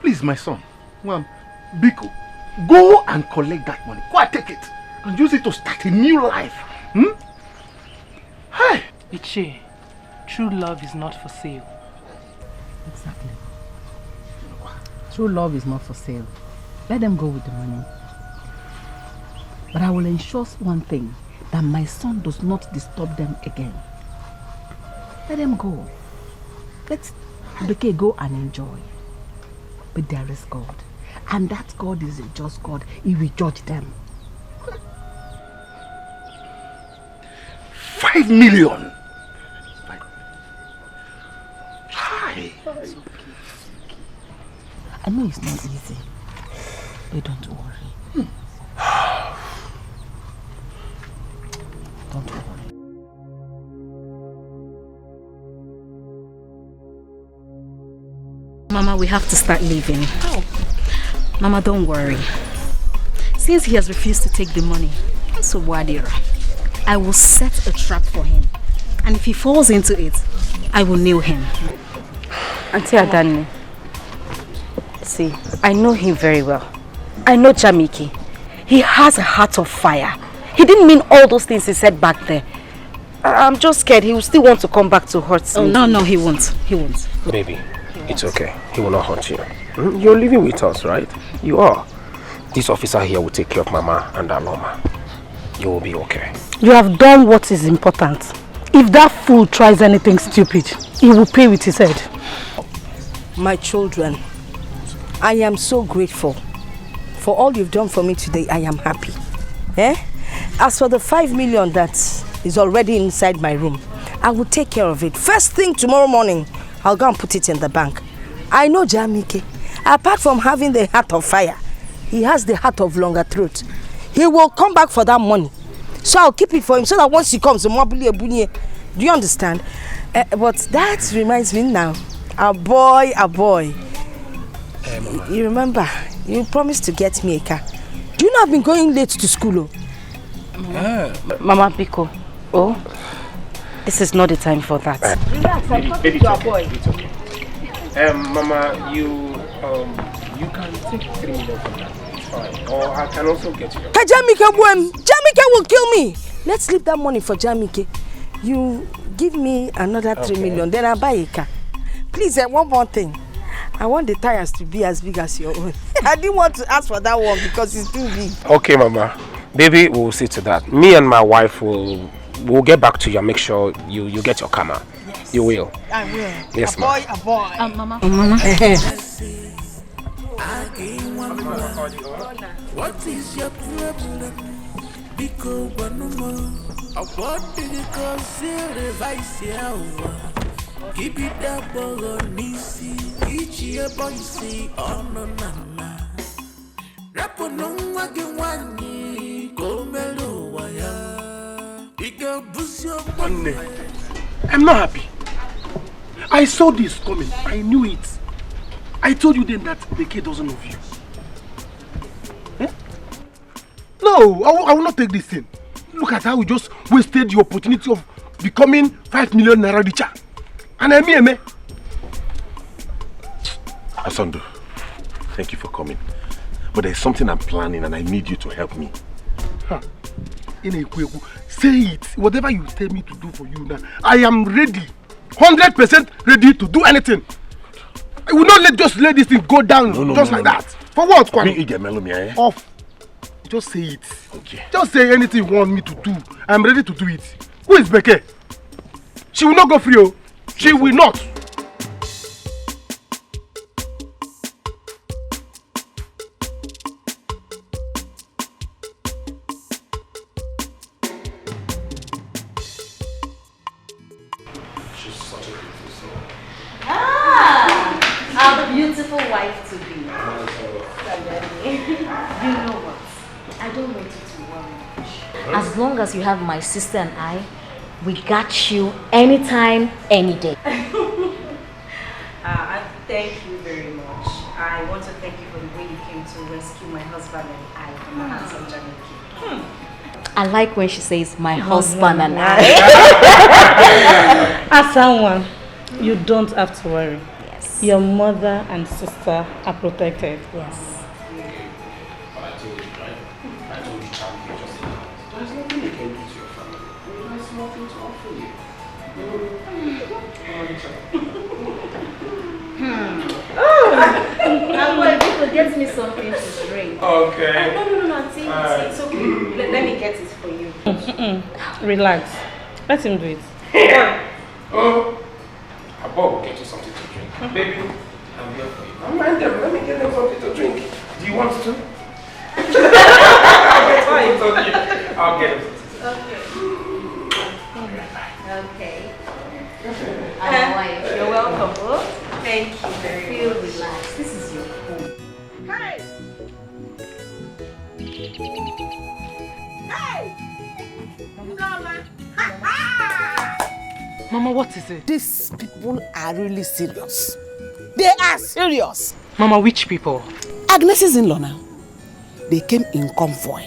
Please, my son, Nwam, Biko, go and collect that money. Go and take it and use it to start a new life. Hmm? Hey! Ichie, true love is not for sale. Exactly. True love is not for sale. Let them go with the money. But I will ensure one thing, that my son does not disturb them again. Let them go. Let Bekee go and enjoy. But there is God. And that God is a just God. He will judge them. Five million. Hi. I know it's not easy, but don't worry. Don't worry. Mama, we have to start leaving. How? Mama, don't worry. Since he has refused to take the money, so Wadira, I will set a trap for him. And if he falls into it, I will nail him. Auntie Adanne, see, I know him very well. I know Jamiki. He has a heart of fire. He didn't mean all those things he said back there. I- I'm just scared he will still want to come back to hurt me. Oh, no, no, he won't. He won't. Baby, it's okay. He will not hurt you. Hmm? You're living with us, right? You are. This officer here will take care of Mama and Aloma. You will be okay. You have done what is important. If that fool tries anything stupid, he will pay with his head. My children, I am so grateful for all you've done for me today. I am happy. Eh? As for the five million that is already inside my room, I will take care of it. First thing tomorrow morning, I'll go and put it in the bank. I know Jamike. Apart from having the heart of fire, he has the heart of longer throat. He will come back for that money. So I'll keep it for him so that once he comes, Omobili Ebunye. Do you understand? Eh, but that reminds me now. A boy, a boy. You remember, you promised to get me a car. Do you know I've been going late to school? Oh? Mama Biko, oh, this is not the time for that. Relax, I'm talking to a boy. It's okay. Um, Mama, you um, you can take three million from that. It's fine. Or I can also get you. Jamike will kill me. Let's leave that money for Jamike. You give me another three million, then I'll buy a car. Please, eh, one more thing. I want the tires to be as big as your own. I didn't want to ask for that one because it's too big. Okay, Mama. Baby, we'll see to that. Me and my wife will we'll get back to you and make sure you, you get your car, Ma. Yes. You will. I will. Yes, a ma. Boy, a boy. Um, Mama. Mama. What is your problem? Biko gwanụmụ. Ọ bụ ọ dịghị ka o si revise ya ụwa. Gị bido agbọghọ n'isi, ichi ebe isi ọnụ na nna. Rapụnụ nwa gị nwanyị ka o mere ụwa ya. Ị ga-abụzi ọgbọ Nwanne, I'm not happy. I saw this coming. I knew it. I told you then that the kid doesn't love you. Eh? No, I will, I will not take this thing. Look at how we just wasted the opportunity of becoming five million naira richer. And I mean, eh? Asondo, thank you for coming. But there's something I'm planning and I need you to help me. Huh. Ị na-ekwu ekwu, say it. Whatever you tell me to do for you now, I am ready. Hundred percent ready to do anything. I will not let just let this thing go down No, no, just no, like no, that. For what, Kwame? Ị ga-emelụ m ya, eh? Off. Just say it. Okay. Just say anything you want me to do. I'm ready to do it. Who is Bekee? She will not go free, oh. She will not. Life to be. Daddy, you know what? I don't want you to worry much. As long as you have my sister and I, we got you anytime, any day. Uh, I thank you very much. I want to thank you for the way you came to rescue my husband and I from the hands of Jamaica. I like when she says, "My husband and I." As someone, you don't have to worry. Yes. Your mother and sister are protected. Yes. But I told you, right? I told you, Champion, just enough. There's nothing they can do to your family. There's nothing to offer you. Hmm. Ah, boy, people, get me something to drink. Okay. Ah, no, no, no, no, auntie, auntie, it's okay. Let, let me get it for you. Mm-mm. Relax. Let him do it. Yeah. Oh. Abba will get you something to drink. Baby, I'm here for you. Don't mind them. Let me get them something to drink. Do you want to? I'll get something to drink. I'll get them something to drink. Okay. Okay. My wife, you're welcome. Oh, thank you very much. Feel relaxed. This is your home. Hey! Hey! Mama, what is it? These people are really serious. They are serious. Mama, which people? Agnes's in-law now. They came in convoy,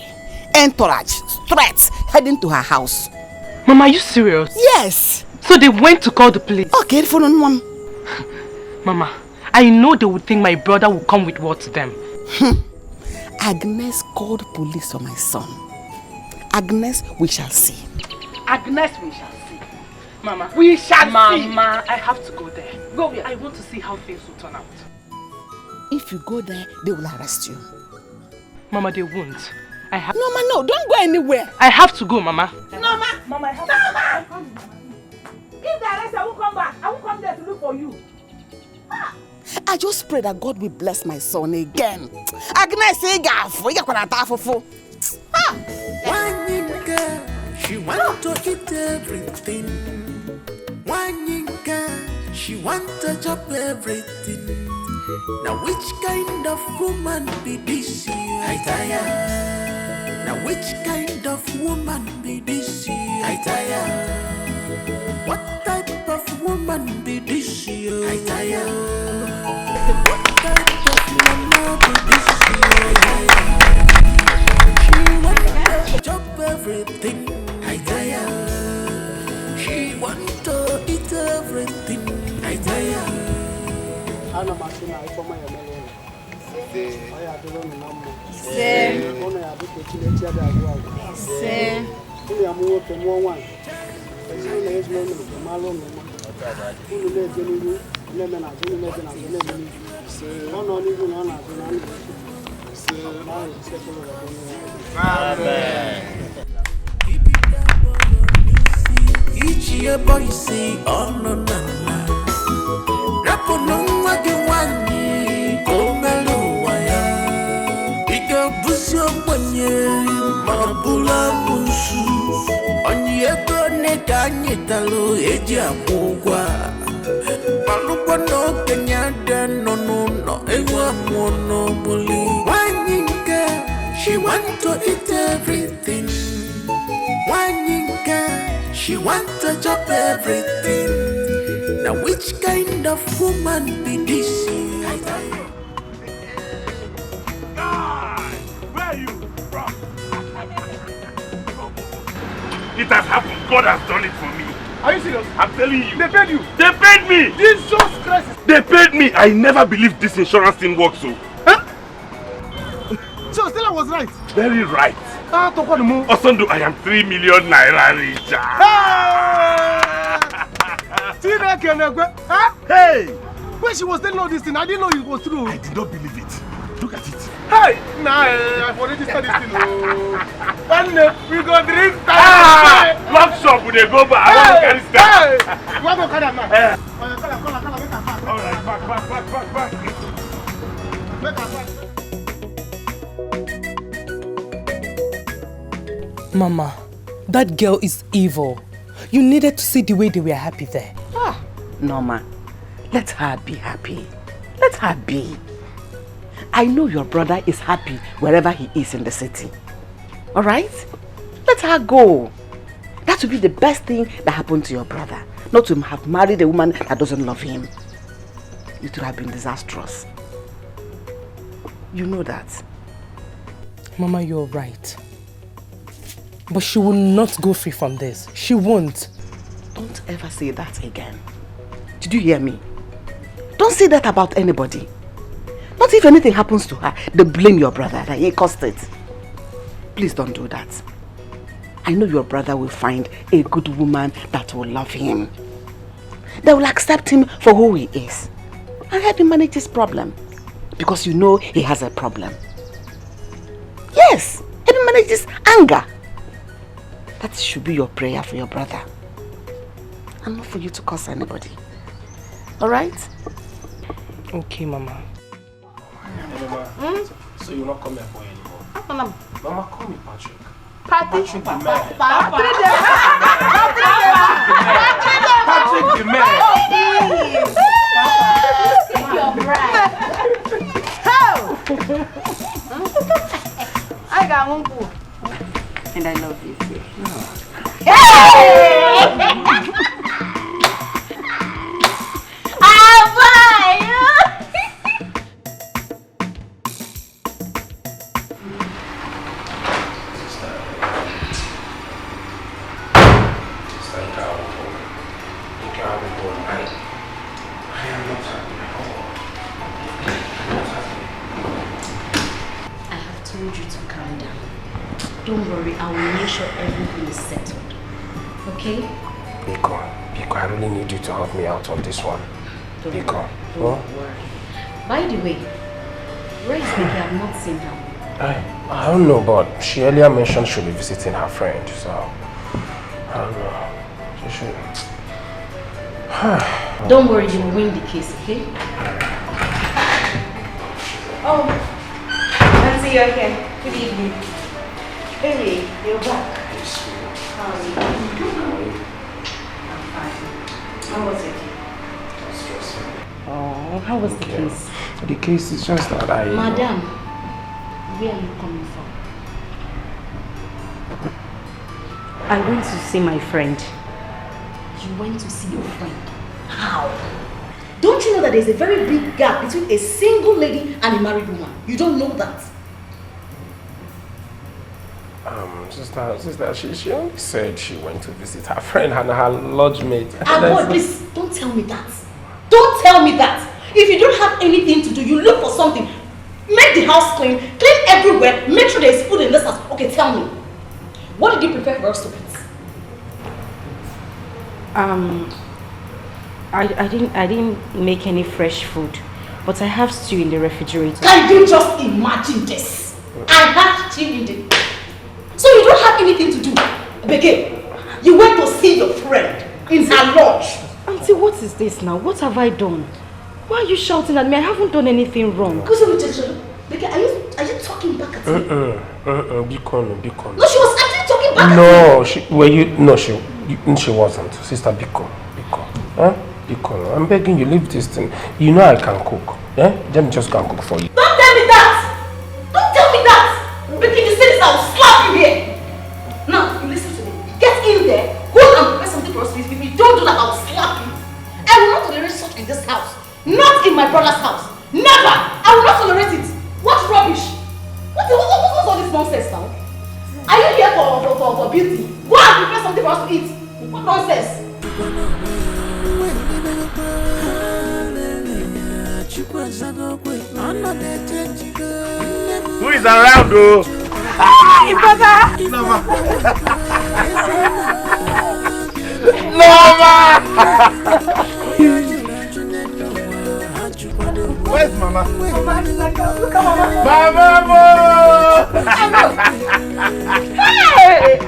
entourage, threats, heading to her house. Mama, are you serious? Yes. So they went to call the police? Okay, for no one. Mama, I know they would think my brother will come with what to them. Agnes called police on my son. Agnes, we shall see. Agnes, we shall see. Mama, we shall see. Mama, I have to go there. Go where? I want to see how things will turn out. If you go there, they will arrest you. Mama, they won't. I have. Norma, no, don't go anywhere. I have to go, Mama. Norma, Mama, I have Norma! If they arrest you, I won't come back. I won't come there to look for you. Ah! I just pray that God will bless my son again. Agnes, ị ga-afụ, ị gakwara ata afụfụ. Ah! One nigga, she want to eat everything. One nigga, she want to chop everything. Now which kind of woman be this? I tire. Now which kind of woman be this? I tire. What type of woman be this? I tire. What type of woman be this? I tire. She want to chop everything. I tire. She want to eat everything. I tire. Ana m asị na Ifeọma ya emela ụlọ. Ọ ya adịrị unu na mma. Ise. Ụnụ ya adị ka echi n'echi adị agwụ agwụ. Ise. Ụnụ ya mụ nwoke, mụọ nwaanyị. Ezinụlọ ya ezuru unu nke mara unu mma. Unu na-eje n'ihu, na-eme n'azụ, unu na-eje n'azụ, na-eme n'ihu. Ọ nọ n'ihu na ọ na-azụ na unu. Ise. N'aha Jizọs Kraịst. Amen. Ichie Boyce, ọ nọ na nna. Rapụnụ nwa gị nwanyị ka o mere ụwa ya. Ị ga-abụzi ogbenye ma bụrụ amụsụ. Onye ego one ka anyị talụ eji akwụ ụgwọ a. Malụkwa na okenye ada nọ n'ụlọ, ewu amụọ n'ogbuli. Nwanyị nke, she want to eat everything. Nwanyị nke, she want to chop everything. Now which kind of woman be this? Guy, where are you from? It has happened. God has done it for me. Are you serious? I'm telling you. They paid you? They paid me. Jesus Christ. They paid me. I never believed this insurance thing works so. Huh? So Stella was right. Very right. Ah, Tokwanumu. Osondo, I am three million naira richer. Hey! Chineke na-ekwe. Huh? Hey! When she was telling all this thing, I didn't know it was true. I did not believe it. Look at it. Hey! Nah, eh, I've already started this thing. Oh. One day, we go drink. Ah! Lock shop, we dey go back. I want to carry stuff. Hey! You want to carry am now? Eh. Oh, yeah, carry am, carry am, carry am, make am fast. All right, back, back, back, back, back. Make am fast. Mama, that girl is evil. You needed to see the way they were happy there. Ah, Norma, let her be happy. Let her be. I know your brother is happy wherever he is in the city. All right? Let her go. That would be the best thing that happened to your brother. Not to have married a woman that doesn't love him. It would have been disastrous. You know that. Mama, you're right. But she will not go free from this. She won't. Don't ever say that again. Did you hear me? Don't say that about anybody. Not if anything happens to her, they blame your brother that he caused it. Please don't do that. I know your brother will find a good woman that will love him. They will accept him for who he is and help him manage this problem. Because you know he has a problem. Yes, help him manage this anger. That should be your prayer for your brother. And not for you to curse anybody. All right? Okay, Mama. Mama, so you will not come here for anymore? Mama, call me Patrick. Patrick. Patrick the man. Patrick. Patrick the man. Your bride. How? I got one. And I love you too. I have told you to calm down. Don't worry, I will make sure everything is settled. Okay? Biko, Biko, I really need you to help me out on this one. Biko. Don't worry. By the way, where is Becky? I've not seen her. I, I don't know, but she earlier mentioned she'll be visiting her friend, so I don't know. She should. Don't worry, you will win the case, okay? Oh, Auntie, you're here. Good evening. Baby, you're back. How are you? I'm fine. How was it? It's stressful. Oh, how was the case? The case is just that I. Madam, where are you coming from? I went to see my friend. You went to see your friend? How? Don't you know that there's a very big gap between a single lady and a married woman? You don't know that? Um, sister, sister, she, she only said she went to visit her friend and her lodge mate. Ah, boy, please, don't tell me that. Don't tell me that. If you don't have anything to do, you look for something. Make the house clean, clean everywhere, make sure there's food in this house. Okay, tell me. What did you prepare for us to eat? Um, I, I didn't I didn't make any fresh food, but I have stew in the refrigerator. Can you just imagine this? I have stew in the... So you don't have anything to do? Beke, you went to see your friend in her lodge. Auntie, what is this now? What have I done? Why are you shouting at me? I haven't done anything wrong. Beke, are you are you talking back at me? Uh-uh, uh-uh, Biko, no, Biko. No, she was actually talking back at me. No, she, were you, no, she, you, she wasn't. Sister Biko, Biko. Huh? Biko, no, I'm begging you, leave this thing. You know I can cook. Eh? Let me just go and cook for you. Don't tell me that! Don't tell me that! Beke, if you say this, I will slap you here. Now, you listen to me. Get in there, go and prepare something for us, please. If you don't do that, I will slap you. I will not tolerate such in this house. Not in my brother's house. Never! I will not tolerate it. What rubbish? What, what, what, what's all this nonsense now? Are you here for, for, for, for beauty? Go and prepare something for us to eat. What nonsense? Who is around, though? Hi, brother! Norma! Where's Mama? Mama mo! Hey!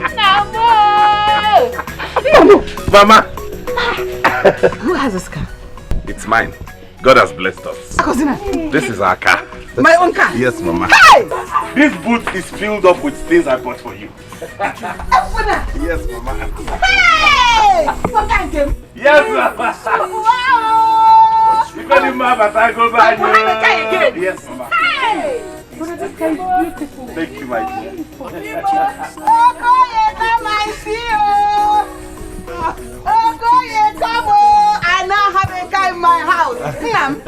Mama! Mama! Who has this car? It's mine. God has blessed us. Akozina. This is our car. My own car? Yes, Mama. Hey! This boot is filled up with things I bought for you. Akozina. Yes, Mama. Hey! What kind of... Yes, Mama. Wow! You got him, Mama. I go buy you. Again. Yes, Mama. Hey! Brother, this guy is beautiful. Thank you, my dear. Okoye, come and see you. Okoye, come, oh. I now have a guy in my house. Nnam.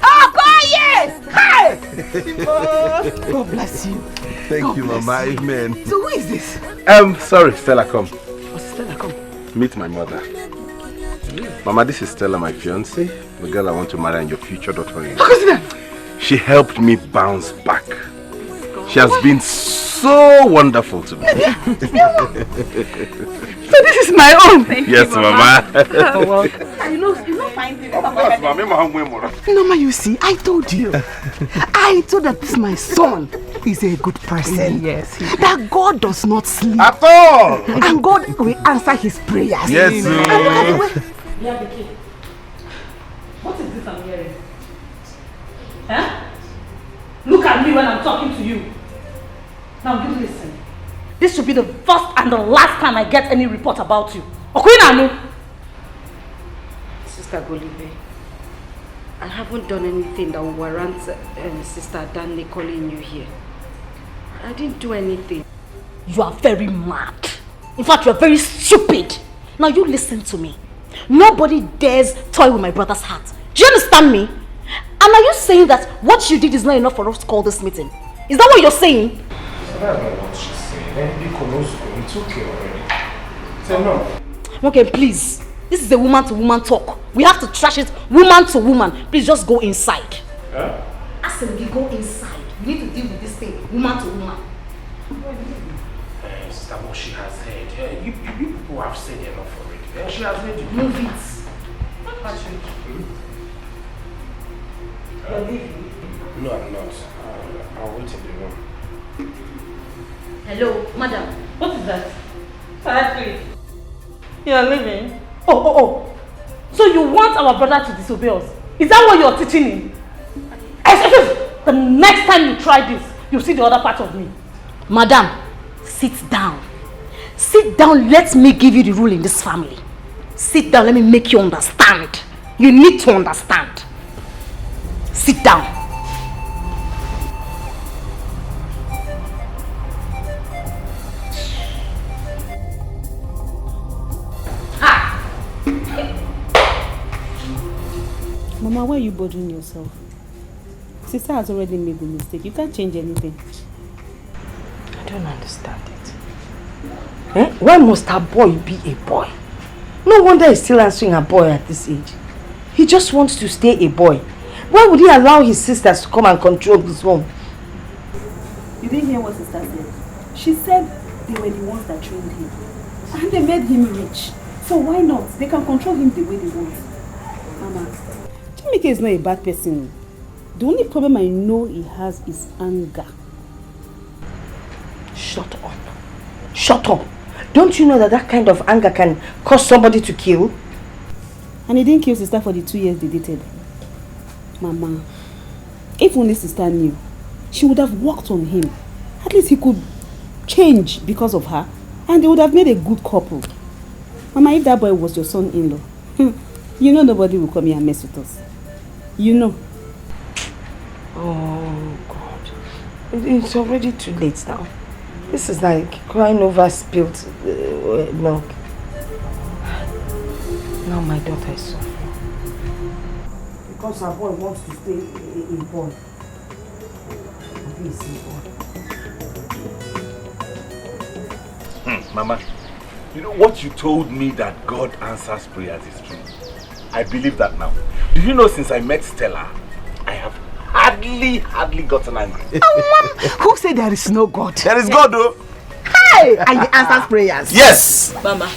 Okoye! Hi! God bless you. Thank you, Mama. Amen. So who is this? Um, sorry, Stella, come. Oh, Stella, come. Meet my mother. Mama, this is Stella, my fiance, the girl I want to marry and your future daughter-in-law. How can you see that? She helped me bounce back. She has been so wonderful to me. So this is my own. Yes, Mama. You know, you know, find it. Of course, Mama. Norma, you see, I told you. I told that this my son is a good person. Yes. That God does not sleep. At all. And God will answer his prayers. Yes, And look at the way What is this I'm hearing? Huh? Look at me when I'm talking to you. Now you listen. This should be the first and the last time I get any report about you. Okwinanu! Sister Golibe, I haven't done anything that will warrant um, Sister Danny calling you here. I didn't do anything. You are very mad. In fact, you are very stupid. Now you listen to me. Nobody dares toy with my brother's heart. Do you understand me? And are you saying that what you did is not enough for us to call this meeting? Is that what you're saying? I don't know what she's saying. Then Biko knows it's okay already. It's enough. Okay, please. This is a woman to woman talk. We have to trash it woman to woman. Please just go inside. Huh? I said we go inside. We need to deal with this thing woman to woman. Uh, Sister Mo, she has heard. Uh, you, you people have said enough already. Uh, she has heard you. Move it. Patrick. You're leaving. No, I'm not. I'll, I'll wait in the room. Hello, madam. What is that? Patrick. You're leaving? Oh, oh, oh. So you want our brother to disobey us? Is that what you're teaching him? Excuse, the next time you try this, you see the other part of me. Madam, sit down. Sit down, let me give you the rule in this family. Sit down, let me make you understand. You need to understand. Sit down. Mama, why are you bothering yourself? Sister has already made the mistake. You can't change anything. I don't understand it. Eh? Why must her boy be a boy? No wonder he's still answering her boy at this age. He just wants to stay a boy. Why would he allow his sisters to come and control his home? You didn't hear what sister said? She said they were the ones that trained him. And they made him rich. So why not? They can control him the way they want. Mama, Chimike is not a bad person. The only problem I know he has is anger. Shut up. Shut up. Don't you know that that kind of anger can cause somebody to kill? And he didn't kill sister for the two years they dated. Mama, if only sister knew, she would have worked on him. At least he could change because of her, and they would have made a good couple. Mama, if that boy was your son-in-law, hmm, you know nobody will come here and mess with us. You know. Oh, God. It- It's already too late now. This is like crying over spilt uh, milk. Now my daughter is suffering. Because her boy wants to stay a, a, a boy. Abi a boy. Hmm, Mama, you know what you told me that God answers prayers is true. I believe that now. Do you know since I met Stella, I have hardly, hardly gotten angry. Who said there is no God? There is God, though. Hey! And he answers prayers. Yes! Mama,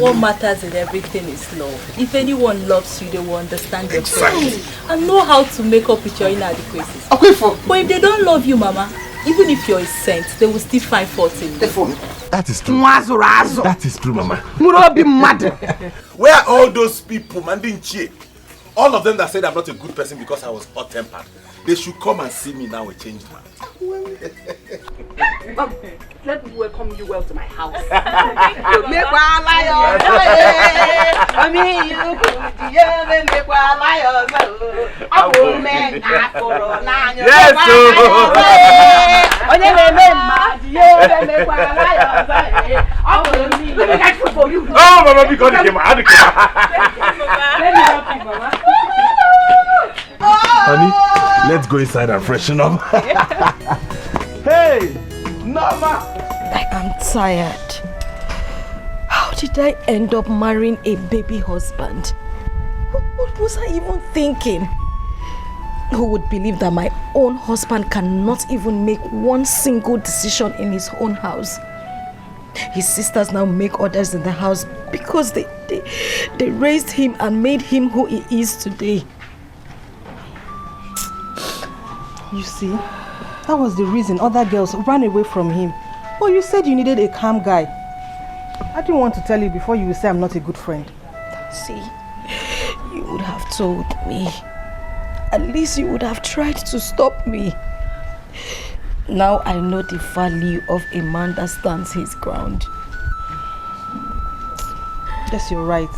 what matters in everything is love. If anyone loves you, they will understand your feelings and know how to make up with your inadequacies. Okwifo. But if they don't love you, Mama, even if you're a saint, they will still find fault in you. That is true. Nwa azụrụ azụ. That is true, Mama. Mụrụ obi mmadụ. Where are all those people, Mandinchie? All of them that said I'm not a good person because I was hot-tempered. They should come and see me now, a changed man. Let me welcome you well to my house. Mekwala ya ọzọ, eh. Mami, you go, yeah, mekwala ya ọzọ, oh. Ọ bụ ome na akụrụ n'anya. Yes, mekwala ya ọzọ, eh. Onye na-eme mmadụ, ya mekwala ya ọzọ, eh. Ọ bụ ome. Let me get food for you. Oh, Mama, be God, Mama. Let me help you, Mama. Honey, let's go inside and freshen up. Hey, Norma! I am tired. How did I end up marrying a baby husband? What, what was I even thinking? Who would believe that my own husband cannot even make one single decision in his own house? His sisters now make orders in the house because they, they, they raised him and made him who he is today. You see, that was the reason other girls ran away from him. But you said you needed a calm guy. I didn't want to tell you before you will say I'm not a good friend. See, you would have told me. At least you would have tried to stop me. Now I know the value of a man that stands his ground. Yes, you're right.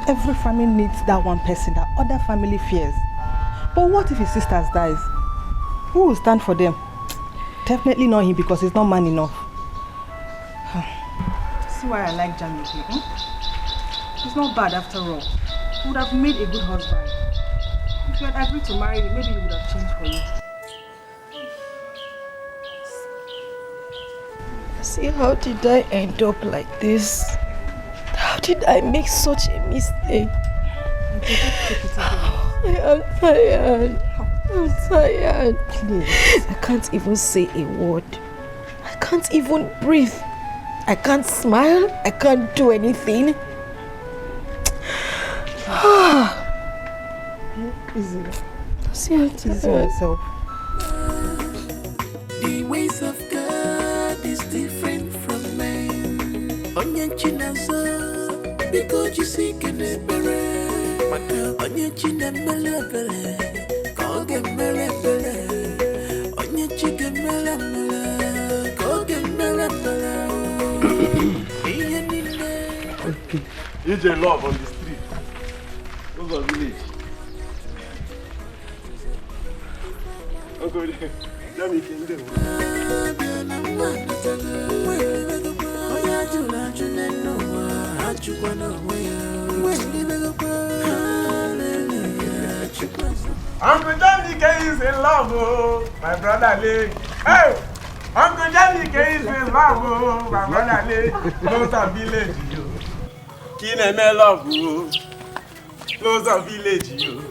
Every family needs that one person that other family fears. But what if his sisters dies? Who will stand for them? Definitely not him, because he's not man enough. See why I like Jamike, hmm? He's not bad after all. He would have made a good husband. If you had agreed to marry him, maybe he would have changed for you. See, how did I end up like this? How did I make such a mistake? I am tired. I'm tired. Please. I can't even say a word. I can't even breathe. I can't smile. I can't do anything. Easy. See, I'm tired. Easy on yourself. The ways of God is different from men. Onye Chinasa, biko jisi ike n'ekpere. Maka onye Chinamele ebere, ka ọ ga-emere ebere. Onye Chi ga-emere emere, ka ọ ga-emere ebere. Ihe niile. Ije love on the street. Ụzọ village. Uncle Jamike is in love, oh, my brother Lee. Hey, Uncle Jamike is in love, oh, my brother Lee. Close up village, yo. Kineme love, oh. Close up village, yo.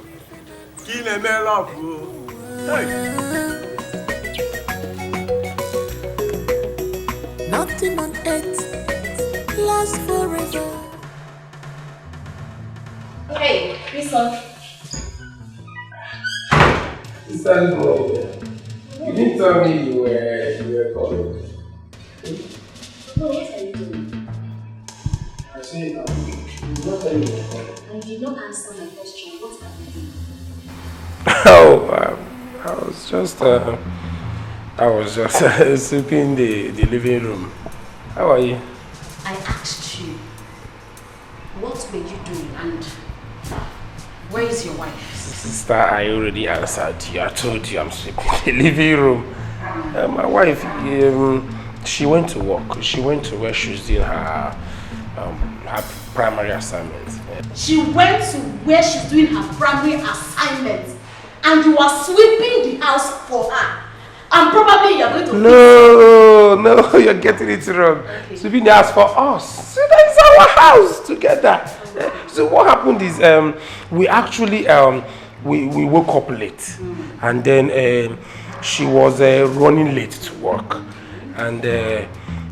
Kineme love, oh. Hey. Nothing on earth lasts forever. Hey, this one. Sister, you didn't tell me you were, you were coming. No, what are you doing? I say, um, you not tell me you were coming. And you did not answer my question. What are you doing? Oh, um, I was just, uh, I was just uh, sweeping the, the living room. How are you? I asked you, what were you doing and where is your wife? Sister, I already answered you. I told you I'm sleeping in the living room. Uh, my wife, um, she went to work. She went to where she's doing her, um, her primary assignment. She went to where she's doing her primary assignment and you are sweeping the house for her. And probably you're going to... No, no, you're getting it wrong. Okay. Sweeping the house for us. So that is our house together. Eh, so what happened is, um, we actually, um, we, we woke up late. Mm. And then, um, she was, uh, running late to work. And, uh,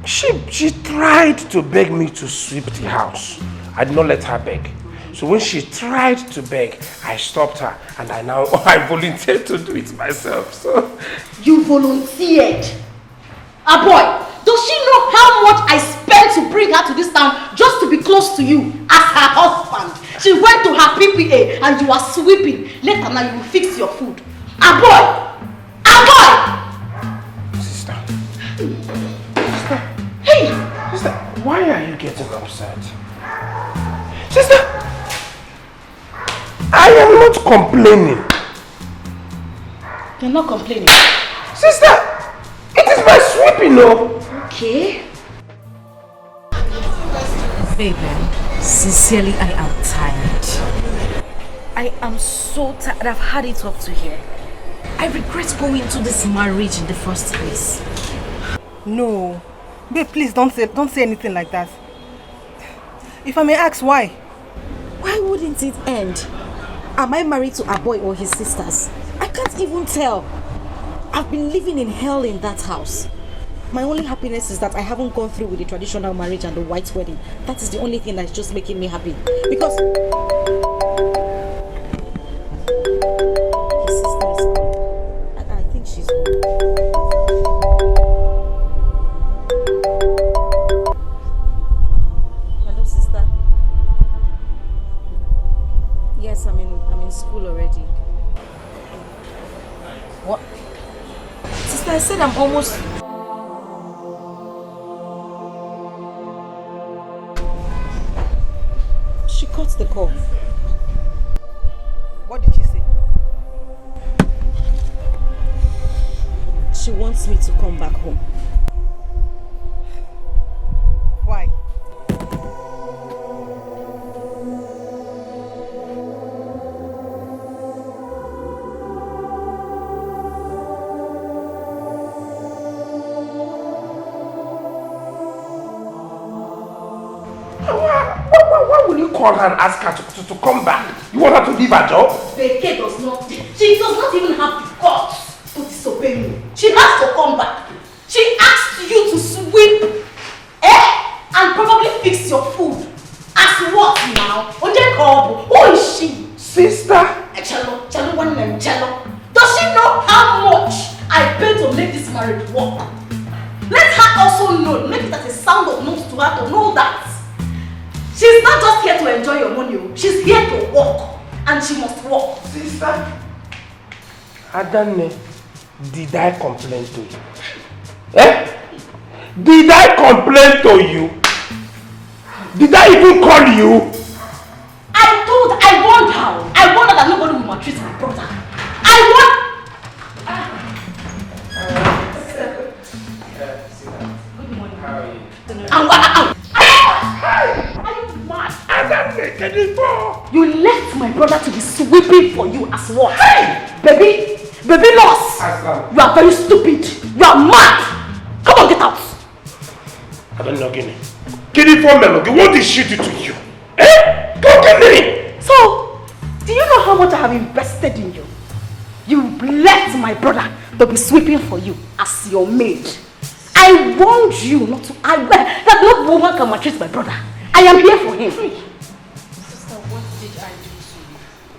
she, she tried to beg me to sweep the house. I did not let her beg. So when she tried to beg, I stopped her and I now, I volunteered to do it myself. So you volunteered? A boy, does she know how much I spent to bring her to this town just to be close to you as her husband? She went to her P P A and you are sweeping. Later now you will fix your food. A boy! A boy! Sister, Why are you getting upset? Sister, I am not complaining. You're not complaining. Sister, it is my sweeping, no? Okay. Baby, sincerely, I am tired. I am so tired. I've had it up to here. I regret going into this marriage in the first place. No. Babe, please don't say don't say anything like that. If I may ask, why? Why wouldn't it end? Am I married to a boy or his sisters? I can't even tell. I've been living in hell in that house. My only happiness is that I haven't gone through with the traditional marriage and the white wedding. That is the only thing that's just making me happy. Because his sister is gone. I, I think she's gone. Hello, sister. Yes, I'm in I'm in school already. What? Sister, I said I'm almost. She cut the call. What did she say? She wants me to come back home. Why? Why, why, why, why will you call her and ask her to, to, to come back? You want her to leave her job? Vacay does not. She does not even have the guts to disobey me. She has to come back. She asked you to sweep, eh? And probably fix your food. As what now? Onye ka ọ bụ? Who is she? Sister. Eh, Chalo, Chalo, one name, Chalo. Does she know how much I pay to make this marriage work? Let her also know, make it as a sound of note to her to know that she's not just here to enjoy your money, oh. She's here to work, and she must work. Sister, Adanne, did I complain to you? Eh? Did I complain to you? Did I even call you? I told, I warned her. I warned her that nobody will maltreat my brother. I warned. Good morning. How are you? And, and, and, are you mad? Adanne, Kedipo! You left my brother to be sweeping for you as what? Hey! Baby, baby nurse! Aslam. You are very stupid. You are mad. Come on, get out. Adanne, Ogini. Kedipo Melogi, what did she do to you? Eh? Talk to me! So, do you know how much I have invested in you? You left my brother to be sweeping for you as your maid. I warned you not to. I that no woman can maltreat my brother. I am here for him. Sister, what did I do to you?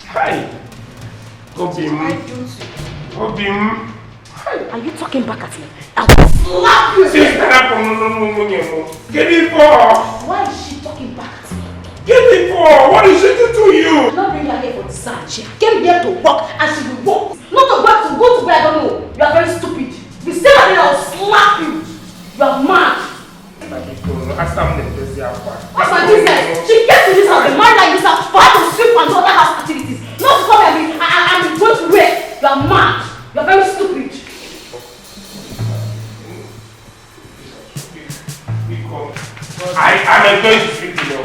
Hi. What did I do to you? Obim. Hi. Are you talking back at me? I will slap you. Sister, no, no, no, no, no, no. Kedipo! Why is she talking back at me? Kedipo! What did she do to you? I did not bring her here for this side. She came here to work and she will work. Not to work to go to where I don't know. You are very stupid. You say that thing, I will slap you. You are mad. What's my business? She came to this house, the man like this house, for her to sweep and do other house activities. Not to come and be, I, I, I'm going to where? You are mad. You are very stupid. I am enjoying this video.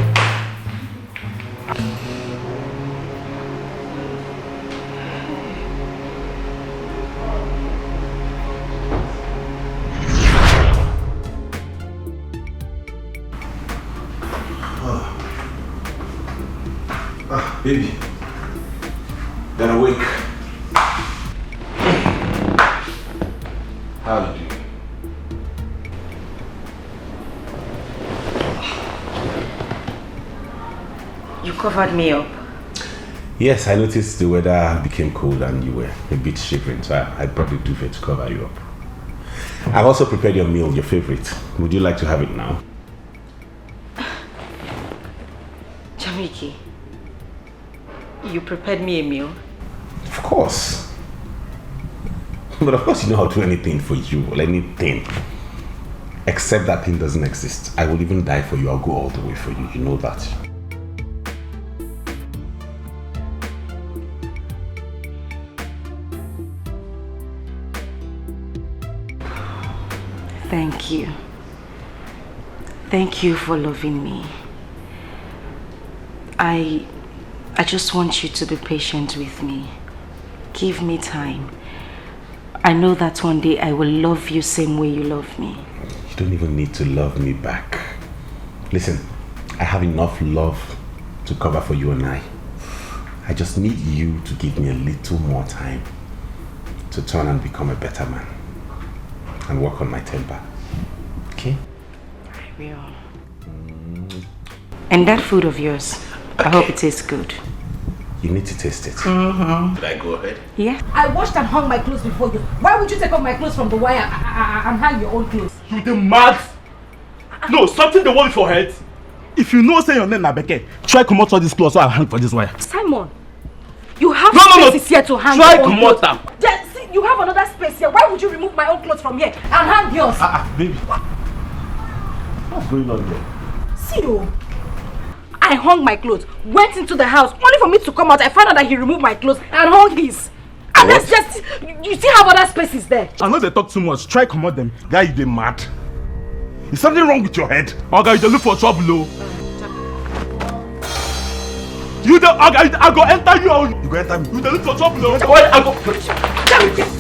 Ah, baby, you're awake. How are you doing? You covered me up. Yes, I noticed the weather became cold and you were a bit shivering, so I, I brought the duvet to cover you up. I've also prepared your meal, your favorite. Would you like to have it now? Jamiki, you prepared me a meal? Of course. But of course, you know I'll do anything for you, or anything. Except that thing doesn't exist. I will even die for you. I'll go all the way for you. You know that. Thank you. Thank you for loving me. I I just want you to be patient with me. Give me time. I know that one day I will love you same way you love me. You don't even need to love me back. Listen, I have enough love to cover for you and I. I just need you to give me a little more time to turn and become a better man and work on my temper. Okay? I will. And that food of yours, I hope it tastes good. You need to taste it. Should I go ahead? Yeah. I washed and hung my clothes before you. Why would you take off my clothes from the wire a- a- a- and hang your own clothes? You the mad? No, something dey worry for head. If you know say your name na Beke, try comot all these clothes so I hang for this wire. Simon, you have No, no, no. spaces here to hang Try your own comot clothes. am. Then, see, you have another space here. Why would you remove my own clothes from here and hang yours? Ah, ah, baby. What's going on here? See you. I hung my clothes, went into the house, only for me to come out. I found out that he removed my clothes and hung his. And that's just, you still have other spaces there. I know they talk too much. Try comot them. Guy, you dey mad? Is something wrong with your head? Oga, you dey look for trouble o. You dey, Oga, I go enter you o. You go enter me. You dey look for trouble o. Oga, I go.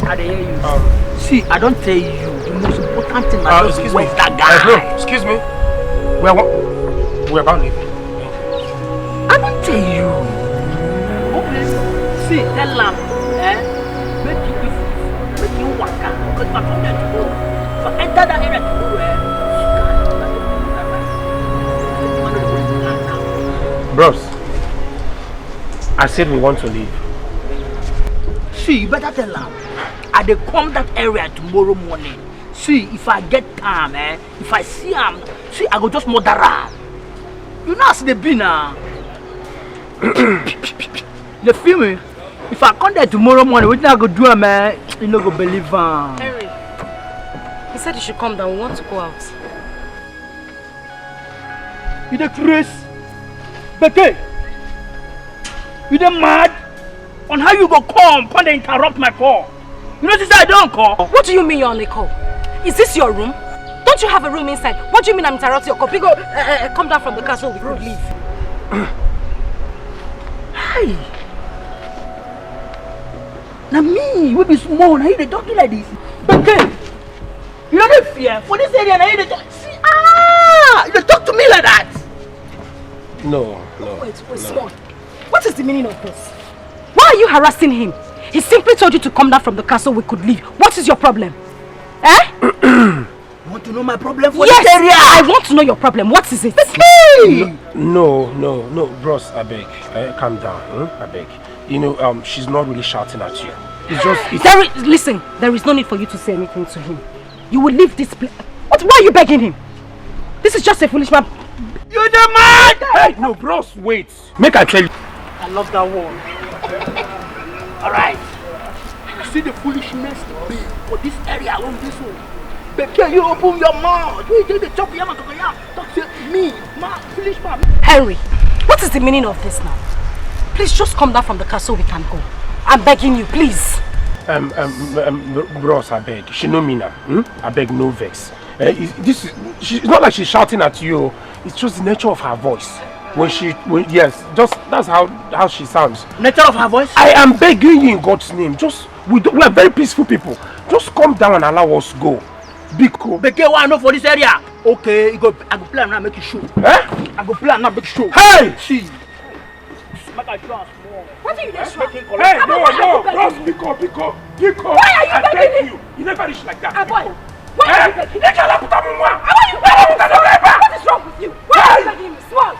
I dey hear you. See, I don tell you, the most important thing na Uh, just excuse wait me. That Uh, bro, guy. Excuse me. We're, wa- we're about leaving. I don tell you. Okay. See, tell am. Eh? Make you, if, make you waka. Because if I come there tomorrow, if I enter that area tomorrow, eh? Bros, I said we want to leave. See, you better tell am. I dey come that area tomorrow morning. See, if I get am, eh? If I see am, see, I go just murder am. You know as e dey be na. You feel me? If I come there tomorrow morning, wetin I go do am, eh? You no go believe am. Henry, he said you should come down. We want to go out. You dey craze? Beke! You dey mad? On how you go come, come dey interrupt my call? You know say I don call. What do you mean you're on a call? Is this your room? Don't you have a room inside? What do you mean I'm interrupting your call? Go, uh, uh, come down from the car so we could leave. Hi. Na me, we be small, na you dey talk to like this. Beke! You no dey fear? For this area, na you dey talk. See, ah! You dey talk to me like that? No, no. Wait, wait, small. What is the meaning of this? Why are you harassing him? He simply told you to come down from the car so we could leave. What is your problem? Eh? You want to know my problem for Yes, this area? I want to know your problem. What is it? Hey! No, no, no, bros, I beg. Eh, calm down, hmm? I beg. You know, um, she's not really shouting at you. It's just, it's There is, listen, there is no need for you to say anything to him. You will leave this place. What? Why are you begging him? This is just a foolish man. You the mad! Hey, no, bros, wait. Make I tell you. I love that one. Alright. You see the foolishness be for this area on this one. Beke, you open your mouth. You take the chop yam and cocoyam. Talk to me, man, foolish man. Henry, what is the meaning of this now? Please just come down from the car so we can go. I'm begging you, please. Um, um, um, br- bros, I beg. She know me now. Hmm? I beg, no vex. Eh, it- this is, she, it's not like she's shouting at you. It's just the nature of her voice. When she, when, yes, just that's how how she sounds. Nature of her voice? I am begging you in God's name. Just we do, we are very peaceful people. Just come down and allow us go. Biko. Beke, what I know for this area? Okay, you go. I go plan now, make you show. Eh? I go plan now, make you show. Hey! See. Make I show am small. What are you doing? Hey, no, no, bros, biko, biko, biko. Why are you I begging beg me? You. You never reach like that. Ah, boy, Biko. why are you Eh? begging? Ẹ jẹ́ lọ put am on. What is wrong with you? Why are you begging me? Small.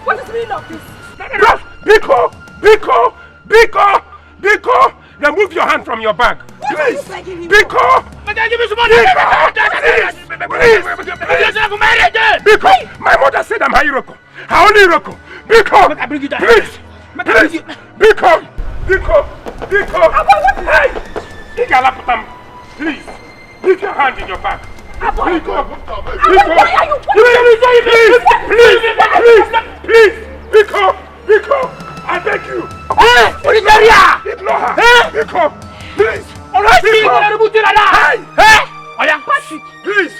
What is the meaning of this? Bros, biko, biko, biko, biko. Remove your hand from your bag. What are you Please. begging him Biko. Make I give you some money. Biko. Please. Please, please, because my mother said I'm Hiroko. I only Hiroko. Because, make I bring you down. Please, make I bring you. Because, because, because. Hey, Igalaputam, please, leave your hand in your bag. Because, because, please, please, please, please, because, because, I beg you. Hey, Olivia! Ignore her. Hey! Because, please. All right, please. Hey! Hey! Oya, Patrick. Please.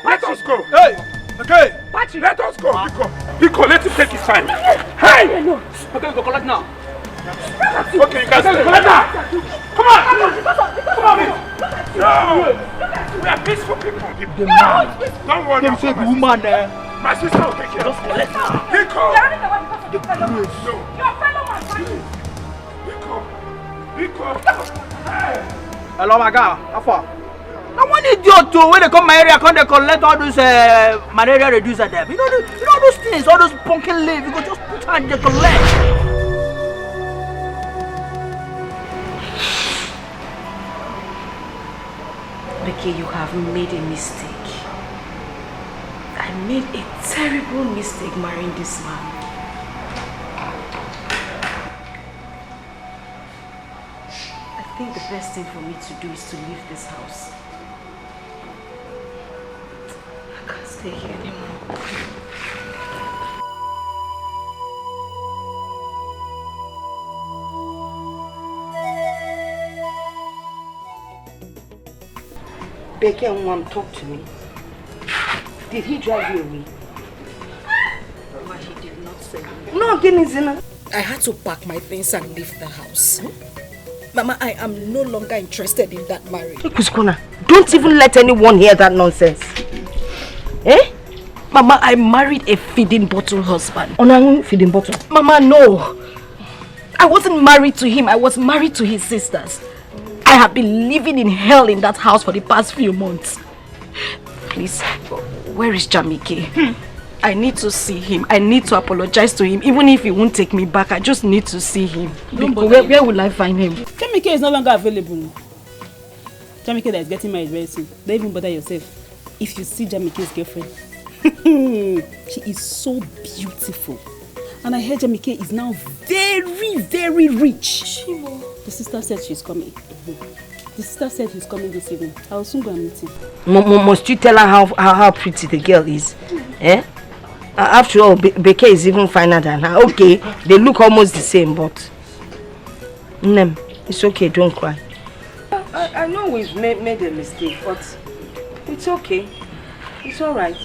Let us go. Hey, okay. Patrick. Let us go. Because, because let him take his time. Hey! Okay, we go collect now. Okay, you guys. Okay, we go collect now. Come on. Come on, please. No. We are peaceful people. The man. Don't worry. Dem say the woman, eh? My sister will take care. Just collect now. Because. The grace. No. Your fellow man. Because. Because. Hey. Hello, my guy. How far? Na one idiot o wey dey come my area come dey collect all those uh, malaria reducer dem. You know, the, you know those things, all those pumpkin leaf. You go just put hand dey collect. Becky, you have made a mistake. I made a terrible mistake marrying this man. I think the best thing for me to do is to leave this house. I can't stay here anymore. Becky and Wam, talk to me. Did he drive you away? Why he did not say. No, Guinness, you know. I had to pack my things and leave the house. Mama, I am no longer interested in that marriage. Quick, Kuskona, don't even let anyone hear that nonsense. Eh? Mama, I married a feeding bottle husband. Onang feeding bottle? Mama, no. I wasn't married to him. I was married to his sisters. I have been living in hell in that house for the past few months. Please, where is Jamike? Hmm. I need to see him. I need to apologize to him. Even if he won't take me back, I just need to see him. Don't bother. Where, where will I find him? Jamike is no longer available. Jamike that is getting married very soon. Don't even bother yourself. If you see Jamike's girlfriend, she is so beautiful. And I heard Jamike is now very, very rich. Shimo. The sister said she's coming. The sister said he's coming this evening. I'll soon go and meet him. Mo- mo- must you tell her how, how, how pretty the girl is? Eh? A- After all, Be- Beke is even finer than her. Okay, they look almost the same, but Nem, it's okay, don't cry. I, I know we've made, made a mistake, but it's okay. It's all right.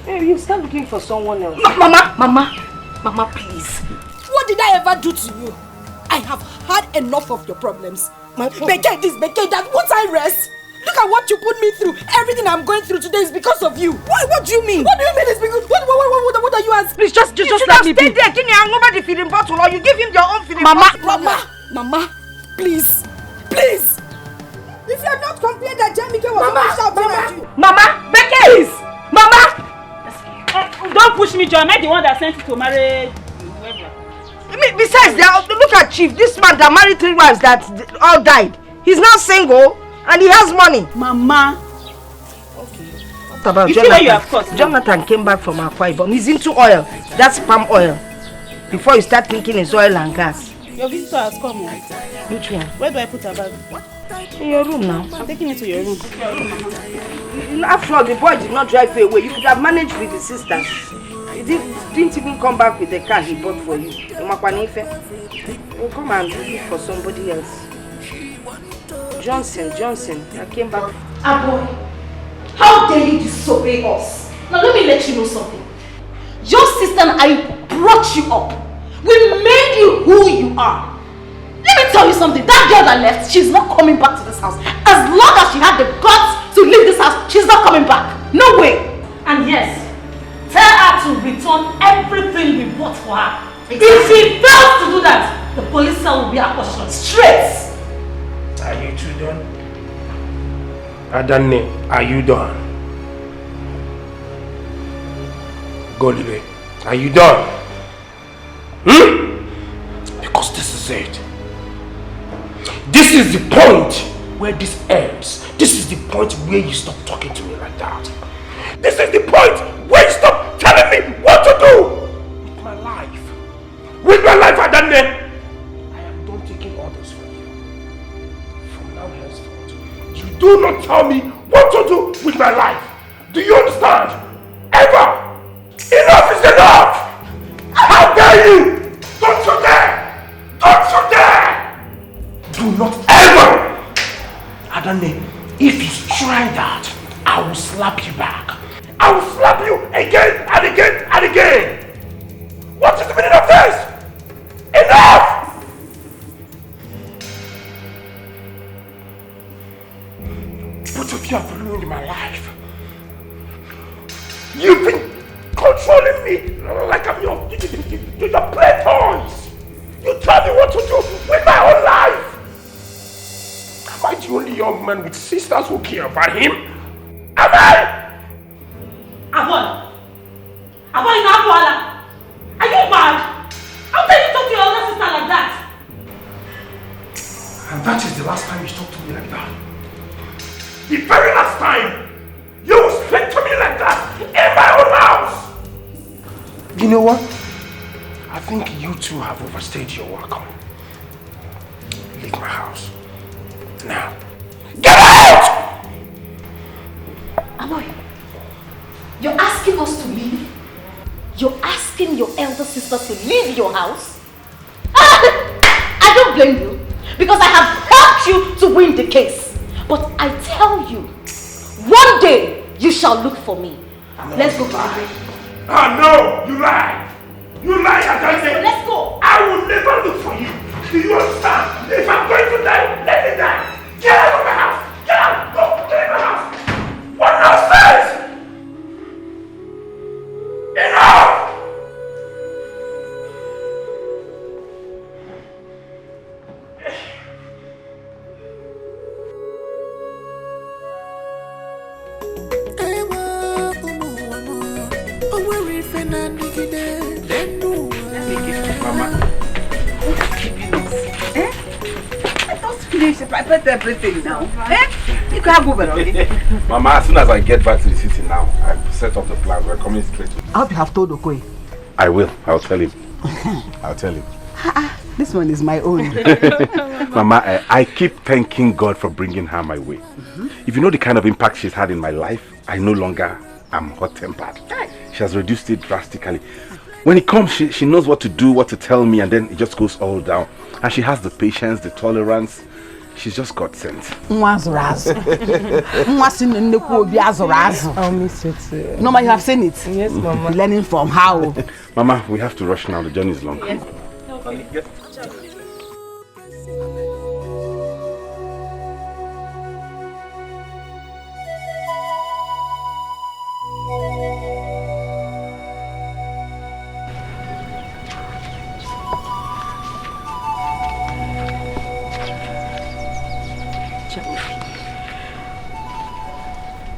Eh, you start looking for someone else. Ma- Mama, Mama, Mama, please. What did I ever do to you? I have had enough of your problems. My problem. Beke this, Beke that. Won't I rest? Look at what you put me through. Everything I'm going through today is because of you. What? What do you mean? What do you mean it's because? What? What? What? What? What are you asking? Please just, just, you just should let have me stayed be there. Give me another feeding bottle, or you give him your own feeding Mama, bottle. Mama, Mama, please, please. If you had not complained that Jamike was Mama, always shouting Mama, at you. Mama, Becky! Please! Mama! Eh, don't push me, John. Am I the one that sent you to marry whoever? I mean, besides, they are, look at Chief. This man that married three wives that all died. He's now single and he has money. Mama. Okay. What about you see where you Jonathan? Have caught now? Jonathan came back from Akwa Ibom. He's into oil. That's palm oil. Before you start thinking it's oil and gas. Your visitor has come. Oh. Which one? Where do I put her bag? In your room now. I'm taking it to your room. You know, after all, the boy did not drive you away. You could have managed with the sisters. He did, didn't even come back with the car he bought for you. Umakwa Neife. We'll come and look for somebody else. Johnson, Johnson, I came back. Aboy, how dare you disobey us? Now let me let you know something. Your sister and I brought you up. We made you who you are. Let me tell you something. That girl that left, she's not coming back to this house. As long as she had the guts to leave this house, she's not coming back. No way. And yes, tell her to return everything we bought for her. If she fails to do that, the police cell will be her portion. Straight. Are you two done? Adanne, are you done? Golibe, are you done? Hmm? Because this is it. This is the point where this ends. This is the point where you stop talking to me like that. This is the point where you stop telling me what to do with my life. With my life, Adanne. I am done taking orders from you. From now henceforth, you do not tell me what to do with my life. Do you understand? Ever! Enough is enough! How dare you! Don't you dare! Don't you dare! Do not ever! Adanne, if you try that, I will slap you back. I will slap you again and again and again! What is the meaning of this? Enough! Both of you have ruined my life. You've been controlling me like I'm your, your, your, your play toys. You tell me what to do with my own life. Am I the only young man with sisters who care about him? Am I? Avon, Avon Inakwala, are you mad? How can you talk to your older sister like that? And that is the last time you talk to me like that. The very last time you will speak to me like that in my own house. You know what? I think you two have overstayed your welcome. Leave my house. Now. Get out! Amoy, you're asking us to leave? You're asking your elder sister to leave your house? I don't blame you, because I have helped you to win the case. But I tell you, one day you shall look for me. Let's go to the grave. Ah, no, you lie. You lie, Adanne. Let's go. I will never look for you. Do you understand? If I'm going to die, let me die. Get out of my house. Get out. Go. Get out of my house. What nonsense! Enough! Ewa, ụmụ ụwa m, o nwere ife na-adịgide n'elu ụwa. Let me give you, Mama. Eh? I just finished. I prepared everything now. Eh? You can go, Mama, as soon as I get back to the city now, I set up the plan. We're coming straight to I hope you have told Okoye. I will. I'll tell him. I'll tell him. Ah, ah, this one is my own. Mama, I, I keep thanking God for bringing her my way. If you know the kind of impact she's had in my life, I no longer am hot-tempered. She has reduced it drastically. When it comes, she, she knows what to do, what to tell me, and then it just goes all down. And she has the patience, the tolerance. She's just God sent. Nwa zụrụ azụ. Nwa si na nnekwu obi a zụrụ azụ. I'll miss you too. Norma, you have seen it. Yes, Mama. Learning from how. Mama, we have to rush now. The journey is long. Yes.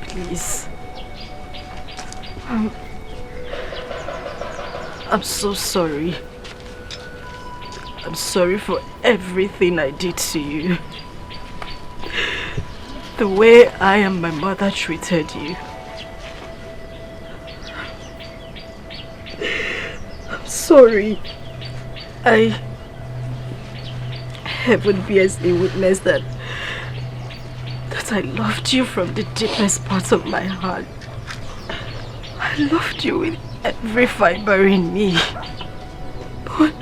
Please. I'm, I'm so sorry. I'm sorry for everything I did to you. The way I and my mother treated you. I'm sorry. I, heaven bears me witness that, that I loved you from the deepest part of my heart. I loved you with every fiber in me. But,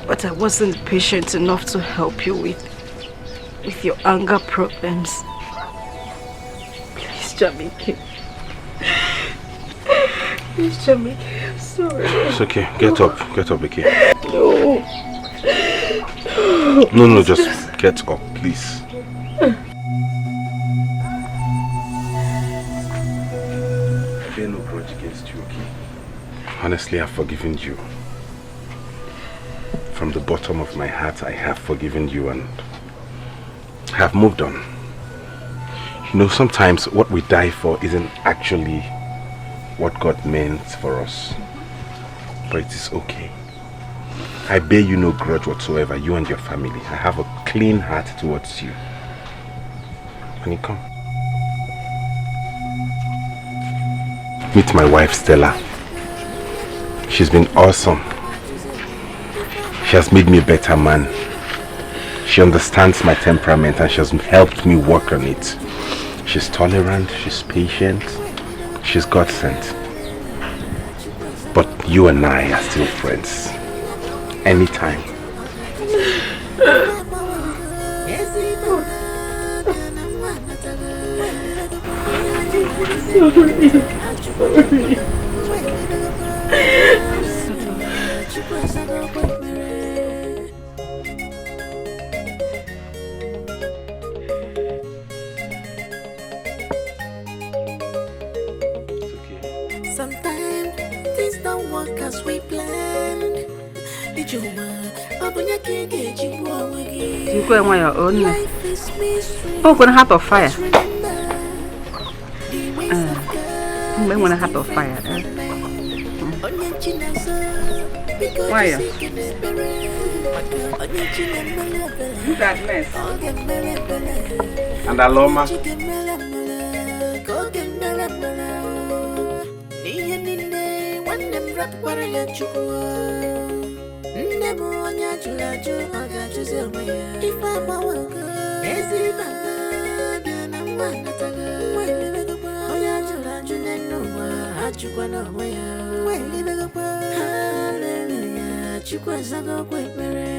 but I wasn't patient enough to help you with, with your anger problems. Please, Jamike. Please, Jamike, I'm sorry. It's okay. Get up. Get up, okay? No. No, no, just get up, please. I bear no grudge against you, okay? Honestly, I've forgiven you. From the bottom of my heart, I have forgiven you and have moved on. You know, sometimes what we die for isn't actually what God meant for us. But it is okay. I bear you no grudge whatsoever, you and your family. I have a clean heart towards you. Honey, come. Meet my wife, Stella. She's been awesome. She has made me a better man. She understands my temperament and she has helped me work on it. She's tolerant, she's patient, she's God sent. But you and I are still friends. Anytime. Sometimes things don't work as we planned. Ijoma, ọ bụ ya ka ị ga-eji gbuo onwe gị. Ikwe nwayọ, o nne. Life is mystery. O kwere heart of fire. Remember, the ways of God Mgbe nwere heart of fire. Eh. Onye Chinazọ, biko Nwayọ. jisi ike n'ekpere. Maka onye Chinamere ebere, Look at mess. ọ ga-emere ebere. And Aloma. Chi ga-emere ebere, ka ọ ga-emere ebere. N'ihe niile, nwanne m rapụkwara ya Chukwu. Nne m onye ajụrụ ajụ, ọ ga-ajụzi onwe ya. Ife agbawa ogo. Ezi mama, bịa na nwa anatago. Nwa elebegokwa. Onye ajụrụ ajụ n'elu ụwa, ajụkwana onwe ya. Nwa elebegokwa. Hallelujah, Chukwu azago okwu ekpere.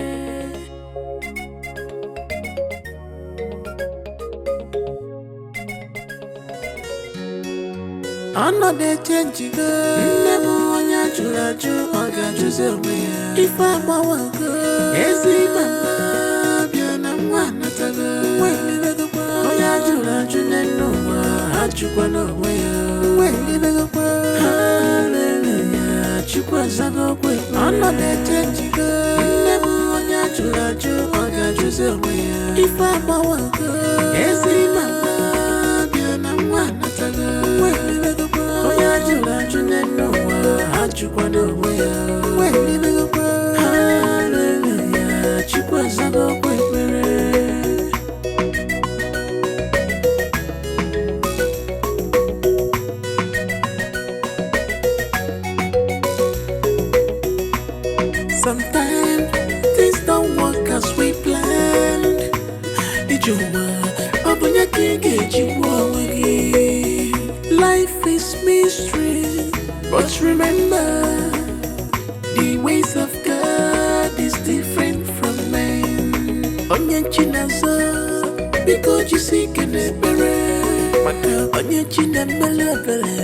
Ọnọdụ echenjigo. Nne m onye ajụrụ ajụ, ọ ga-ajụzi onwe ya. Ife agbawago. Ezi mama, bịa na nwa anatago. Nwa elebegokwa. Onye ajụrụ ajụ n'elu ụwa, ajụkwana onwe ya. Nwa elebegokwa. Hallelujah, Chukwu azago okwu ekpere. Ọnọdụ echenjigo. Nne m onye ajụrụ ajụ, ọ ga-ajụzi onwe ya. Ife agbawago. Ezi mama, bịa na nwa anatago. Nwa elebegokwa. Onye ajụrụ ajụ n'elu ụwa, ajụkwana onwe ya. Nwa elebegokwa. Hallelujah, Chukwu azago okwu ekpere. Sometimes things don't work as we planned. Ijoma, ọ bụ ya ka ị ga-eji gbuo onwe gị. Life is mystery, but remember, the ways of God is different from men. Onye Chinazọ, biko jisi ike n'ekpere. Maka onye Chinamere ebere,